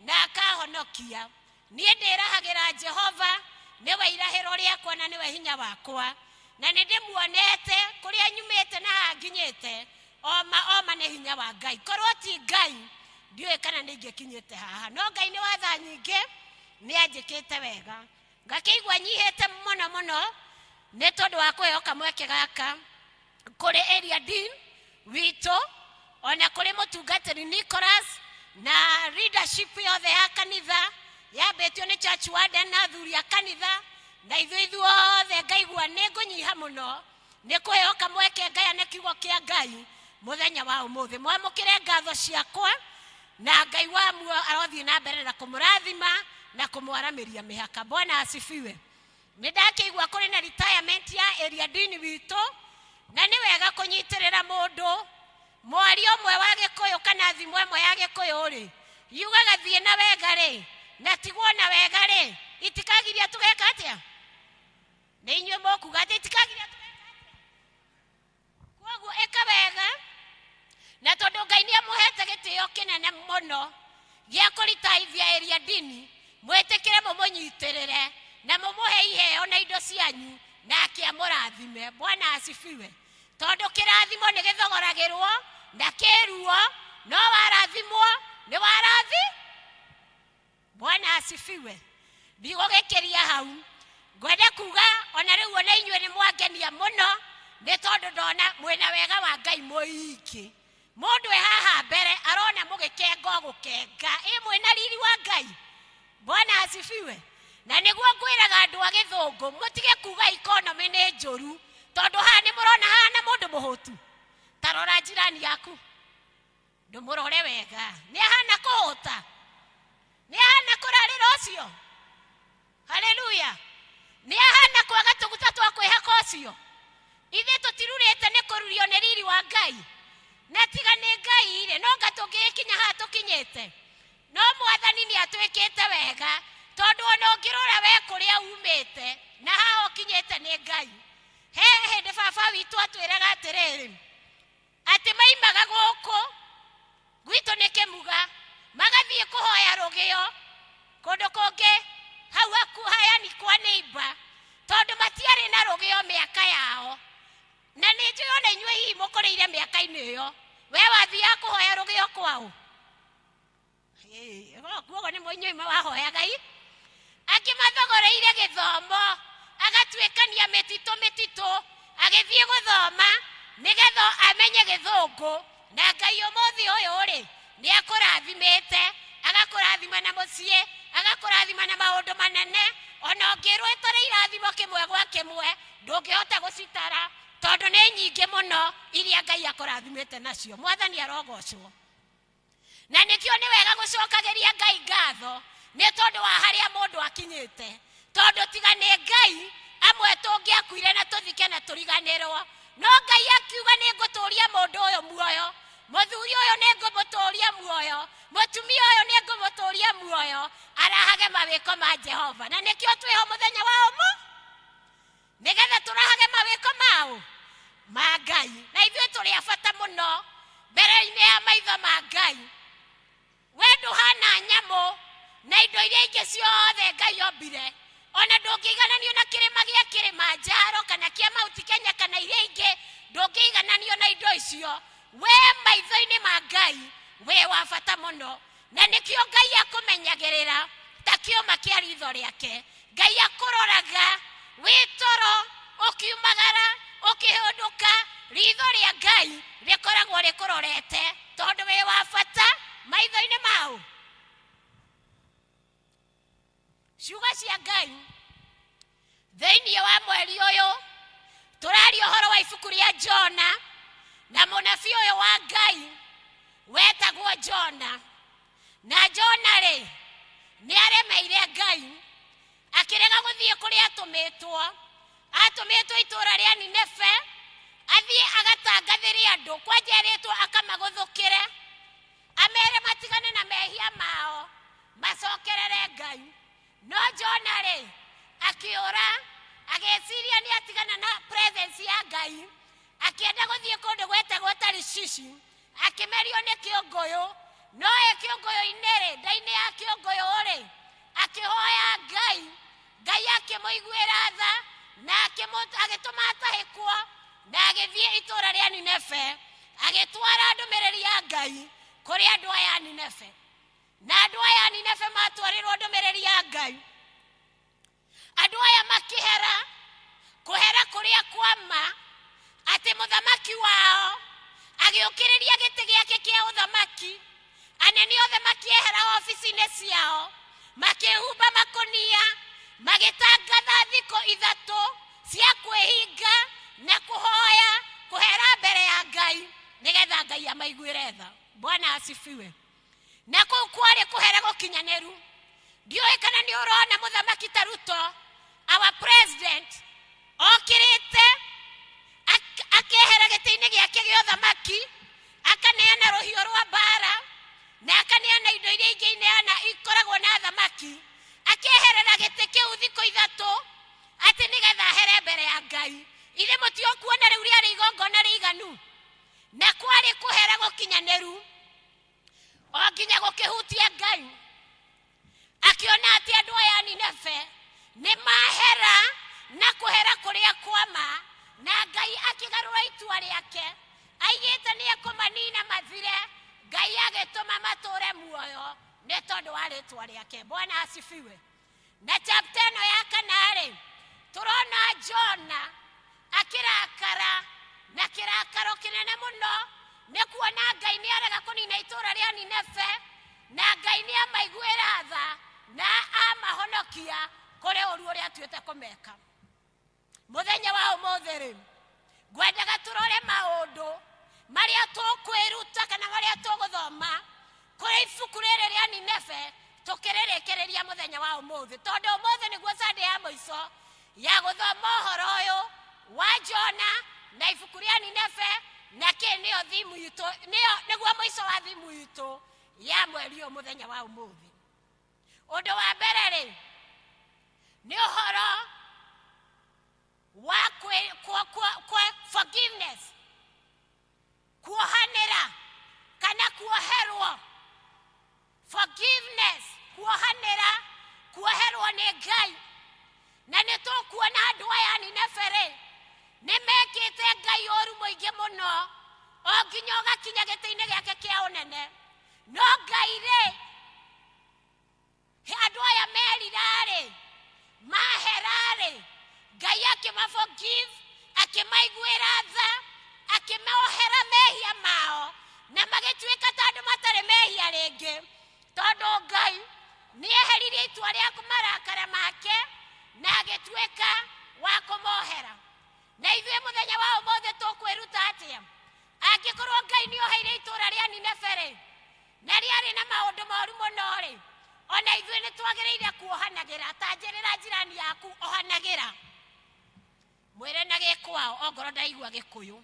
na akahonokia. Niĩ ndĩrahagĩra Jehova, nĩwe irahĩro rĩakwa na nĩwe hinya wakwa, na nĩ ndĩmuonete kũrĩa nyumĩte na haha nginyĩte. Oma oma nĩ hinya wa Ngai. Korwo ti Ngai ndiũĩ kana nĩ ingĩkinyĩte haha, no Ngai nĩ watha nyingĩ, nĩ anjĩkĩte wega. Ngakĩigua nyihĩte mũno mũno nĩ tondũ wa kũheo kamweke gaka kũrĩ area dean witũ, ona kũrĩ mũtungatĩri Nicholas na leadership yothe ya kanitha yambĩtio nĩ church warden na athuri a kanitha na ithuĩ ithuothe. Ngaigua nĩ ngũnyiha mũno nĩ kũheo kamweke ngayane kiugo kĩa Ngai mũthenya wa ũmũthĩ. Mwamũkĩre ngatho ciakwa, na Ngai wa muoyo arothiĩ na mbere na kũmũrathima na kũmwaramĩria mĩhaka. Bwana asifiwe. Nĩ ndakĩigua kũrĩ na retirement ya area dean witũ, na nĩ wega kũnyitĩrĩra mũndũ. Mwaria ũmwe wa Gĩkũyũ kana thimo ĩmwe ya Gĩkũyũ rĩ, yugaga thiĩ na wega rĩ, na tigwo na wega rĩ, itikagiria tũgeka atĩa? Nĩ inyuĩ mũkuga atĩ itikagiria tũgeka atĩa? Koguo ĩka wega, na tondũ Ngai nĩ amũhete gĩtĩo kĩnene mũno gĩa kũritaithia area dean, mwĩtĩkĩre mũmũnyitĩrĩre na mũmũhe iheo na indo cianyu, nake amũrathime. Bwana asifiwe. Tondũ kĩrathimo nĩ gĩthogoragĩrwo na kĩruo, no warathimwo nĩ warathi. Bwana asifiwe. Ndigũgĩkĩria hau, ngwenda kuga ona rĩu ona inyuĩ nĩ mwangenia mũno, nĩ tondũ ndona mwĩna wega wa Ngai mũingĩ. Mũndũ e haha mbere arona mũgĩkenga o gũkenga, ĩ mwĩna riri wa Ngai. Bwana asifiwe. Na nĩguo ngwĩraga andũ a gĩthũngũ mũtige kuga economy nĩ njũru, tondũ haha nĩ mũrona hahana mũndũ mũhũtu. Ta rora njirani yaku, ndũmũrore wega, nĩ ahana kũhũta, nĩ ahana kũrarĩra ũcio? Haleluya! Nĩ ahana kwaga tũguta twa kwĩhaka ũcio? Ithuĩ tũtirurĩte nĩ kũrurio nĩ riri wa Ngai, na tiga nĩ Ngai rĩ, no nga tũngĩgĩkinya haha tũkinyĩte? No Mwathani nĩ atwĩkĩte wega, tondũ ona ũngĩrora we kũrĩa umĩte na haha ũkinyĩte nĩ Ngai. He hĩndĩ baba witũ atwĩraga atĩrĩrĩ, atĩ maimaga gũkũ gwitũ nĩ Kĩmuga, magathiĩ kũhoya rũgĩo kũndũ kũngĩ hau hakuhayani kwa neighbor, tondũ matiarĩ na rũgĩo mĩaka yao. Na nĩ njũĩ ona inyuĩ hihi mũkũrĩire mĩaka-inĩ ĩyo, we wathiaga kũhoya rũgĩo kwao? Kuoguo nĩ inyuĩ wahoyaga i angĩ mathogoreire gĩthomo, agatuĩkania mĩtitũ mĩtitũ agĩthiĩ gũthoma nĩgetha amenye gĩthũngũ. Na Ngai ũmũthĩ ũyũ rĩ, nĩ akũrathimĩte, agakũrathima na mũciĩ, agakũrathima na maũndũ manene. Ona ũngĩrwo ĩtare irathimo kĩmwe gwa kĩmwe, ndũngĩhota gũcitara, tondũ nĩ nyingĩ mũno iria Ngai akũrathimĩte nacio. Mwathani arogocwo. Na nĩkĩo nĩ wega gũcokagĩria Ngai ngatho nĩ tondũ wa harĩa mũndũ akinyĩte, tondũ tiga nĩ Ngai, amwe tũngĩakuire na tũthike na tũriganĩrwo. No Ngai akiuga nĩ ngũtũria mũndũ ũyũ muoyo, mũthuri ũyũ nĩ ngũmũtũria muoyo, mũtumia ũyũ nĩ ngũmũtũria muoyo, arahage mawĩko ma Jehova. Na nĩkĩo twĩho mũthenya wa ũmũ, nĩgetha tũrahage mawĩko mao ma Ngai. Na ithuĩ tũrĩ a bata mũno mbere-inĩ ya maitho ma Ngai. We ndũhana nyamũ na indo iria ingĩ ciothe Ngai ombire, ona ndũngĩigananio na kĩrĩma gĩa Kĩrĩmanjaro kana kĩa Mount Kenya kana iria ingĩ, ndũngĩigananio na indo icio. We maitho-inĩ ma Ngai wĩ wa bata mũno, na nĩkĩo Ngai akũmenyagĩrĩra ta kĩũma kĩa ritho rĩake. Ngai akũroraga. Wĩ toro, ũkiumagara, ũkĩhũndũka, ritho rĩa Ngai rĩkoragwo rĩkũrorete tondũ wĩ wa bata maitho-inĩ mau. Ciugo cia Ngai thĩinĩ wa mweri ũyũ tũraria ũhoro wa ibuku rĩa Jona na mũnabii ũyũ wa Ngai wetagwo Jona. Na Jona rĩ, nĩ aremeire Ngai akĩrega gũthiĩ kũrĩa atũmĩtwo. Atũmĩtwo itũũra rĩa Nineve athiĩ agatangathĩre andũ, kwanja erĩtwo akamagũthũkĩre, amere matigane na mehia mao macokerere Ngai. No Jona rĩ, akĩũra, agĩciria nĩ atigana na presence ya Ngai, akĩenda gũthiĩ kũndũ gwetagwo Tarishishi, akĩmerio nĩ kĩũngũyũ. No e kĩũngũyũ-inĩ rĩ, nda-inĩ ya kĩũngũyũ rĩ, akĩhoya Ngai, Ngai akĩmũiguĩra tha na agĩtũma atahĩkwo, na agĩthiĩ itũũra rĩa Nineve, agĩtwara ndũmĩrĩri ya Ngai kũrĩ andũ aya a Nineve. Na andũ aya a Nineve matwarĩrwo ndũmĩrĩri ya Ngai, andũ aya makĩhera kũhera kũrĩa kwa ma, atĩ mũthamaki wao agĩũkĩrĩria gĩtĩ gĩake kĩa ũthamaki, anene othe makĩehera obici-inĩ ciao, makĩhumba makũnia, magĩtangatha thikũ ithatũ cia kwĩhinga na kũhoya kũhera mbere ya Ngai, nĩgetha Ngai amaiguĩre tha. Bwana asifiwe. Na kũu kwarĩ kũhera gũkinyanĩru. Ndiũĩ kana nĩ ũrona mũthamaki ta Ruto, our president, okĩrĩte akehera gĩtĩ-inĩ gĩake gĩa ũthamaki, akaneana rũhiũ rwa mbara na akaneana indo iria ingĩ ineana ikoragwo na thamaki, akeherera gĩtĩ kĩu thikũ ithatũ atĩ nĩgetha ahere mbere ya Ngai. Ithe mũtiokuona rĩu rĩarĩ igongona rĩiganu? Na kwarĩ kũhera gũkinyanĩru o nginya gũkĩhutia Ngai, akĩona atĩ andũ aya a Nineve nĩ mahera na kũhera kũrĩa kwa ma, na Ngai akĩgarũra itua rĩake. Aigĩte nĩ ekũmanina mathire, Ngai agĩtũma matũre muoyo nĩ tondũ wa rĩtwa rĩake. Bwana asifiwe. Na chapter ĩno ya kana-rĩ, tũrona Jona akĩrakara na kĩrakaro kĩnene mũno nĩ kuona Ngai nĩ arega kũnina itũũra rĩa Nineve, na Ngai nĩ amaiguĩra tha na amahonokia kũrĩ ũru ũrĩa atuĩte kũmeka. Mũthenya wa ũmũthĩ-rĩ, ngwendaga tũrore maũndũ marĩa tũkwĩruta kana marĩa tũgũthoma kũrĩ ibuku rĩrĩ rĩa Nineve tũkĩrĩrĩkĩrĩria mũthenya wa ũmũthĩ, tondũ ũmũthĩ nĩguo Sunday ya mũico ya gũthoma ũhoro ũyũ wa Jona na ibuku rĩa Nineve, na kĩ nĩyo thimu itũ, nĩyo nĩguo mũico wa thimu itũ ya mweri ũyũ mũthenya wa ũmũthĩ. Ũndũ wa mbere rĩ, nĩ ũhoro wa forgiveness, kuohanĩra kana kuoherwo. Forgiveness, kuohanĩra, kuoherwo nĩ Ngai. Na nĩ tũkuona andũ aya a Nineve rĩ, nĩ mekĩte Ngai ũru mũingĩ mũno, o nginya ũgakinya gĩtĩ-inĩ gĩake kĩa ũnene. No Ngai rĩ, andũ aya merira-rĩ, mahera-rĩ, Ngai akĩma forgive, akĩmaiguĩra tha, akĩmohera mehia mao, na magĩtuĩka ta andũ matarĩ mehia rĩngĩ, tondũ Ngai nĩ eheririe itua rĩa marakara make na agĩtuĩka wa kũmohera. Na ithuĩ mũthenya wa ũmũthĩ tũkwĩruta atĩa? Angĩkorwo Ngai nĩ oheire itũũra rĩa Nineve-rĩ, na rĩarĩ na maũndũ moru mũno-rĩ, ona ithuĩ nĩ twagĩrĩire kuohanagĩra. Ta njĩrĩra njirani yaku, ohanagĩra. Mwĩre na gĩkwao, ongorwo ndaigua Gĩkũyũ.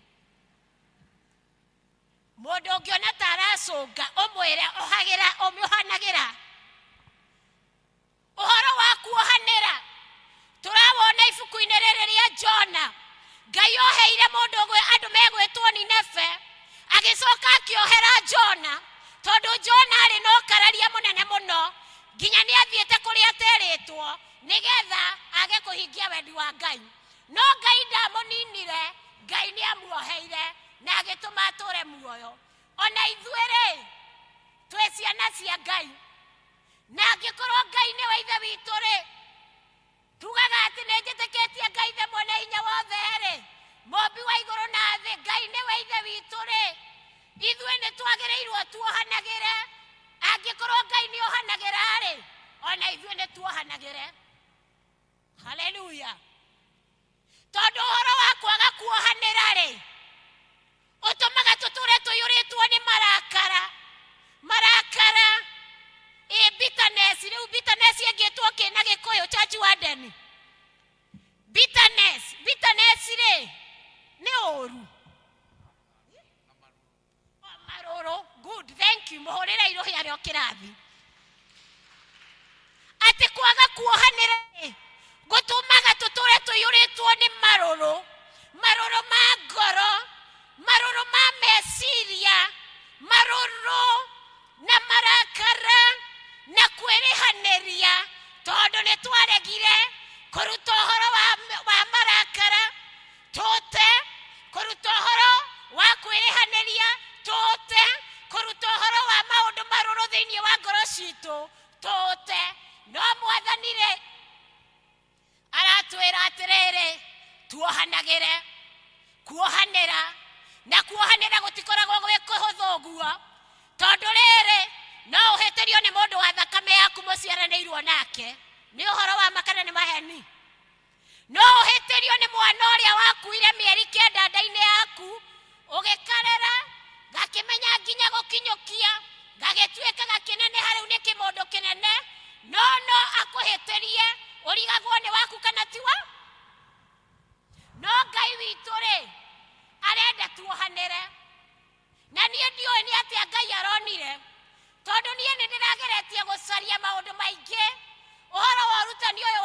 Mũndũ ũngĩona ta aracũnga, ũmwĩre ohagĩra, ũmĩohanagĩra. Ũhoro wa kuohanĩra tũrawona ibuku-inĩ rĩrĩ rĩa Jona. Ngai oheire mũndũ ũgwe andũ megwĩtwo Nineve, agĩcoka akĩohera Jona, tondũ Jona arĩ na ũkararia mũnene mũno, nginya nĩ athiĩte kũrĩa aterĩtwo nĩgetha age kũhingia wendi wa Ngai. No Ngai ndamũninire, Ngai nĩ amuoheire na agĩtũma atũre muoyo. Ona ithuĩ rĩ, twĩ ciana cia Ngai, na angĩkorwo Ngai nĩwe ithe witũ rĩ, tugaga atĩ nĩ njĩtĩkĩtie Ngai Ithe mwene hinya wothe-rĩ, mũmbi wa igũrũ na thĩ, Ngai nĩwe Ithe witũ-rĩ, ithuĩ nĩ twagĩrĩirwo tuohanagĩre. Angĩkorwo Ngai nĩ ohanagĩra-rĩ, ona ithuĩ nĩ tuohanagĩre. Haleluya. Tondũ ũhoro wa kwaga kuohanĩra-rĩ, ũtũmaga tũtũre tũiyũrĩtwo nĩ marakara. Marakara. Ĩ bitterness, rĩu bitterness ĩngĩtwo kĩ na Gĩkũyũ, Church Warden? Bitterness, bitterness rĩ, nĩ ũru. Marũrũ, good, thank you. Mũhũrĩre irũhi arĩ o kĩrathi. Atĩ kwaga kuohanĩra rĩ, gũtũmaga tũtũre tũiyũrĩtwo nĩ marũrũ, marũrũ ma ngoro, marũrũ ma meciria, marũrũ na marakara na kwĩrĩhanĩria, tondũ nĩ twaregire kũruta ũhoro wa marakara tũte, kũruta ũhoro wa kwĩrĩhanĩria tũte, kũruta ũhoro wa maũndũ marũrũ thĩinĩ wa ngoro citũ tũte. No Mwathani rĩ, aratwĩra atĩrĩrĩ, tuohanagĩre. Kuohanĩra na kuohanĩra gũtikoragwo gwĩ kũhũthũ ũguo, tondũ rĩrĩ, no ũhĩtĩrio nĩ mũndũ wa thakame yaku mũciaranĩirwo nake. Nĩ ũhoro wa ma kana nĩ maheni? No ũhĩtĩrio nĩ mwana ũrĩa wakuire mĩeri 9 nda-inĩ yaku, ũgĩkarera, gakĩmenya nginya gũkinyũkia, gagĩtuĩka gakĩneneha, rĩu nĩ kĩmũndũ kĩnene, no no akũhĩtĩrie, ũrigagwo nĩ waku kana ti wa. No Ngai witũ rĩ, arenda tuohanĩre. Na niĩ ndiũĩ nĩ atĩa Ngai aronire, tondũ niĩ nĩ ndĩrageretie gũcaria maũndũ maingĩ ũhoro wa ũrutani ũyũ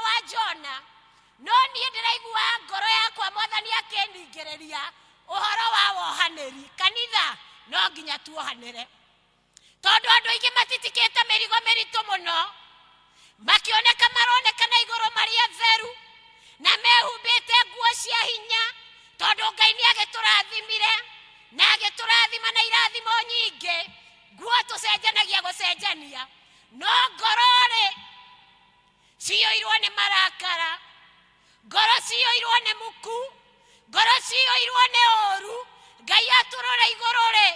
wa Jona, no niĩ ndĩraigua ngoro yakwa Mwathani akĩningĩrĩria ũhoro wa wohanĩri. Kanitha, no nginya tuohanĩre, tondũ andũ aingĩ matitikĩte mĩrigo mĩritũ mũno, makĩoneka maroneka na igũrũ marĩ atheru na mehumbĩte nguo cia hinya, tondũ Ngai nĩ agĩtũrathimire na agĩtũrathima na irathimo nyingĩ. Nguo tũcenjanagia gũcenjania, no ngoro rĩ ciyũirwo nĩ marakara, ngoro ciyũirwo nĩ muku, ngoro ciyũirwo nĩ ũru. Ngai atũrore igũrũ rĩ,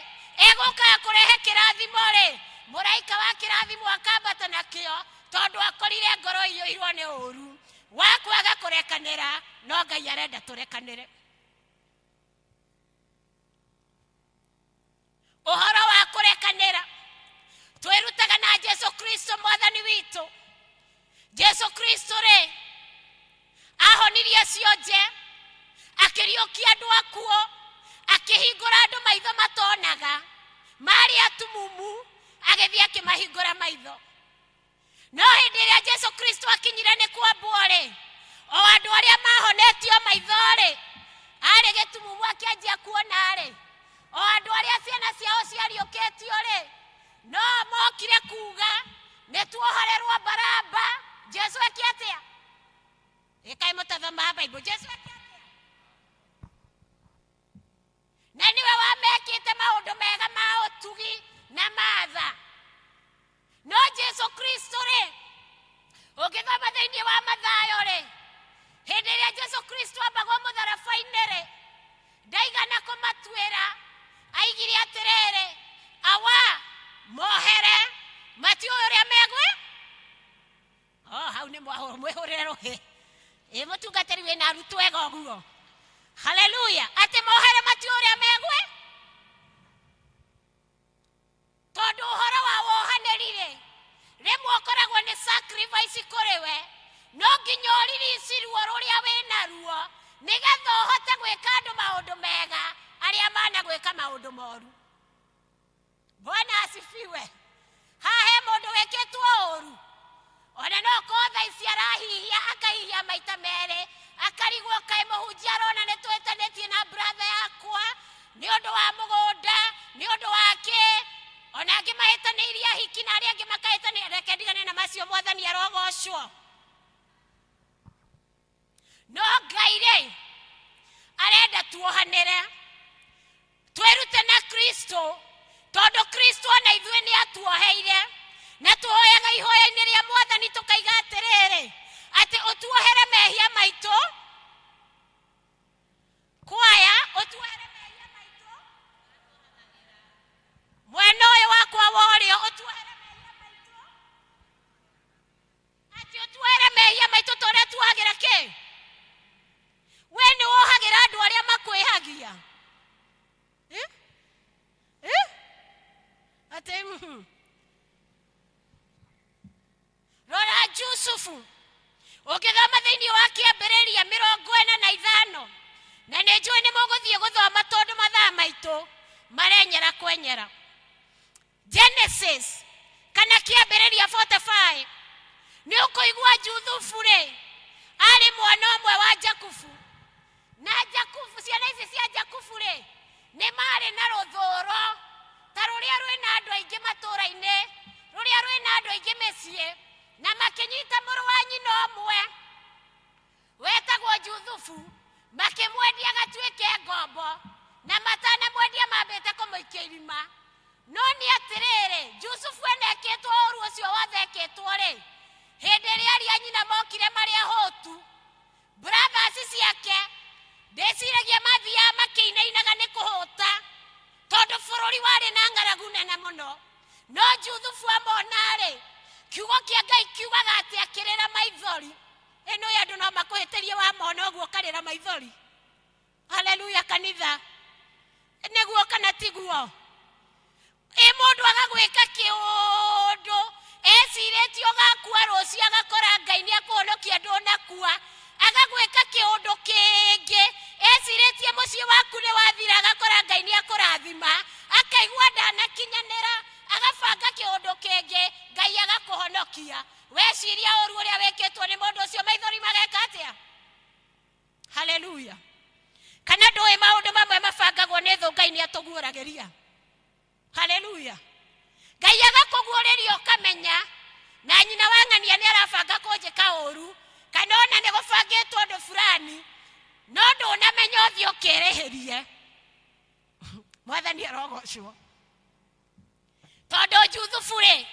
egũka kũrehe kĩrathimo rĩ, mũraika wa kĩrathimo akambata nakĩo, tondũ akorire ngoro iyũirwo nĩ ũru wa kwaga kũrekanĩra. No Ngai arenda tũrekanĩre. Ũhoro wa kũrekanĩra twĩrutaga na Jesu Kristo Mwathani witũ. Jesu Kristo rĩ, ahonirie cionje, akĩriũkia andũ akuũ, akĩhingũra andũ maitho matonaga, marĩ atumumu, agĩthiĩ akĩmahingũra maitho. No hĩndĩ ĩrĩa Jesu Kristo akinyire nĩ kwambwo rĩ, o andũ arĩa mahonetio maitho rĩ, arĩ gĩtumumu akĩanjia kuona rĩ, o andũ arĩa ciana ciao ciariũkĩtio rĩ, no mokire kuga nĩ tuohorerwo Baraba. Jesu eke atĩa? Ĩkai mũtathomaga Bible. Jesu eke atĩa? Na nĩwe wamekĩte maũndũ mega ma ũtugi na matha. No Jesu Kristo rĩ, ũngĩthoma thĩinĩ wa Mathayo rĩ, hĩndĩ ĩrĩa Jesu Kristo ambagwo mũtharaba-inĩ rĩ, ndaigana kũmatuĩra, aigire atĩrĩrĩ, awa mohere, matiũĩ ũrĩa megwĩ. Oh, hau nĩ mwĩhũrĩre rũhĩ. Ĩ mũtungatĩri wĩna arutwo ega ũguo. Haleluya. Atĩ mohere matiũĩ ũrĩa megwĩ. Tondũ ũhoro wa wohanĩri rĩ, rĩmwe ũkoragwo nĩ sacrifice kũrĩ we, no nginya ũririci ruo rũrĩa wĩnaruo nĩgetha ũhote gwĩka andũ maũndũ mega arĩa managwĩka maũndũ moru. Bwana asifiwe. Haha he mũndũ wĩkĩtwo ũru, ona no korwo thaa ici arahihia, akahihia maita merĩ, akarigwo kaĩ mũhunjia arona nĩ twĩtanĩtie na brother yakwa nĩ ũndũ wa mũgũnda, nĩ ũndũ wa kĩ, ona angĩ mahĩtanĩirie ahiki na arĩa angĩ makahĩtanĩria. Reke ndigane na macio, Mwathani arogocwo. No Ngai rĩ, arenda tuohanĩre, twĩrute na Kristo, tondũ Kristo ona ithuĩ nĩ atuoheire. Na tũhoyaga ihoya-inĩ rĩa Mwathani tũkaiga atĩrĩrĩ, atĩ ũtuoheire. mehia maitũ. Kwaya, ũtuohere mehia maitũ. Mwena ũyũ wakwa wa ũrĩo, ũtuohere mehia maitũ. Atĩ ũtuohere mehia maitũ ta ũrĩa tuohagĩra kĩ? We nĩ wohagĩra andũ arĩa makwĩhagia. Eh? Eh? Atĩ mhm. Rora Jusufu, ũngĩthoma thĩinĩ wa kĩambĩrĩria 45, na nĩ njũĩ nĩ mũgũthiĩ gũthoma tondũ mathaa maitũ marenyera kwenyera. Genesis kana kĩambĩrĩria 45, nĩ ũkũigua Juthufu rĩ arĩ mwana ũmwe wa Jakubu, na Jakubu, ciana ici cia Jakubu rĩ nĩ marĩ na rũthũro ta rũrĩa rwĩna andũ aingĩ matũũra-inĩ, rũrĩa rwĩna andũ aingĩ mĩciĩ, na makĩnyita mũrũ wa nyina ũmwe wetagwo Juthufu, makĩmwendia agatuĩke ngombo, na matanamwendia mambĩte kũmũikia irima. No nĩ atĩrĩrĩ, Jusufu ene ekĩtwo ũru ũcio wothe ekĩtwo rĩ, hĩndĩ ĩrĩa arĩa nyina mokire marĩ ahũtu, brothers ciake ndĩciragia mathiaga makĩinainaga nĩ kũhũta, tondũ bũrũri warĩ na ng'aragu nene mũno. No Juthufu amona-rĩ, kiugo kĩa Ngai kiugaga atĩ akĩrĩra maithori. Ĩno ya andũ no makũhĩtĩrie wamona ũguo ũkarĩra maithori. Haleluya kanitha. Nĩguo kana tiguo? Ĩ mũndũ agagwĩka kĩũndũ ecirĩtie ũgakua rũciũ, agakora Ngai nĩ akũhonokia ndũnakua, agagwĩka kĩũndũ kĩngĩ ecirĩtie mũciĩ waku nĩ wathira, agakora Ngai nĩ akũrathima, akaigua ndanakinyanĩra, agabanga kĩũndũ kĩngĩ, Ngai agakũhonokia. Weciria ũru ũrĩa wĩkĩtwo nĩ mũndũ ũcio, maithori mageka atĩa? Haleluya. Kana ndũĩ maũndũ mamwe mabangagwo nĩ thũ, Ngai nĩ atũguũragĩria. Haleluya. Ngai agakũguũrĩria ũkamenya na nyina wa ng'ania nĩ arabanga kũnjĩka ũru, kana ona nĩ gũbangĩtwo ũndũ fulani, no ndũnamenya ũthiĩ ũkĩrĩhĩrie. Mwathani arogocwo. Tondũ Juthufu rĩ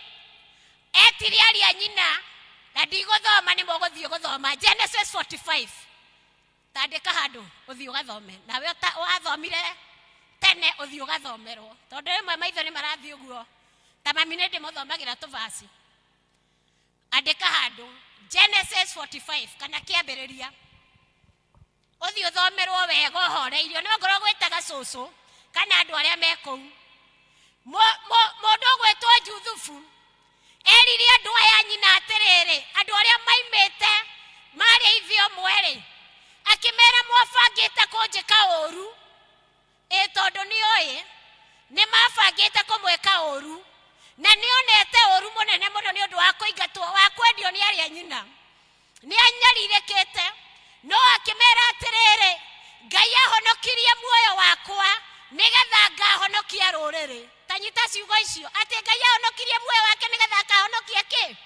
etire aria nyina, na ndigũthoma, nĩ mũgũthiĩ gũthoma Genesis 45. Tandĩka handũ ũthiĩ ũgathome, nawe wathomire tene ũthiĩ ũgathomerwo, tondũ rĩmwe maitho nĩ marathiĩ ũguo, ta mami nĩ ndĩmũthomagĩra tũvaci. Andĩka handũ Genesis 45 kana kĩambĩrĩria, ũthiĩ ũthomerwo wega ũhoreirio. No ngorwo gwĩtaga cũcũ kana andũ arĩa me kũu. Mũndũ ũgwĩtwo Juthufu erire andũ aya nyina atĩrĩrĩ, andũ arĩa maimĩte marĩ ithe ũmwe rĩ, akĩmera mwabangĩte kũnjĩka ũru. Ĩ tondũ nĩoĩ nĩ mabangĩte kũmwĩka ũru, na nĩonete ũru mũnene mũno nĩ ũndũ wa kũingatwo, wa kwendio nĩ arĩa nyina, nĩ anyarirĩkĩte. No akĩmera atĩrĩrĩ, Ngai ahonokirie muoyo wakwa nĩgetha ngahonokia rũrĩrĩ. Ta nyita ciugo icio, atĩ Ngai ahonokirie muoyo wake nĩgetha akahonokia kĩ?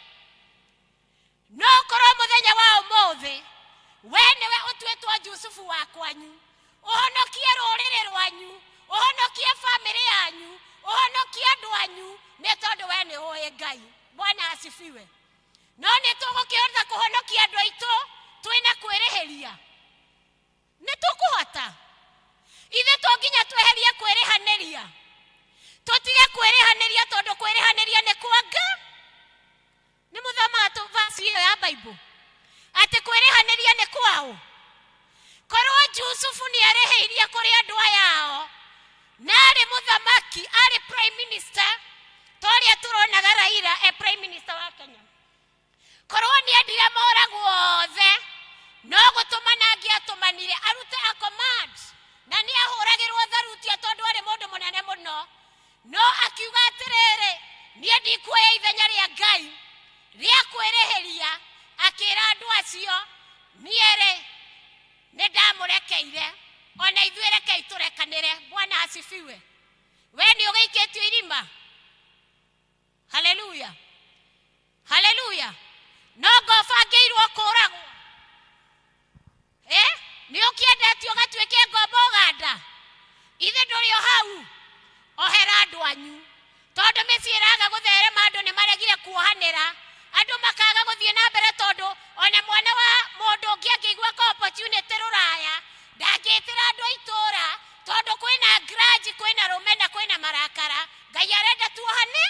No korwo mũthenya wa ũmũthĩ we nĩwe ũtuĩtwo Jusufu wa kwanyu, ũhonokie rũrĩrĩ rwanyu, ũhonokie bamĩrĩ yanyu, ũhonokie andũ anyu, nĩ tondũ we nĩ ũĩ Ngai. Bwana asifiwe. No nĩ tũgũkĩhota kũhonokia andũ aitũ twĩna kwĩrĩhĩria? Nĩ tũkũhota? Ithuĩ to nginya tweherie kwĩrĩhanĩria, tũtige kwĩrĩhanĩria, tondũ kwĩrĩhanĩria nĩ kwa Ngai. Nĩ mũthomaga tũ verse ĩyo ya Bible atĩ kwĩrĩhanĩria nĩ kwao? Korwo Jusufu nĩ arĩhĩirie kũrĩ andũ aya ao, na arĩ mũthamaki, arĩ prime minister, ta ũrĩa tũronaga Raila e prime minister wa Kenya, korwo nĩ endire moragwo othe, no gũtũmana angĩatũmanire arute a command, na nĩ ahũragĩrwo tharutia tondũ arĩ mũndũ mũnene mũno. No akiuga atĩrĩrĩ, niĩ ndikuoya ithenya rĩa Ngai rĩa kwĩrĩhĩria. Akĩra andũ acio, niĩ rĩ nĩ ndamũrekeire, ona ithuĩ rekei tũrekanĩre. Bwana asifiwe. We nĩ ũgĩikĩtio irima. Haleluya, haleluya. No ngobangĩirwo kũragwo, nĩ ũkĩendetio ũgatuĩke ngombo Ũganda, ithe ndũrĩ o hau. Ohera andũ anyu, tondũ mĩciĩ ĩraga gũtherema, andũ nĩ maregire kuohanĩra, andũ makaga gũthiĩ na mbere tondũ Ona mwana wa mũndũ ũngĩ angĩigua ka opportunity rũraya, ndangĩtĩra andũ a itũũra tondũ kwĩna grudge, kwĩna rũmena, kwĩna marakara. Ngai arenda tuohane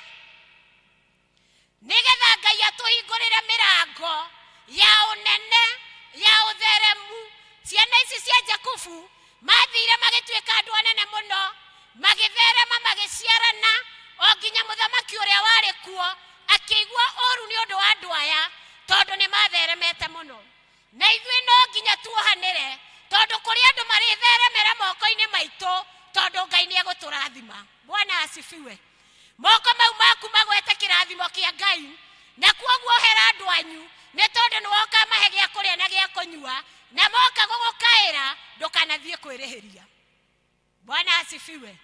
nĩgetha Ngai atũhingũrĩre mĩrango ya ũnene, ya ũtheremu. Ciana ici cia Jakubu mathire magĩtuĩka andũ anene mũno, magĩtherema, magĩciarana, o nginya mũthamaki ũrĩa warĩ kuo akĩigua ũru nĩ ũndũ wa andũ aya tondũ nĩ matheremete mũno. Na ithuĩ no nginya tuohanĩre tondũ kũrĩ andũ marĩtheremera moko-inĩ maitũ tondũ Ngai nĩ egũtũrathima. Bwana asifiwe. Moko mau maku magwete kĩrathimo kĩa Ngai, na kuoguo hera andũ anyu nĩ tondũ nĩ woka mahe gĩa kũrĩa na gĩa kũnyua, na moka gũgũkaĩra ndũkanathiĩ kwĩrĩhĩria. Bwana asifiwe.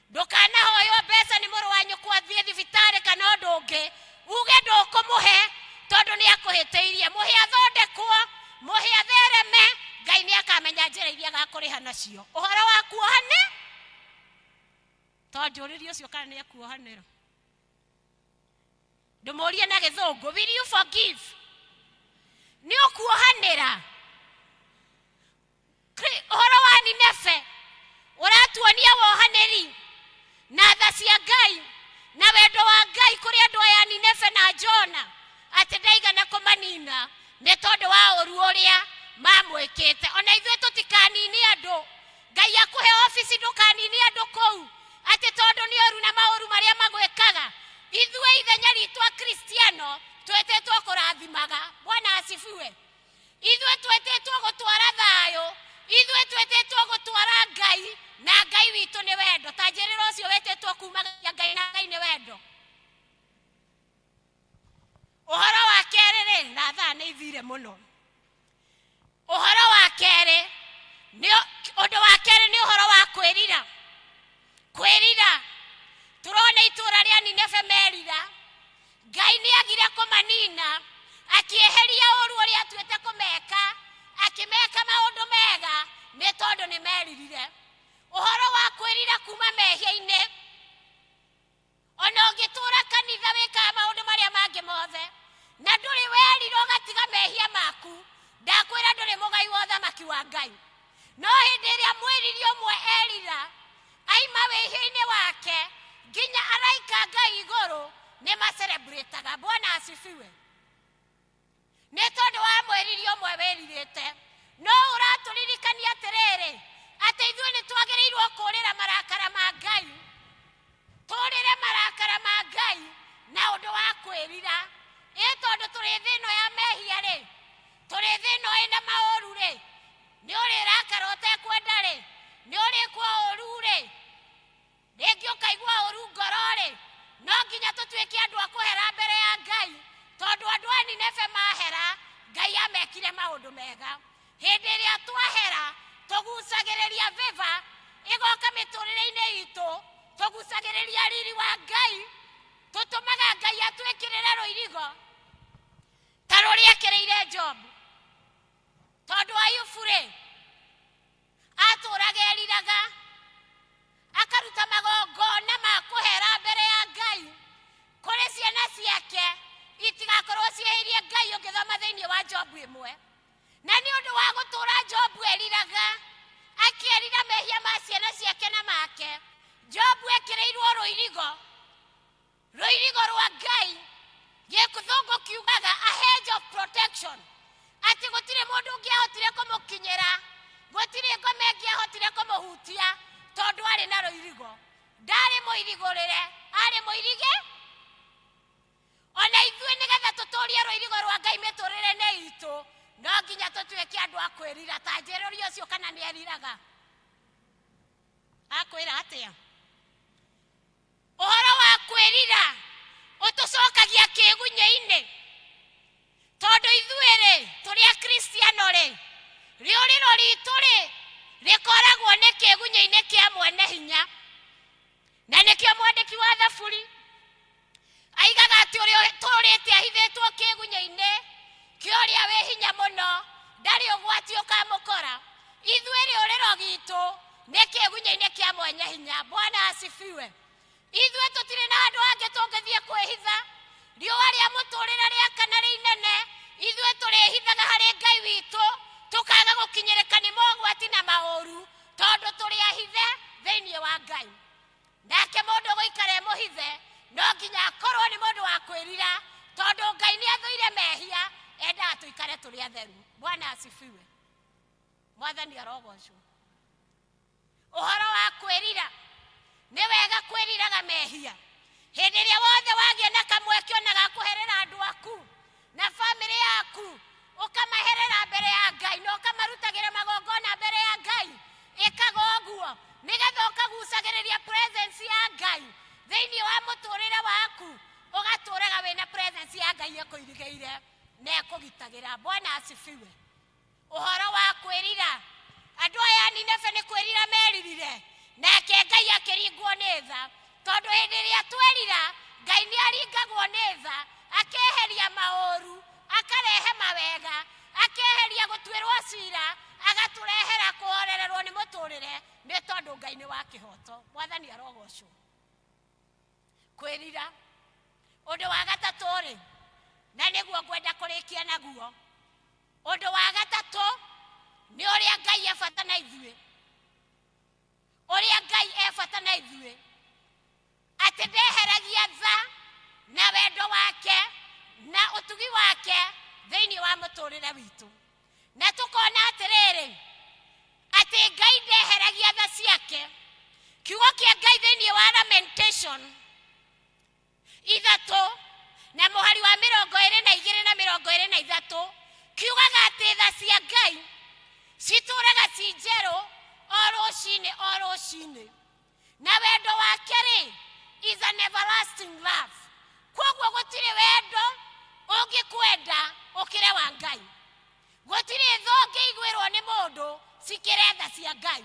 Ndũkanahoywo mbeca nĩ mũrũ wa nyũkwa athiĩ thibitarĩ kana ũndũ ũngĩ uge ndũkũmũhe tondũ nĩ akũhĩtĩirie. Mũhe athondekwo, mũhe athereme, Ngai nĩ akamenya njĩra iria agakũrĩha nacio. Ũhoro wa kuohane, tondũ njũrĩrie ũcio kana nĩ ekuohanĩra, ndũmũrie na gĩthũngũ, will you forgive? Nĩ ũkuohanĩra. Ũhoro wa Nineve ũratuonia wohanĩri na tha cia Ngai na wendo wa Ngai kũrĩ andũ aya Nineve na Jona, atĩ ndaigana kũmanina nĩ tondũ wa ũru ũrĩa mamwĩkĩte. Ona ithuĩ tũtikanini andũ. Ngai akũhe obici, ndũkanini andũ kũu atĩ tondũ nĩ ũru na maũru marĩa magwĩkaga. Ithuĩ ithenya ritũ Akristiano twĩtĩtwo kũrathimaga. Bwana asifiwe. Ithuĩ twĩtĩtwo gũtwara thayũ, ithuĩ twĩtĩtwo gũtwara Ngai, na Ngai witũ nĩ wendo. Ta njĩrĩra ũcio wĩtĩtwo kumagia Ngai na Ngai nĩ wendo. Ũhoro wa kerĩ rĩ, na thaa nĩ ithire mũno. Ũhoro wa kerĩ nĩ ũndũ wa kerĩ nĩ ũhoro wa kwĩrira. Kwĩrira, tũrona itũũra rĩa Nineve merira, Ngai nĩ agire kũmanina, akĩeheria ũru ũrĩa atuĩte kũmeka, akĩmeka maũndũ mega nĩ tondũ nĩ meririre. Ũhoro wa kwĩrira kuma mehia-inĩ, ona ũngĩtũũra kanitha wĩkaga maũndũ marĩa mangĩ mothe na ndũrĩ werira ũgatiga mehia maku, ndakwĩra ndũrĩ mũgai wa ũthamaki wa Ngai. No hĩndĩ ĩrĩa mwĩriri ũmwe erira aima wĩhia-inĩ wake, nginya araika Ngai igũrũ nĩ macelebrataga. Bwana asifiwe. Nĩ tondũ wa mwĩriri ũmwe wĩrirĩte. No ũratũririkania atĩrĩrĩ, atĩ ithuĩ nĩ twagĩrĩirwo kũũrĩra marakara ma Ngai, tũũrĩre marakara ma Ngai na ũndũ wa kwĩrira. Ĩ tondũ tũrĩ thĩ ĩno ya mehia rĩ, tũrĩ thĩ ĩno ĩna maũru rĩ, nĩ ũrĩrakara ũtekwenda rĩ, nĩ ũrĩkwo ũru rĩ, rĩngĩ ũkaigua ũru ngoro rĩ, no nginya tũtuĩke andũ a kũhera mbere ya Ngai, tondũ andũ a Nineve mahera, Ngai amekire maũndũ mega. Hĩndĩ ĩrĩa twahera, tũgucagĩrĩria favor ĩgoka mĩtũrĩre-inĩ itũ, tũgucagĩrĩria riri wa Ngai, tũtũmaga Ngai atwĩkĩrĩre rũirigo ta rũrĩa ekĩrĩire Job. Tondũ Ayubu rĩ, atũraga eriraga, akaruta magongona ma kũhera mbere ya Ngai kũrĩ ciana ciake itigakorwo ciĩhĩirie Ngai. Ũngĩthoma thĩinĩ wa Jobu ĩmwe, na nĩ ũndũ wa gũtũũra Jobu eriraga, akĩerira mehia ma ciana ciake na make, Jobu ekĩrĩirwo rũirigo, rũirigo rwa Ngai. Gĩkũthũngũ kiugaga a hedge of protection, atĩ gũtirĩ mũndũ ũngĩahotire kũmũkinyĩra, gũtirĩ ngoma ĩngĩahotire kũmũhutia tondũ arĩ na rũirigo. Ndarĩ mũirigũrĩre, arĩ mũirige. Ona ithuĩ nĩgetha tũtũrie rũirigo rwa Ngai mĩtũrĩre-inĩ itũ, no nginya tũtuĩke andũ a kwĩrira. Ta njĩrũria ũcio kana nĩ eriraga, akwĩra atĩa? Ũhoro wa kwĩrira ũtũcokagia kĩgunyĩ-inĩ, tondũ ithuĩ rĩ tũrĩ Akristiano rĩ, rĩũrĩro ritũ rĩ rĩkoragwo nĩ kĩgunyĩ-inĩ kĩa mwene hinya. Na nĩkĩo mwandĩki wa Thaburi aigaga atĩ ũrĩa ũtũũrĩte ahithĩtwo kĩgunyĩ-inĩ kĩa ũrĩa wĩ hinya mũno ndarĩ ũgwati ũkamũkora. Ithuĩ rĩũrĩro gitũ nĩ kĩgunyĩ-inĩ kĩa mwenye hinya. Bwana asifiwe. Ithuĩ tũtirĩ na handũ hangĩ tũngĩthiĩ kwĩhitha. Riũa rĩa mũtũrĩre rĩakana rĩ inene, ithuĩ tũrĩ tũrĩhithaga harĩ Ngai witũ, tũkaga gũkinyĩrĩka nĩ mogwati na maũru, tondũ tũrĩ ahithe thĩinĩ wa Ngai. Nake mũndũ ũgũikara e mũhithe no nginya akorwo nĩ mũndũ wa kwĩrira, tondũ Ngai nĩ athũire mehia, endaga tũikare tũrĩ atheru. Bwana asifiwe. Mwathani arogocwo. Ũhoro wa kwĩrira, nĩ wega kwĩriraga mehia. Hĩndĩ ĩrĩa wothe wagĩa na kamweke ona ga kũherera andũ aku na bamĩrĩ yaku, ũkamaherera mbere ya Ngai na ũkamarutagĩra magongona mbere ya Ngai, ĩkaga ũguo nĩgetha ũkagucagĩrĩria presence ya Ngai thĩinĩ wa mũtũrĩre waku, ũgatũraga wĩna presence ya Ngai ĩkũirigĩire na ĩkũgitagĩra. Bwana asifiwe. Ũhoro wa kwĩrira, andũ aya a Nineve nĩ kwĩrira meririre, nake Ngai akĩringwo nĩ tha, tondũ hĩndĩ ĩrĩa twerira Ngai nĩ aringagwo nĩ tha, akeheria maũru, akarehe mawega, akeheria gũtuĩrwo cira, agatũrehera kũhorererwo nĩ mũtũrĩre, nĩ tondũ Ngai nĩ wa kĩhoto. Mwathani arogocwo. Kwĩrira. Ũndũ wa gatatũ rĩ, na nĩguo ngwenda kũrĩkia naguo, ũndũ wa gatatũ nĩ ũrĩa Ngai e bata na ithuĩ, ũrĩa Ngai e bata na ithuĩ, atĩ ndeheragia tha na wendo wake na ũtugi wake thĩinĩ wa mũtũrĩre witũ. Na tũkona atĩrĩrĩ, atĩ Ngai ndeheragia tha ciake. Kiugo kĩa Ngai thĩinĩ wa Lamentation 3 na mũhari wa 22 na 23 kiugaga atĩ tha cia Ngai citũraga ci njerũ o rũcinĩ o rũcinĩ, na wendo wake rĩ is an everlasting love. Koguo gũtirĩ wendo ũngĩkwenda ũkĩre wa Ngai, gũtirĩ tha ũngĩiguĩrwo nĩ mũndũ cikĩre tha cia Ngai.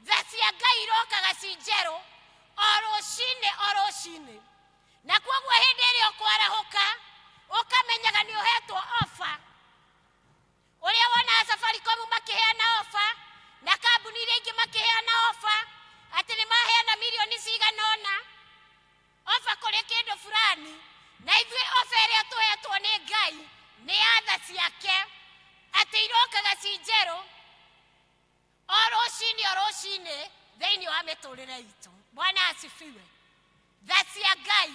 Tha cia Ngai irokaga ci njerũ o rũcinĩ o rũcinĩ, na koguo hĩndĩ ĩrĩa ũkwarahũka ũkamenyaga nĩ ũhetwo ofa. Ũrĩa wonaga Safaricom makĩheana ofa na kambuni iria ingĩ makĩheana ofa atĩ nĩ maheana mirioni cigana ũna ofa kũrĩ kĩndũ fulani, na ithuĩ ofa ĩrĩa tũhetwo nĩ Ngai nĩ ya tha ciake, atĩ irokaga ci njerũ o rũcinĩ o rũcinĩ thĩinĩ wa mĩtũrĩre itũ. Bwana asifiwe. Tha cia Ngai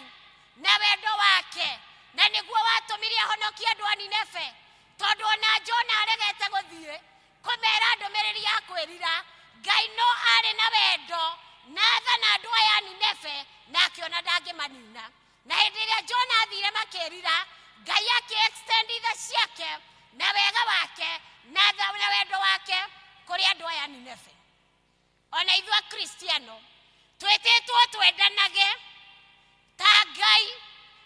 na wendo wake, na nĩguo watũmire ahonokie andũ a Nineve, tondũ ona Jona aregete gũthiĩ kũmera ndũmĩrĩri ya kwĩrira, Ngai no arĩ na wendo na tha na andũ aya a Nineve, na akĩona ndangĩmanina. Na hĩndĩ ĩrĩa Jona athire makĩrira, Ngai akĩ-extend tha ciake na wega wake na tha na wendo wake kũrĩ andũ aya a Nineve. Ona ithuĩ Akristiano twĩtĩtwo twendanage ta Ngai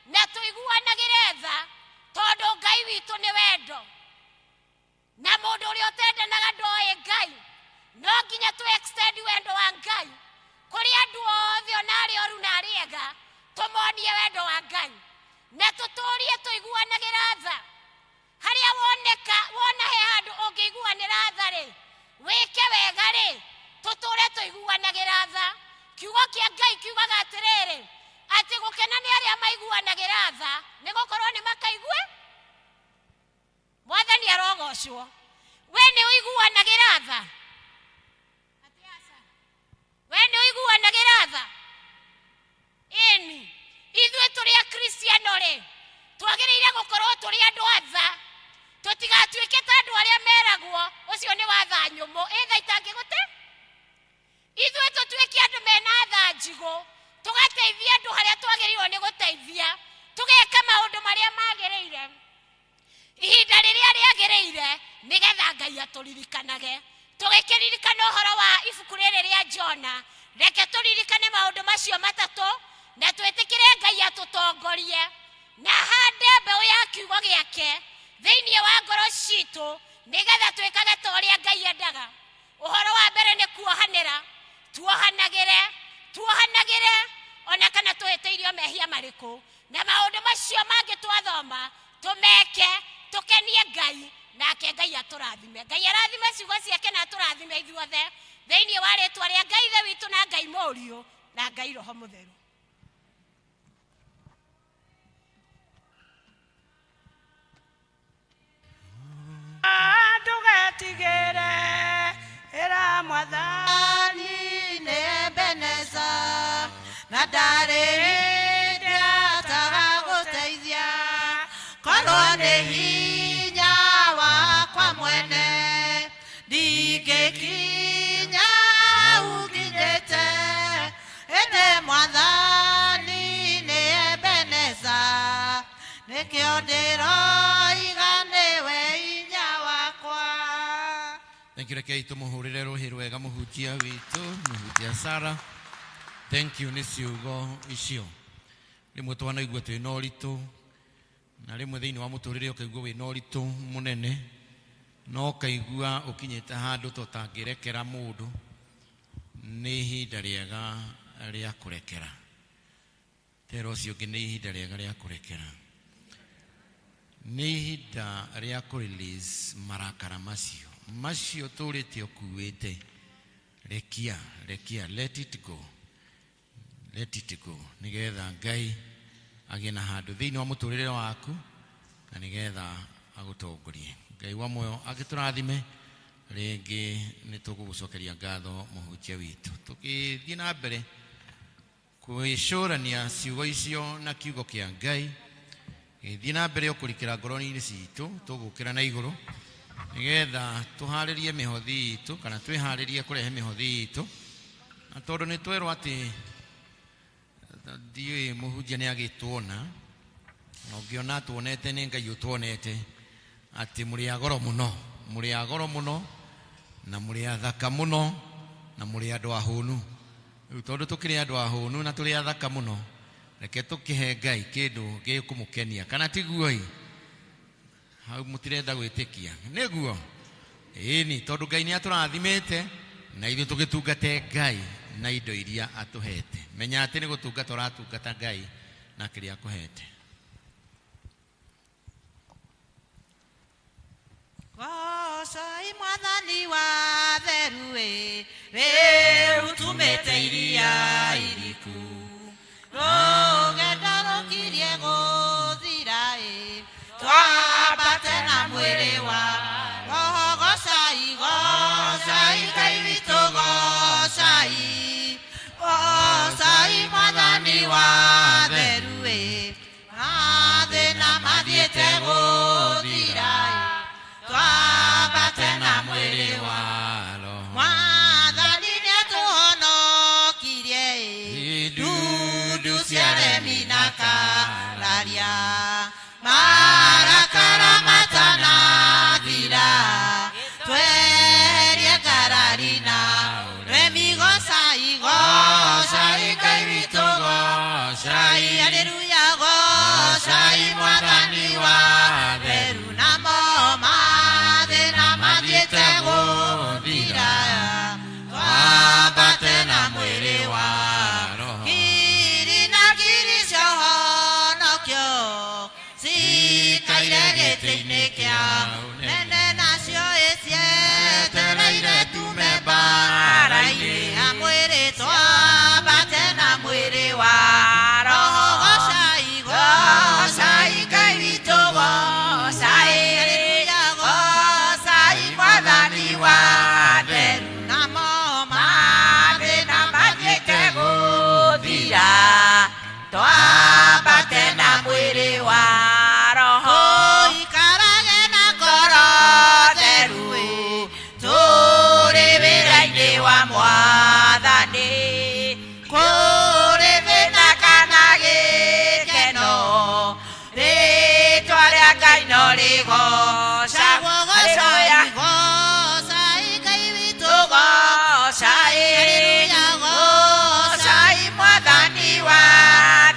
na tũiguanagĩre tha, tondũ Ngai witũ nĩ wendo, na mũndũ ũrĩa ũtendanaga ndoĩ Ngai. No nginya tũ extend wendo wa Ngai kũrĩ andũ othe, ona arĩa oru na arĩa ega, tũmonie wendo wa Ngai na tũtũrie tũiguanagĩra tha. Harĩa woneka wona he handũ ũngĩiguanĩra tha rĩ, wĩke wega rĩ, tũtũre tũiguanagĩra tha. Kiugo kĩa Ngai kiugaga atĩrĩrĩ, atĩ gũkena nĩ arĩa maiguanagĩra tha, nĩ gũkorwo nĩ makaigue. Mwathani arogocwo. We nĩ ũiguanagĩra tha? We nĩ ũiguanagĩra tha? Ĩni, ithuĩ tũrĩ Akristiano rĩ, twagĩrĩire gũkorwo tũrĩ andũ a tha, tũtigatuĩke ta andũ arĩa meragwo ũcio nĩ wa tha nyũmũ, ĩ tha itangĩgũte. Ithuĩ tũtuĩke andũ mena tha njigũ, tũgateithia andũ harĩa twagĩrĩirwo nĩ gũteithia, tũgeka maũndũ marĩa magĩrĩire ihinda rĩrĩa rĩagĩrĩire, nĩgetha Ngai atũririkanage. Tũgĩkĩririkana ũhoro wa ibuku rĩrĩ rĩa Jona, reke tũririkane maũndũ macio matatũ na twĩtĩkĩre Ngai atũtongorie na hande mbeũ ya kiugo gĩake thĩinĩ wa ngoro citũ, nĩgetha twĩkage ta ũrĩa Ngai endaga. Ũhoro wa mbere nĩ kuohanĩra. Tuohanagĩre, tuohanagĩre ona kana tũhĩtĩirio mehia marĩkũ, na maũndũ macio mangĩ twathoma tũmeke, tũkenie Ngai, nake Ngai atũrathime. Ngai arathime ciugo ciake na atũrathime ithuothe thĩinĩ wa rĩtwa rĩa Ngai Ithe witũ na Ngai Mũriũ na Ngai Roho Mũtheru. Na ndarĩ hĩndĩ atagagũteithia. Korwo nĩ hinya wakwa mwene, ndingĩkinya ũkinyĩte. Ĩndĩ Mwathani nĩ Ebeneza, nĩkĩo ndĩroiga nĩwe hinya wakwa. Thank you. Rekei tũmũhũrĩre rũhĩ rwega mũhunjia witũ, mũhunjia Sara. Thank you nĩ ciugo icio. Rĩmwe twanaigua twĩ na ũritũ, na rĩmwe thĩinĩ wa mũtũrĩre ũkaigua wĩ na ũritũ mũnene, no ũkaigua ũkinyĩte handũ ta ũtangĩrekera mũndũ. Nĩ ihinda rĩega rĩa kũrekera. Tera ũcio ũngĩ, nĩ ihinda rĩega rĩa kũrekera. Nĩ ihinda rĩa kũ release marakara macio macio tũrĩte ũkuĩte. Rekia, rekia, let it go, let it go, nĩgetha Ngai agĩe na handũ thĩinĩ wa mũtũrĩre waku na nĩgetha agũtongorie. Ngai wa muoyo agĩtũrathime rĩngĩ. Nĩ tũgũgũcokeria ngatho, mũhunjia witũ. Tũgĩthiĩ na mbere kwĩcũrania ciugo icio na kiugo kĩa Ngai gĩthiĩ na mbere ũkũrikĩra ngoro-inĩ citũ, tũgũkĩra na igũrũ nĩgetha tũharĩrie mĩhothi itũ, kana twĩharĩrie kũrehe mĩhothi itũ. Na tondũ nĩ twerwo atĩ ndiũĩ mũhunjia nĩ agĩtuona, na ũngĩona tuonete nĩ Ngai ũtuonete, atĩ mũrĩ a goro mũno, mũrĩ a goro mũno, na mũrĩ athaka mũno, na mũrĩ andũ ahũnu. Rĩu tondũ tũkĩrĩ andũ ahũnu na tũrĩ athaka mũno, reke tũkĩhe Ngai kĩndũ gĩkũmũkenia, kana tiguo? Ĩ hau mũtirenda gwĩtĩkia nĩguo? Ĩni, tondũ Ngai nĩ atũrathimĩte na ithuĩ tũgĩtungate Ngai na indo iria atũhete. Menya atĩ nĩ gũtungata ũratungata Ngai na kĩrĩa akũhete. Gocai Mwathani wa theru ĩ, rĩu tumĩte iria iriku. Rũgendo rũkirie gũthira ĩ, twambate na mwĩrĩ wa roho. Gocai, gocai Ngai witũ, gocai, gocai Mwathani wa theru ĩ. Mathĩna mathiĩte gũthira ĩ, twambate na mwĩrĩ wa Mwathani. Nĩatũhonokirie ĩ, ndundu cia remi na kararia, marakara matanathira, tweherie ngarari na remi. Gocai, gocai Ngai witũ, gocai, haleluya, gocai Mwathani wa theru. Namo mathĩna mathiĩte gũthira, twambate na mwĩrĩ wa ngiri na ngiri cia ũhonokio cikaire gĩtĩ-inĩ kĩa nene, nacio ĩcietereire tume mbara-inĩ ya mwĩrĩ, twambate na mwĩrĩ wa roho. Gocai, gocai Ngai witũ, gocai, haleluya, gocai Mwathani wa theru. Namo mathĩna mathiĩte gũthira, twambate na mwĩrĩ wa roho. Tũikarage na ngoro theru ĩ, tũrĩ wĩra-inĩ wa Mwathani, kũrĩ thĩna kana gĩkeno, rĩtwa rĩa Ngai no rĩgocagwo. Gocai, gocai Ngai witũ, gocai, haleluya, gocai Mwathani wa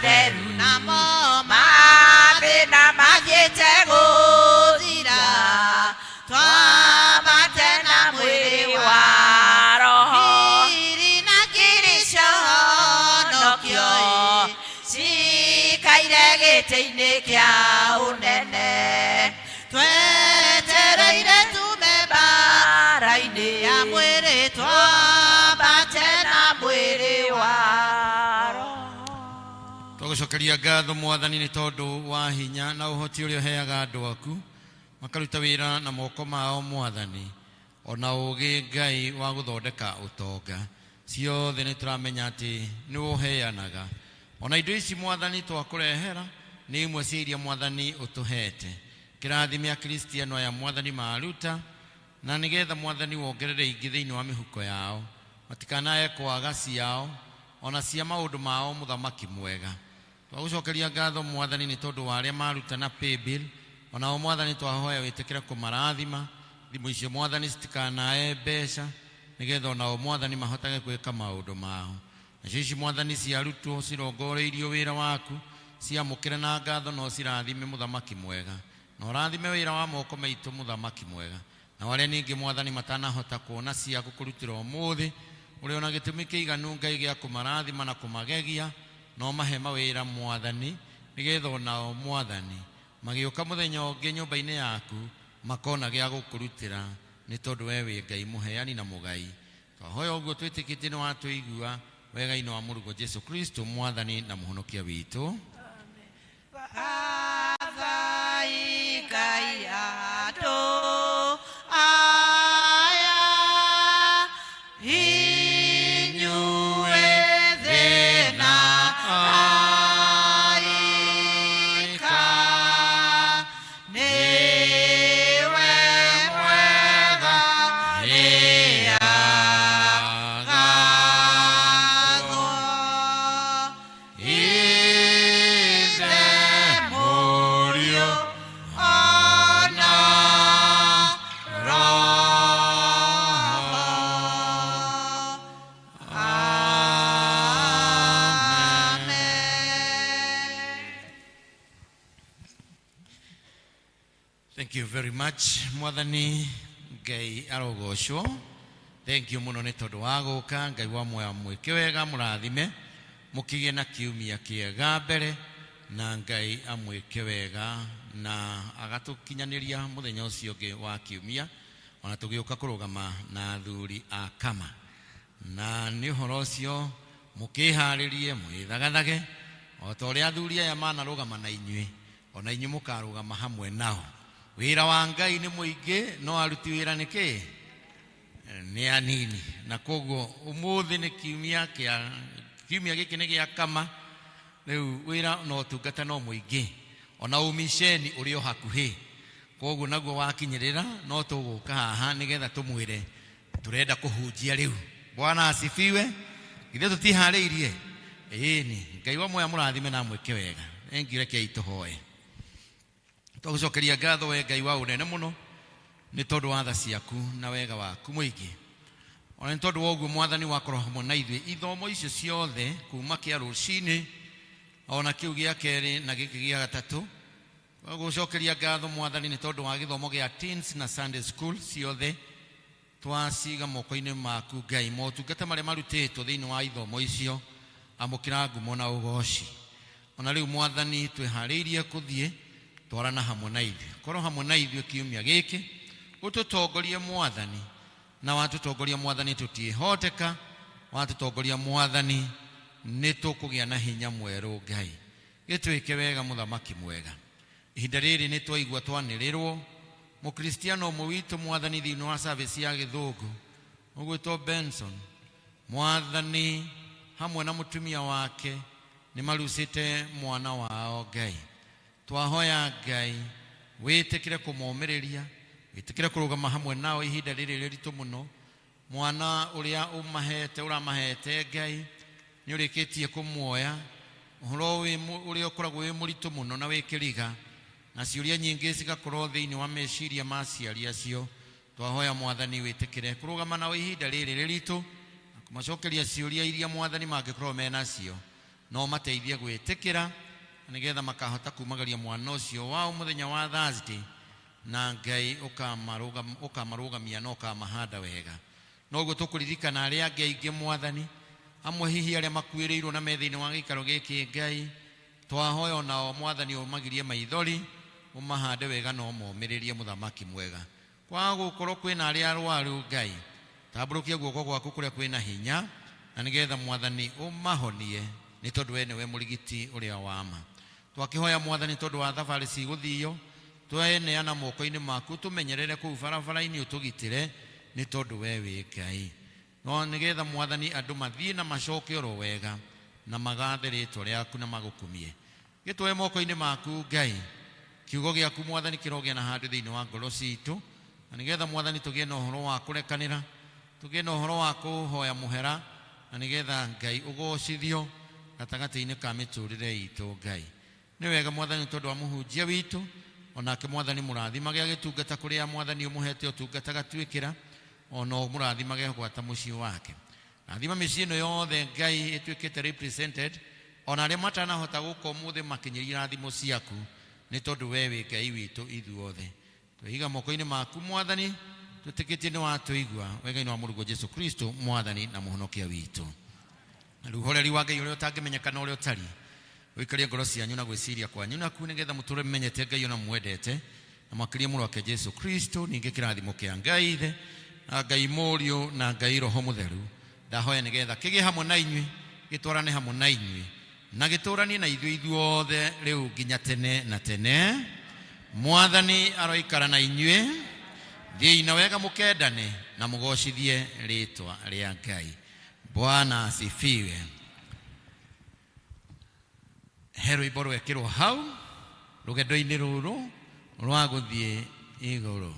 theru. Namo mathĩna mathiĩte gũthira, twambate na mwĩrĩ wa roho. Ngiri na ngiri cia ũhonokio ĩ, cikaire gĩtĩ-inĩ kĩa ũnene, twetereire tume mbara-inĩ ya mwĩrĩ, twambate na mwĩrĩ wa roho. Tũgũcokeria ngatho Mwathani nĩ tondũ wa hinya na ũhoti ũrĩa ũheaga andũ aku makaruta wĩra na moko mao, Mwathani, ona ũũgĩ Ngai wa gũthondeka ũtonga. Ciothe nĩ tũramenya atĩ nĩ ũheanaga. Ona indo ici mwathani twakũrehera nĩ imwe cia iria mwathani ũtũhete. Kĩrathime akristiano aya mwathani maruta na nĩgetha mwathani wongerere ingĩ thĩinĩ wa mĩhuko yao matikanae kwaga ciao ona cia maũndũ mao mũthamaki mwega. Twagũcokeria ngatho mwathani nĩ tondũ wa arĩa maruta na paybill onao mwathani twahoya wĩtĩkĩre kũmarathima thimũ icio mwathani citikanae mbeca nĩgetha onao mwathani mahotage gwĩka maũndũ mao. Nacio ici mwathani ciarutwo cirongoreirio wĩra waku ciamũkĩre na ngatho no cirathime mũthamaki mwega na ũrathime wĩra wa moko maitũ mũthamaki mwega. Na arĩa ningĩ mwathani matanahota kuona ciaku kũrutĩra ũmũthĩ ũrĩ ona gĩtũmi kĩiganu Ngai gĩa kũmarathima na kũmagegia no mahe mawĩra mwathani nĩgetha onao mwathani magĩũka mũthenya ũngĩ nyũmba-inĩ yaku makona gĩa gũkũrutĩra nĩ tondũ we wĩ Ngai mũheani na mũgai. Twahoya ũguo twĩtĩkĩtie nĩ watũigua wega-inĩ wa mũrũguo Jesu Kristo mwathani na mũhonokia witũ. Athai Ngai andũ aya inyuĩ thĩna aika nĩwe mwega nĩagathwo Ithe Mũriũ ona Roho. Amen. Thank you very much mwathani Ngai arogocwo. Thank you muno nĩ tondũ wa gũka. Ngai wa muoya mwĩke wega mũrathime mũkĩgĩe na kiumia kĩega mbere na Ngai amwĩke wega na agatũkinyanĩria mũthenya ũcio ũngĩ wa kiumia ona tũgĩũka kũrũgama na athuri a kama. Na nĩ ũhoro ũcio mũkĩharĩrie mwĩthagathage o ta ũrĩa athuri aya manarũgama na inyuĩ ona inyuĩ mũkarũgama hamwe nao. Wĩra wa Ngai nĩ mũingĩ no aruti wĩra nĩ kĩ nĩ anini. Na koguo ũmũthĩ nĩ kiumia kĩa kiumia gĩkĩ nĩ gĩa kama rĩu wĩra na ũtungata no mũingĩ ona ũmiceni ũrĩ o hakuhĩ koguo naguo wakinyĩrĩra no tũgũka haha nĩgetha tũmwĩre tũrenda kũhunjia rĩu. Bwana asifiwe. Githĩ tũtiharĩirie? Ĩni Ngai wa muoya mũrathime na mwĩke wega. Thengiũ, rekei tũhoe. Twagũcokeria ngatho we Ngai wa ũnene mũno nĩ tondũ wa tha ciaku na wega waku mũingĩ ona nĩ tondũ wa ũguo mwathani wakorwo hamwe na ithuĩ ithomo icio ciothe kuma kĩa rũcinĩ ona kĩu gĩa kerĩ na gĩkĩ gĩa gatatũ. Gũcokeria ngatho mwathani nĩ tondũ wa gĩthomo gĩa teens na Sunday school ciothe twaciga moko-inĩ maku Ngai. Motungata marĩa marutĩtwo thĩinĩ wa ithomo icio amũkĩra ngumo na ũgoci. Ona rĩu mwathani twĩharĩirie kũthiĩ twarana hamwe na ithuĩ korwo hamwe na ithuĩ kiumia gĩkĩ ũtũtongorie mwathani na watũtongoria mwathani tũtiĩhoteka watũtongoria mwathani nĩ tũkũgĩa na hinya mwerũ Ngai. Gĩtwĩke wega mũthamaki mwega. Ihinda rĩrĩ nĩ twaigua twanĩrĩrwo mũkristiano ũmwe witũ mwathani thĩinĩ wa service ya gĩthũngũ ũgwĩtwo Benson mwathani hamwe na mũtumia wake nĩ marucĩte mwana wao Ngai. Twahoya Ngai wĩtĩkĩre kũmomĩrĩria wĩtĩkĩre kũrũgama hamwe nao ihinda rĩrĩ rĩritũ mũno. Mwana ũrĩa ũmahete ũramahete Ngai nĩ ũrĩkĩtie kũmuoya ũhoro ũrĩa ũkoragwo wĩ mũritũ mũno na wĩ kĩriga na ciũria nyingĩ cigakorwo thĩinĩ wa meciria ma aciari acio. Twahoya mwathani wĩtĩkĩre kũrũgama nao ihinda rĩrĩ rĩritũ na kũmacokeria ciũria iria mwathani mangĩkorwo menacio no mateithie gwĩtĩkĩra nĩgetha makahota kumagaria mwana ũcio wao mũthenya wa Thursday na Ngai ũkamarũgamia na ũkamahanda wega. Noguo tũkũririkana arĩa angĩ aingĩ mwathani amwe hihi arĩa makuĩrĩirwo na me thĩinĩ wa gĩikaro gĩkĩ Ngai twahoya onao mwathani ũmagirie maithori ũmahande wega na ũmomĩrĩrie mũthamaki mwega. Kwaga gũkorwo kwĩna arĩa arwaru Ngai tambũrũkia guoko gwaku kũrĩa kwĩna hinya na nĩgetha mwathani ũmahonie nĩ tondũ we nĩwe mũrigiti ũrĩa wa ma. Twakĩhoya mwathani tondũ wa thabarĩ cigũthio tweneana moko-inĩ maku tũmenyerere kũu barabara-inĩ ũtũgitĩre nĩ tondũ we wĩ Ngai. No nĩgetha Mwathani andũ mathiĩ na macoke oro wega na magathe rĩtwa rĩaku na magũkumie. Gĩtwoe moko-inĩ maku Ngai, kiugo gĩaku Mwathani kĩrogĩa na handũ thĩinĩ wa ngoro citũ, na nĩgetha Mwathani tũgĩe na ũhoro wa kũrekanĩra, tũgĩe na ũhoro wa kũhoya mũhera, na nĩgetha Ngai ũgocithio gatagatĩ-inĩ ka mĩtũrĩre itũ Ngai. Nĩ wega Mwathani tondũ wa mũhunjia witũ, onake Mwathani mũrathimage agĩtungata kũrĩa Mwathani ũmũhete ũtungata gatuĩkĩra, ona ũmũrathimage gwata mũciĩ wake. Rathima mĩciĩ ĩno yothe Ngai ĩtuĩkĩte represented, ona arĩa matanahota gũka ũmũthĩ makinyĩrie irathimo ciaku, nĩ tondũ we wĩ Ngai witũ ithuothe. Twĩiga moko-inĩ maku Mwathani, twĩtĩkĩtie nĩ watũigua, wega-inĩ wa Mũrũguo Jesu Kristo Mwathani na Mũhonokia witũ. Na rĩu ũhoreri wa Ngai ũrĩa ũtangĩmenyeka na ũrĩa ũtariĩ, ũikarie ngoro cianyu na gwĩciria kwanyu naku, nĩgetha mũtũre mũmenyete Ngai ona mwendete, na makĩria mũrũ wake Jesu Kristo, ningĩ kĩrathimo kĩa Ngai Ithe na Ngai Mũriũ na Ngai Roho Mũtheru ndahoya nĩgetha kĩgĩe hamwe na inyuĩ, gĩtwarane hamwe na inyuĩ, na gĩtũranie na ithuĩ ithuothe rĩu nginya tene na tene. Mwathani aroikara na inyuĩ. Thiĩi na wega mũkendane na mũgocithie rĩtwa rĩa Ngai. Bwana asifiwe. He rwĩmbo rwekĩrwo hau rũgendo-inĩ rũrũ rwa gũthiĩ igũrũ,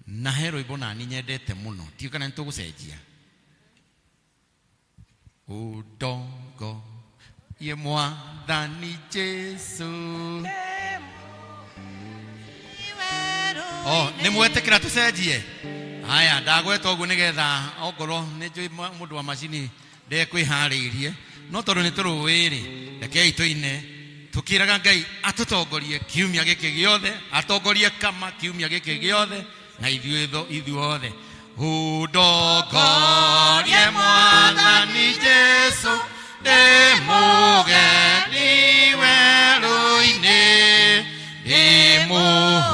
na he rwĩmbo nani nyendete mũno, ndiũĩ kana nĩ tũgũcenjia. Udongo ye Mwathani Jesu. Oh, nĩ mwetĩkĩra tũcenjie? Haya, ndagweta ũguo nĩgetha ongorwo nĩ njũĩ mũndũ wa macini ndekwĩharĩirie, no tondũ nĩ tũrũĩ rĩ, rekei tũine tũkĩraga Ngai atũtongorie kiumia gĩkĩ gĩothe, atongorie kama kiumia gĩkĩ gĩothe na ithuĩ ithuothe. Ũndongorie Mwathani Jesu, ndĩ mũgeni werũ-inĩ, ndĩ mũhũtiĩ.